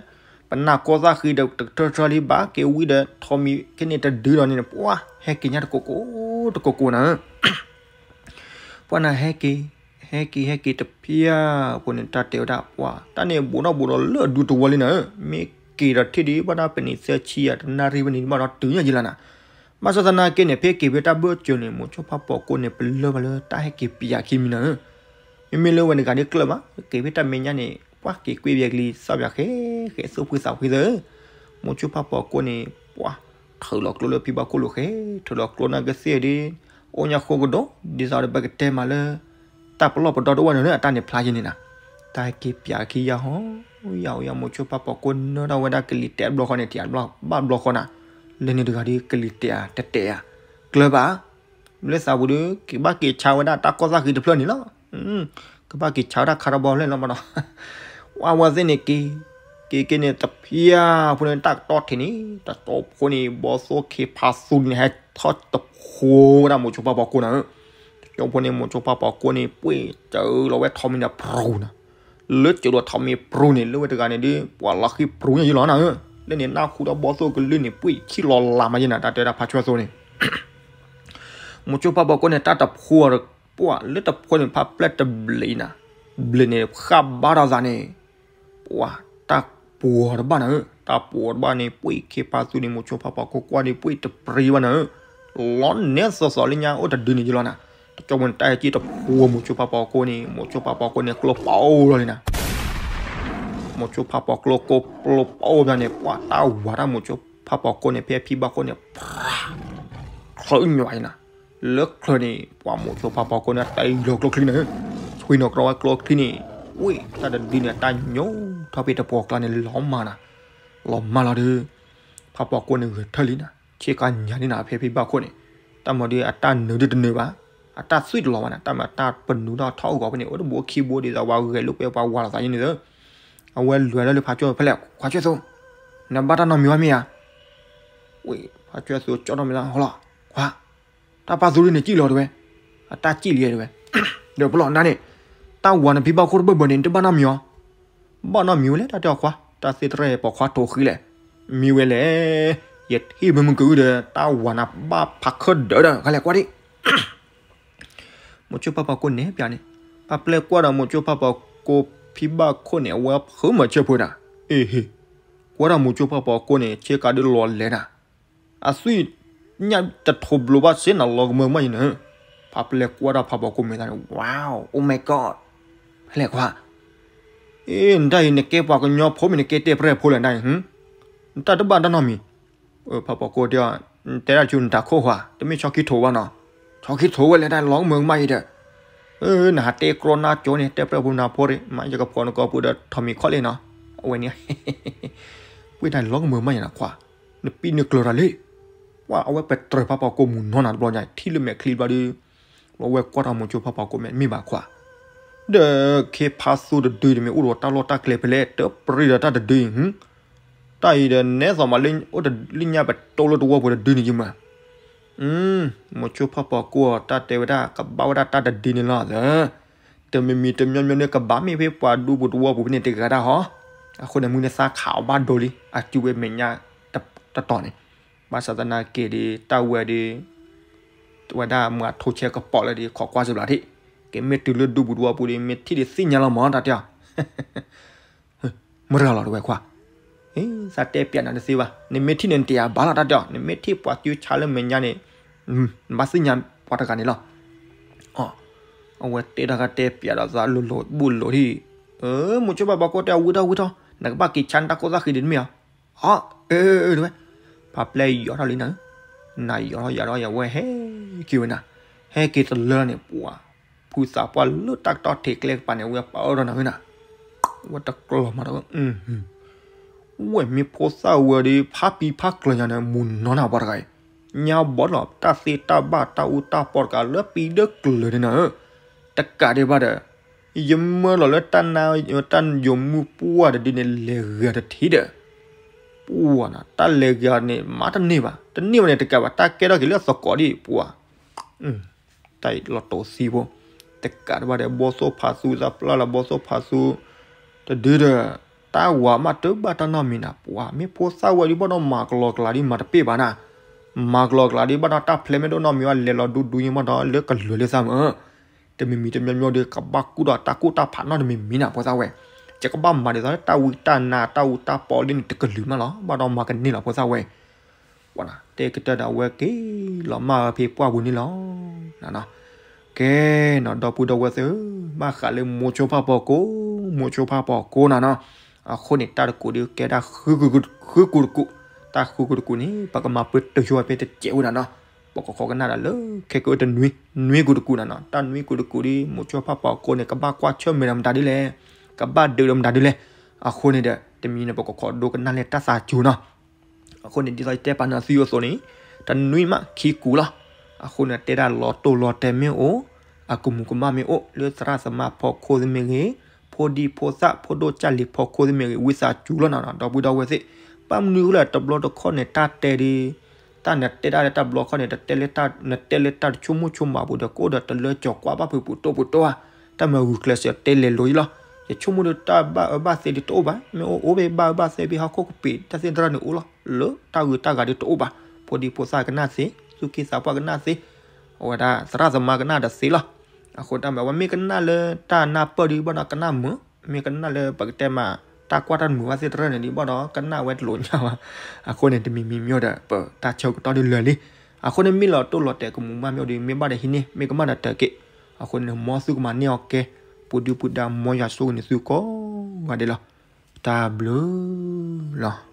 ပနၢ်ကိးသၣ်ဃံဒီးတထၢထၢလံဘၣ် က့ၤဝံဒီးထိးမံၤက့ၤန့ၣ်တဒုလီၤန့ၣ် ပှၤဟဲက့ၤညါတကိးကိး တကိးကိးနၤဧၢ, ပှၤနၤဟဲက့ၤ ဟဲက့ၤ ဟဲက့ၤတဖျၢၣ်အဃိန့ၣ် တၢ်တဲဝဲဒၣ်ပှၤ တၢ်န့ၣ်ဘူးထီၣ်ဘူးဒီးလၢအဒူတဝီလံနၤဧၢ, မ့ၢ်က့ၤဒီးထံၣ်ဒံးဘၣ်ဒၣ်ပနံးသၢဆံယၤ တနၣ်ရံၣ်ဝဲန့ၣ် ဘၣ်ဒီးတုၤညါယံလီၤနၤ, ဘၣ်ဆၣ်သနာ်က့န့ၣ် ဖဲက့ၤဖဲတၢ်ဘၢၣ်စၢၤန့ၣ် မိၤဆိဖးပိာ်ကိးန့ၣ် ပလၢၢ်ဘၣ်လၢတၢ်ဟဲက့ၤပျးခံမံၤနၤဧၢ, မ့မ့ၢ်လၢဝဲန့ၣ်ဂၤဒ်ကျၢၢ်ဘၣ် က့ၤဖဲတၢ်မဲာ်ညါန့ၣ် ပှၤက့ၤကွံာ်ဘၣ်ကလံၤ သီၣ်ဘၣ်ဃဲဃဲ သူၣ်ဖှံသးဖှံသၢဧၢ, မိၤဆိဖးပိာ်ကိးန့ၣ် ပှၤ ထုးလီၤကျိလၢဖံဘၣ်ခိၣ်လိၤဃဲ ထုးလီၤကျိနာ်က့သ့ၣ်ဒီး အိၣ်ညါဃိကဒီး ဒ်သိးဒီးပကတဲမးလၢ တၢ်ပလီၢ်ပဒီတအိၣ်ဝဲန့ၣ်လၢအတၢ်န့ၣ်ဖျါယံန့ၣ်နၤ, တၢ်ဟဲက့ၤပျးခံယၤဟီ ယၤအိၣ်ယၤ မိၤဆိဖးပိာ်ကိးနၢတၢ်ဝဲဒၣ်ကလံၤတဲာ်တဘျီဃီန့ၣ် တဘၣ်ဘျီဃီနၤ, လၢန့ၣ်တဂၤဒီးကလံၤတဲာ်ဧါ တတဲာ်ဧါ, ကျၢၤဘၣ်, လၢသးပူၤဒီး ကဘၣ်က့ၤဆါဝဲဒၣ်တၢ်ကီၢ်သၣ်ဃံတဖျၢၣ်န့ၣ်လီၤ. ကဘၣ်က့ၤဆါဝဲဒၣ်ခါထီၣ်ဘီဖျၢၣ်န့ၣ်လီၤမနီၤ. ဝဲသ့ၣ်န့ၣ်က့ၤ, က့ၤက့ၤန့ၣ်တဖျၢၣ်ဖိန့ၣ် တၢ်ကတီၢ်ထံးန့ၣ် တကၠိဖိန့ၣ် ဘီသိၣ်ခ့ဖါသူန့ၣ် ဟဲထီၣ်တဖိဝဲဒၣ်မိၤစိဖါပီၤကိၢ်နၤဧၢ. တကၠိဖိန့ၣ် မိၤစိဖါပီၤကိၢ်န့ၣ် ပှ့ၢ်စၢၤလီၤဝဲထီးမံၤန့ၣ်ပြူၤနၤ. လၢစၢၤလီၤထီးမံၤပြူၤန့ၣ် လၢဝဲတဂၤန့ၣ်ဒီး ပှၤလီၤဃံပြူၤညါယံလီၤနၤဧၢ. လၢန့ၣ်နၢ်ဟူဒီးဘီသိၣ်ကလုၢ်န့ၣ် ပှ့ၢ်ဆံၣ်လီၤလးမးယံနၤ တၢ်တဲဒၣ်ဖါဆွဲၣ်သိန့ၣ် မိၤစိဖါပီၤကိၢ်န့ၣ် တၢ်တဖိ, ပှၤလၢတဖိန့ၣ် ဖးပျဲၢ်တဘျုးနၤ, ဘျုးန့ၣ်ဃၣ်ဘါထီၣ်သးန့ၣ်, ပှၤတၢ်ပှီၤတဘၣ်နၤဧၢ, တၢ်ပှီၤတဘၣ်န့ၣ် ပှ့ၢ်ခ့ဖါသူန့ၣ် မိၤစိဖါပီၤကိၢ်ကွၢ်ဒီး ပှ့ၢ်တပြံဘၣ်နၤဧၢ, လီၤနဲသိးသိးလၢညါအိၣ်တဒုန့ၣ်ယလီၤနၤ, တကၠိဖိန့ၣ် တၢ်ဟဲက့ၤတဖိမိၤစိဖါပီၤကိၢ်န့ၣ် မိၤစိဖါပီၤကိၢ်န့ၣ် ကျိပိၢ်လီၤလံနၤ မိၤစိဖါပီၤကျိကိၢ်ကျိပိၢ်ဘၣ်န့ၣ် ပှၤတၢ်ဝၤတၢ်မိၤစိဖါပီၤကိၢ်န့ၣ် ဖဲဖံဘၣ်ခိၣ်န့ၣ် ချၢးညွးနၤ, လၢချၢးန့ၣ် ပှၤမိၤစိဖါပီၤကိၢ်န့ၣ် တၢ်အံၤလီၤကျိချံနၤ, ဆွံနီၤကြီဝဲကျိချံန့ၣ်, ဝ့ၢ်တၢ်တဒုန့ၣ် တၢ်ညိထီၣ်ဖဲတပှီၤကျါန့ၣ် လီၤမၢ်နၤ, လီၤမၢ်လီၤဒီး ဖါပီၤကိၢ်န့ၣ်ဂဲၤထၢၣ်လံနၤ, ဆ့ကၤညါလံနၤ ဖဲဖံဘၣ်ခိၣ်န့ၣ်, တၢ်မၤဒီးအတၢ်နၢၤဒုတနၢၤဘၣ်, အတၢ်သွံၣ်တလီၤဘၣ်နၤ, တၢ်မၤတၢ်ပနူၤထီၣ်ထီၣ်အဂီၢ်ဖဲန့ၣ် အိၣ်တဘိခံဘိဒ်သိးပှၤဂဲၤလိာ်ကွဲပှၤဝၤလိာ်သးယံန့ၣ်သၢ, အဝဲလဲၤလၢဖါဆွဲၣ်ဖဲလဲၣ် ခွါဆွဲၣ်သိ, နဘၣ်တၢ်နီတမံၤဘၣ်မ့ၢ်ဧါ, ဝ့ၢ် ဖါဆွဲၣ်သိကၠီထီၣ်မ့ၢ်လၢဟီလီၤ, ခွါ တၢ်ပၢ်သူဒုန့ၣ်စံၣ်လီၤတဲဝဲ, အတၢ်စံၣ်လံတဲဝဲ, ဒီးပလီၢ်နၤန့ၣ်, တၢ်ဝၤနဖံဘၣ်ခိၣ်တဘၢၣ်ဘၢၣ်န့ၣ် နတဘၣ်နီတမံၤအီၤ, ဘၣ်နီတမံၤဝဲလဲၣ် တၢ်တဲအီၤခွါ, တၢ်သ့တရဲၣ်ပိာ်ခွါထိးဃံလဲၣ်, မံဝဲလဲၣ်, ယထံၣ်မုၢ်မုၢ်ကအုဒီး တၢ်ဝၤနၤဘၣ်ဖးခၢၣ်ဒၢးဒီး ခါလဲၣ်ကွၢ်ဒံး မိၤစိဖါပီၤကိၢ်နဲၣ်ပၠးန့ၣ်, ပာ်ပျဲၢ်ကွၢ်ဒီးမိၤစိဖါပီၤကိၢ်ဖံဘၣ်ခိၣ်န့ၣ် အဝဲဖုမၤဆၢဖိဒၣ်, အ့ဟ့, ကွၢ်ဒီးမိၤစိဖါပီၤကိၢ်န့ၣ် ဆ့ကၤဒုလီၤလဲၤနၤ, အသွံၣ်ညၣ်တထိးဘျိးဘၣ်စ့နၤလီၤကမၢကမၣ်ယံၤန့ၣ်, ပာ်ပျဲၢ်ကွၢ်ဒီးဖါပီၤကိၢ်မဲာ်သးန့ၣ် wow, oh my god, ဖဲလဲၣ်ကွၢ် အ့ နတၢ်အံၤ နကဲပှၤကညီဖိမ့ၢ်နကဲတဲပရဲၣ်ဖိလဲၣ်နတၢ်အံၤ, နတၢ်တဘၣ်တၢ်နီတမံၤ, ဖါပီၤကိၢ်တဲအီၤ, နတဲဒၣ်ဆူနတၢ်ခိၣ်ဃီ, တမ့ၢ်ဆီခံထိးဘၣ်နီၤ, ဆီခံထိးဝဲလဲၣ်တၢ်လီၤကမၢကမၣ်အံၤဒီး, နဟးတဲကြီနါကၠိန့ၣ် တဲပရဲၣ်ဖိနၤဖိဒံး မ့ၢ်ယကဖီၣ်နကိာ်ပူၤဒီးထီးမံၤခီၣ်လံနီၤ, အဝဲန့ၣ် ပှ့ၢ်တၢ်လီၤကမၢကမၣ်ယံၤနၤခွါ, နပံနကျၢၤတၢ်လံ, ပှၤအဝဲပတြၢၤဖါပီၤကိၢ်မုၢ်နီၢ်နၤတဘျီညါ ထံၣ်လၢမဲာ်ချံဘျီဒီး လီၤဝဲကွၢ်ထီၣ်မိၤစိဖါပီၤကိၢ်မဲာ်မ့ၢ်ဘၣ်ခွါ, ဒီးခ့ဖါသူတဒုန့ၣ်မ့ၢ်အိၣ်ဒီးတၢ်လီၢ်တၢ်ကျဲဖဲလဲၣ် တပြံဒီးတၢ်တဒုအံၤ, တၢ်အံၤဒီးနဲသိးမးလၢအိၣ်တလံၣ်ညါပတိၢ်လၢတဝီပူၤတဒုန့ၣ်ယမၢ်, မိၤစိဖါပီၤကိၢ်တၢ်တဲဝဲဒၣ် ကဘၣ်ဝဲဒၣ်တၢ်တဒုန့ၣ်လီၤသၢ တမံၤမံၤတမံၤမံၤန့ၣ် ကဘၣ်မ့ၢ်ဖဲပှၤဒူပူၤတဝီပူၤဖဲန့ၣ်တဂၤဒၣ်ဟီ, အဃိန့ၣ်မုၢ်န့ၣ်သးခးအီၤဘၣ်ဒိလံ အစုဝဲမဲာ်ညါတတီၤန့ၣ်, ဘၣ်ဆၣ်သနာ်က့ဒီး တၢ်ဝဲဒီး ဝဲဒၣ်မၤထိးဆဲးကပီၤလၢဒီး ခိးကွၢ်စၢၤဘျးထံး, ကမ့ၢ်တုၤလၢဒူပူၤတဝီပူၤဒီး မ့ၢ်ထံၣ်ဒီးသ့ၣ်ညါလီၤမး တၢ်တဲအီၤ မုၢ်ရၤလီၤတဝဲခွါ, သးတဲပျးနၤတသ့ဘၣ်, နမ့ၢ်ထံၣ်န့ၣ် နတယာ်ဘၣ်လီၤ တၢ်တဲအီၤ, နမ့ၢ်ထံၣ်ပှၤစုဆါလၢမဲာ်ညါန့ၣ် နဘၣ်သ့ၣ်ညါပှၤတဂၤန့ၣ်လီၤ. အဝဲတဲတၢ်ကတဲပျးဒီးသးလိၤလိၤဘၣ်လိၤထံၣ်, မိၤစိဖါပီၤကိၢ်တဲအီၤ ဝံထီၣ်ဝံထီၣ် နကဘၣ်က့ၤဆါနတၢ်ခိၣ်သၣ်ဃံဒ်န့ၣ်မ့ၢ်ဧါ, အ အၢ တဝဲ, ဖးပျဲၢ်ယီၤထီၣ်လံနၤ, နၤယီၤထီၣ်ယၤထီၣ်ယၤဝဲဟဲက့ၤဝဲနၤ, ဟဲက့ၤတလၢန့ၣ် ပှၤ ဖုသးပှၢ်လၢတၢ်ကတီၢ်ထံးကျဲကပၤန့ၣ် ဝဲပအၢထီၣ်နၤဝဲနၤ, ဝဲတကျီၤမးဒီး ဝဲမ့ၢ်ဖိသၣ်ဝဲဒီး ဖးပံဖးကျၢၤညါန့ၣ် မုၢ်နီၢ်နၤပှၤတဂၤအံၤ, ညါဘီလီၤ တၢ်သ့တၢ်ဘၣ်တၢ်အူတၢ်ပီတကးလၢပံဒၢကျၢၤန့ၣ်နၤဧၢ, တကးဒံးဘၣ်ဒီး ယမၢလီၤလၢတၢ်နါ တၢ်ယိၤမုၢ်ပှၢ်တဒုန့ၣ် လဲၤဂၤတထံၣ်ဒီး ပှၤနၤ တၢ်လဲၤဂၤန့ၣ် မၤတန့ၢ်ဘၣ် တန့ၢ်ဘၣ်န့ၣ် တကးဘၣ် တၢ်ကဲထီၣ်က့ၤလၢအသကိးဒံး ပှၤ တၢ်အံၤလီၤတိၢ်သံဖိ, တကးဒံးဘၣ်ဒီး ဘီသိၣ်ဖးသူ သးပျၢ်လီၤ ဘီသိၣ်ဖးသူ တဒုဒီး တၢ်ဝၤမးတဘၣ်တၢ်နီတမံၤနၤ ပှၤ မ့ၢ်ဖိသၣ်ဝဲဒုးဘၣ်ဒီးမၤကလီကလၤဒ်မၤတပ့ၢ်ဘၣ်နၤ, မၤကလီကလၤဒ်ဘၣ်ဒီးတၢ်ဖျဲးမ့ၢ်ဒိၣ်နီတမံၤဘၣ် လဲၤလီၤဒူဒူညါဘၣ်ဒီးလၢကလၢာ်လၢသးမး, တမံၤမံၤတမံၤမံၤဒီး ကဘၣ်ကူၣ်ဒီးတၢ်ကူၣ်တၢ်ဖးနီတမံၤမံၤနၤ ဖိသၣ်ဝဲ, ယကဘၣ်မၤဒ်သိးလၢတၢ်ဝံတၢ်နါတၢ်အူတၢ်ပီလံန့ၣ် တကလုာ်မးလီၤ ဘၣ်ဒီးမၤကန့ၢ်လီၤဖိသၣ်ဝဲ ပှၤနၤ တဲကတၢၢ်ဒီးအဝဲက့ၤလီၤမၢ်ဝဲဖဲပှၢ်ပူၤန့ၣ်လီၤ. ကဲနီၤ ဒီပုၢ်ဒီဝဲၢ်သ့ၣ်ဧၢ, ဘၣ်ဃးလၢမိၤစိဖါပီၤကိး မိၤစိဖါပီၤကိးနၤနီၤ, အဃိန့ၣ် တၢ်တကူးဒီးကဲဒၣ် ဃုကူးတကူး, တၢ်ဃုကူးတကူးန့ၣ် ပကမၤပၢၢ်တုၤဆိဝဲဖဲတစဲးဝဲနၤနီၤ, ပကခိးကနၣ်ဒီးလၢခဲကနံၣ်အံၤတနွံ နွံကူးတကူးနၤနီၤ, တၢ်နွံကူးတကူးဒီး မိၤစိဖါပီၤကိးန့ၣ် ကဘၣ်ကွၢ်ဆၢၣ်မဲာ်ဒီးမတၤဒ်လဲၣ်, ကဘၣ်ဒုးဒီးမတၤဒ်လဲၣ်, အဃိန့ၣ်ဒီး တမံၤန့ၣ် ပကခိးဒိကနၣ်လၢတၢ်သးစူၤနီၤ အဃိန့ၣ် ဒ်သိးယတဲပာ်နသုအသိးန့ၣ် တနွံမးခံကူာ်လီၤ. အဃိန့ၣ် တဲဒၣ်လီၤတိၢ်လီၤတဲာ်မ့ၢ်အိၣ်, အကမူၤကမၣ်မ့ၢ်အိၣ် လၢသရၣ်သမါဖီခိၣ်သ့ၣ်မ့ၢ်ဂ့ၤ, ဖိဒံဖိသၣ်ဖိဒိၣ်ကၢ်လံၤဖီခိၣ်သ့ၣ်မ့ၢ်ဂ့ၤ ဝံသးစူၤလီၤနီၤ ဒီပုၢ်ဒီဝဲၢ်သ့ၣ်, ဘၣ်မနုၤအဃိလဲၣ် တဘျီတခီၣ်န့ၣ် တၢ်တဲဒ် တၢ်နတဲဒၣ်လၢတၢ်ဘျီခီၣ်န့ၣ် တတဲလၢ နတဲလၢတၢ်တဆိကမိၣ်ဆိကမးပူၤဒီး ကအိၣ်ဒီးတလၢကၠီၤကွၢ်ဘၣ်ဖုးပူၤတိၢ်ပူၤတိၢ်ဧါ, တၢ်မၤဂုာ်ကျဲးစၢးတဲလဲၤလိၤအံၤလီၤ. ယဆိကမိၣ်ဒီးတၢ်ဘၣ်အၢဘၣ်သီဒ်တအိၣ်ဘၣ်, မ့ၢ်အိၣ်အိၣ်ဘၣ်ဘၣ်အၢဘၣ်သီဘၣ်ဟီၣ်ခိၣ်ကပ့ၤ တၢ်သ့ၣ်တဖၣ်န့ၣ်အိၣ်လီၤ. လၢတၢ်ဂုၤတၢ်ဂၤဒ်တအိၣ်ဘၣ်, ဖိဒံဖိသၣ်ကနၣ်သ့, သူၣ်က့သးပှၢ်ကနၣ်သ့, အဝဲဒၣ်သရၣ်သမါကနၣ်ဒီးသ့လီၤ. အဃိတၢ်မၤဝဲမ့ၢ်ကနၣ်လၢတၢ်နၢ်ပၢၢ်ဒ်ဘၣ်ဒီး ကနၣ်မုာ်, မ့ၢ်ကနၣ်လၢပကတဲမး တၢ်ကွၢ်တၢ်မုာ်ဘၣ်သ့ၣ်တဖၣ်န့ၣ်ဒ်ဘၣ်ဒီး ကနၣ်ဝဲတလိၤညါဘၣ်. အဃိန့ၣ် တမံၤမံၤမ့ၢ်ဒီး ပတၢ်ဆၢကတီၢ်ဒ်လၢာ်လံ. အဃိန့ၣ် မ့ၢ်လီၤတိၢ်လီၤတဲာ်ကမူၤကမၣ်မ့ၢ်အိၣ်ဒီး မ့ၢ်ဘၣ်ဒီးဟံးန့ၢ်, မ့ၢ်ကမၣ်ဒီးတၢ်က့ၤ. အဃိန့ၣ် မ်သုကမၤန့ၢ်အီၤကဲ, ပူၤဒုပူၤဒါ မ်ယွၤဆိၣ်ဂ့ၤန့ၢ်သုကိးဂၤဒဲးလီၤ. တၢ်ဘျုးလီၤ.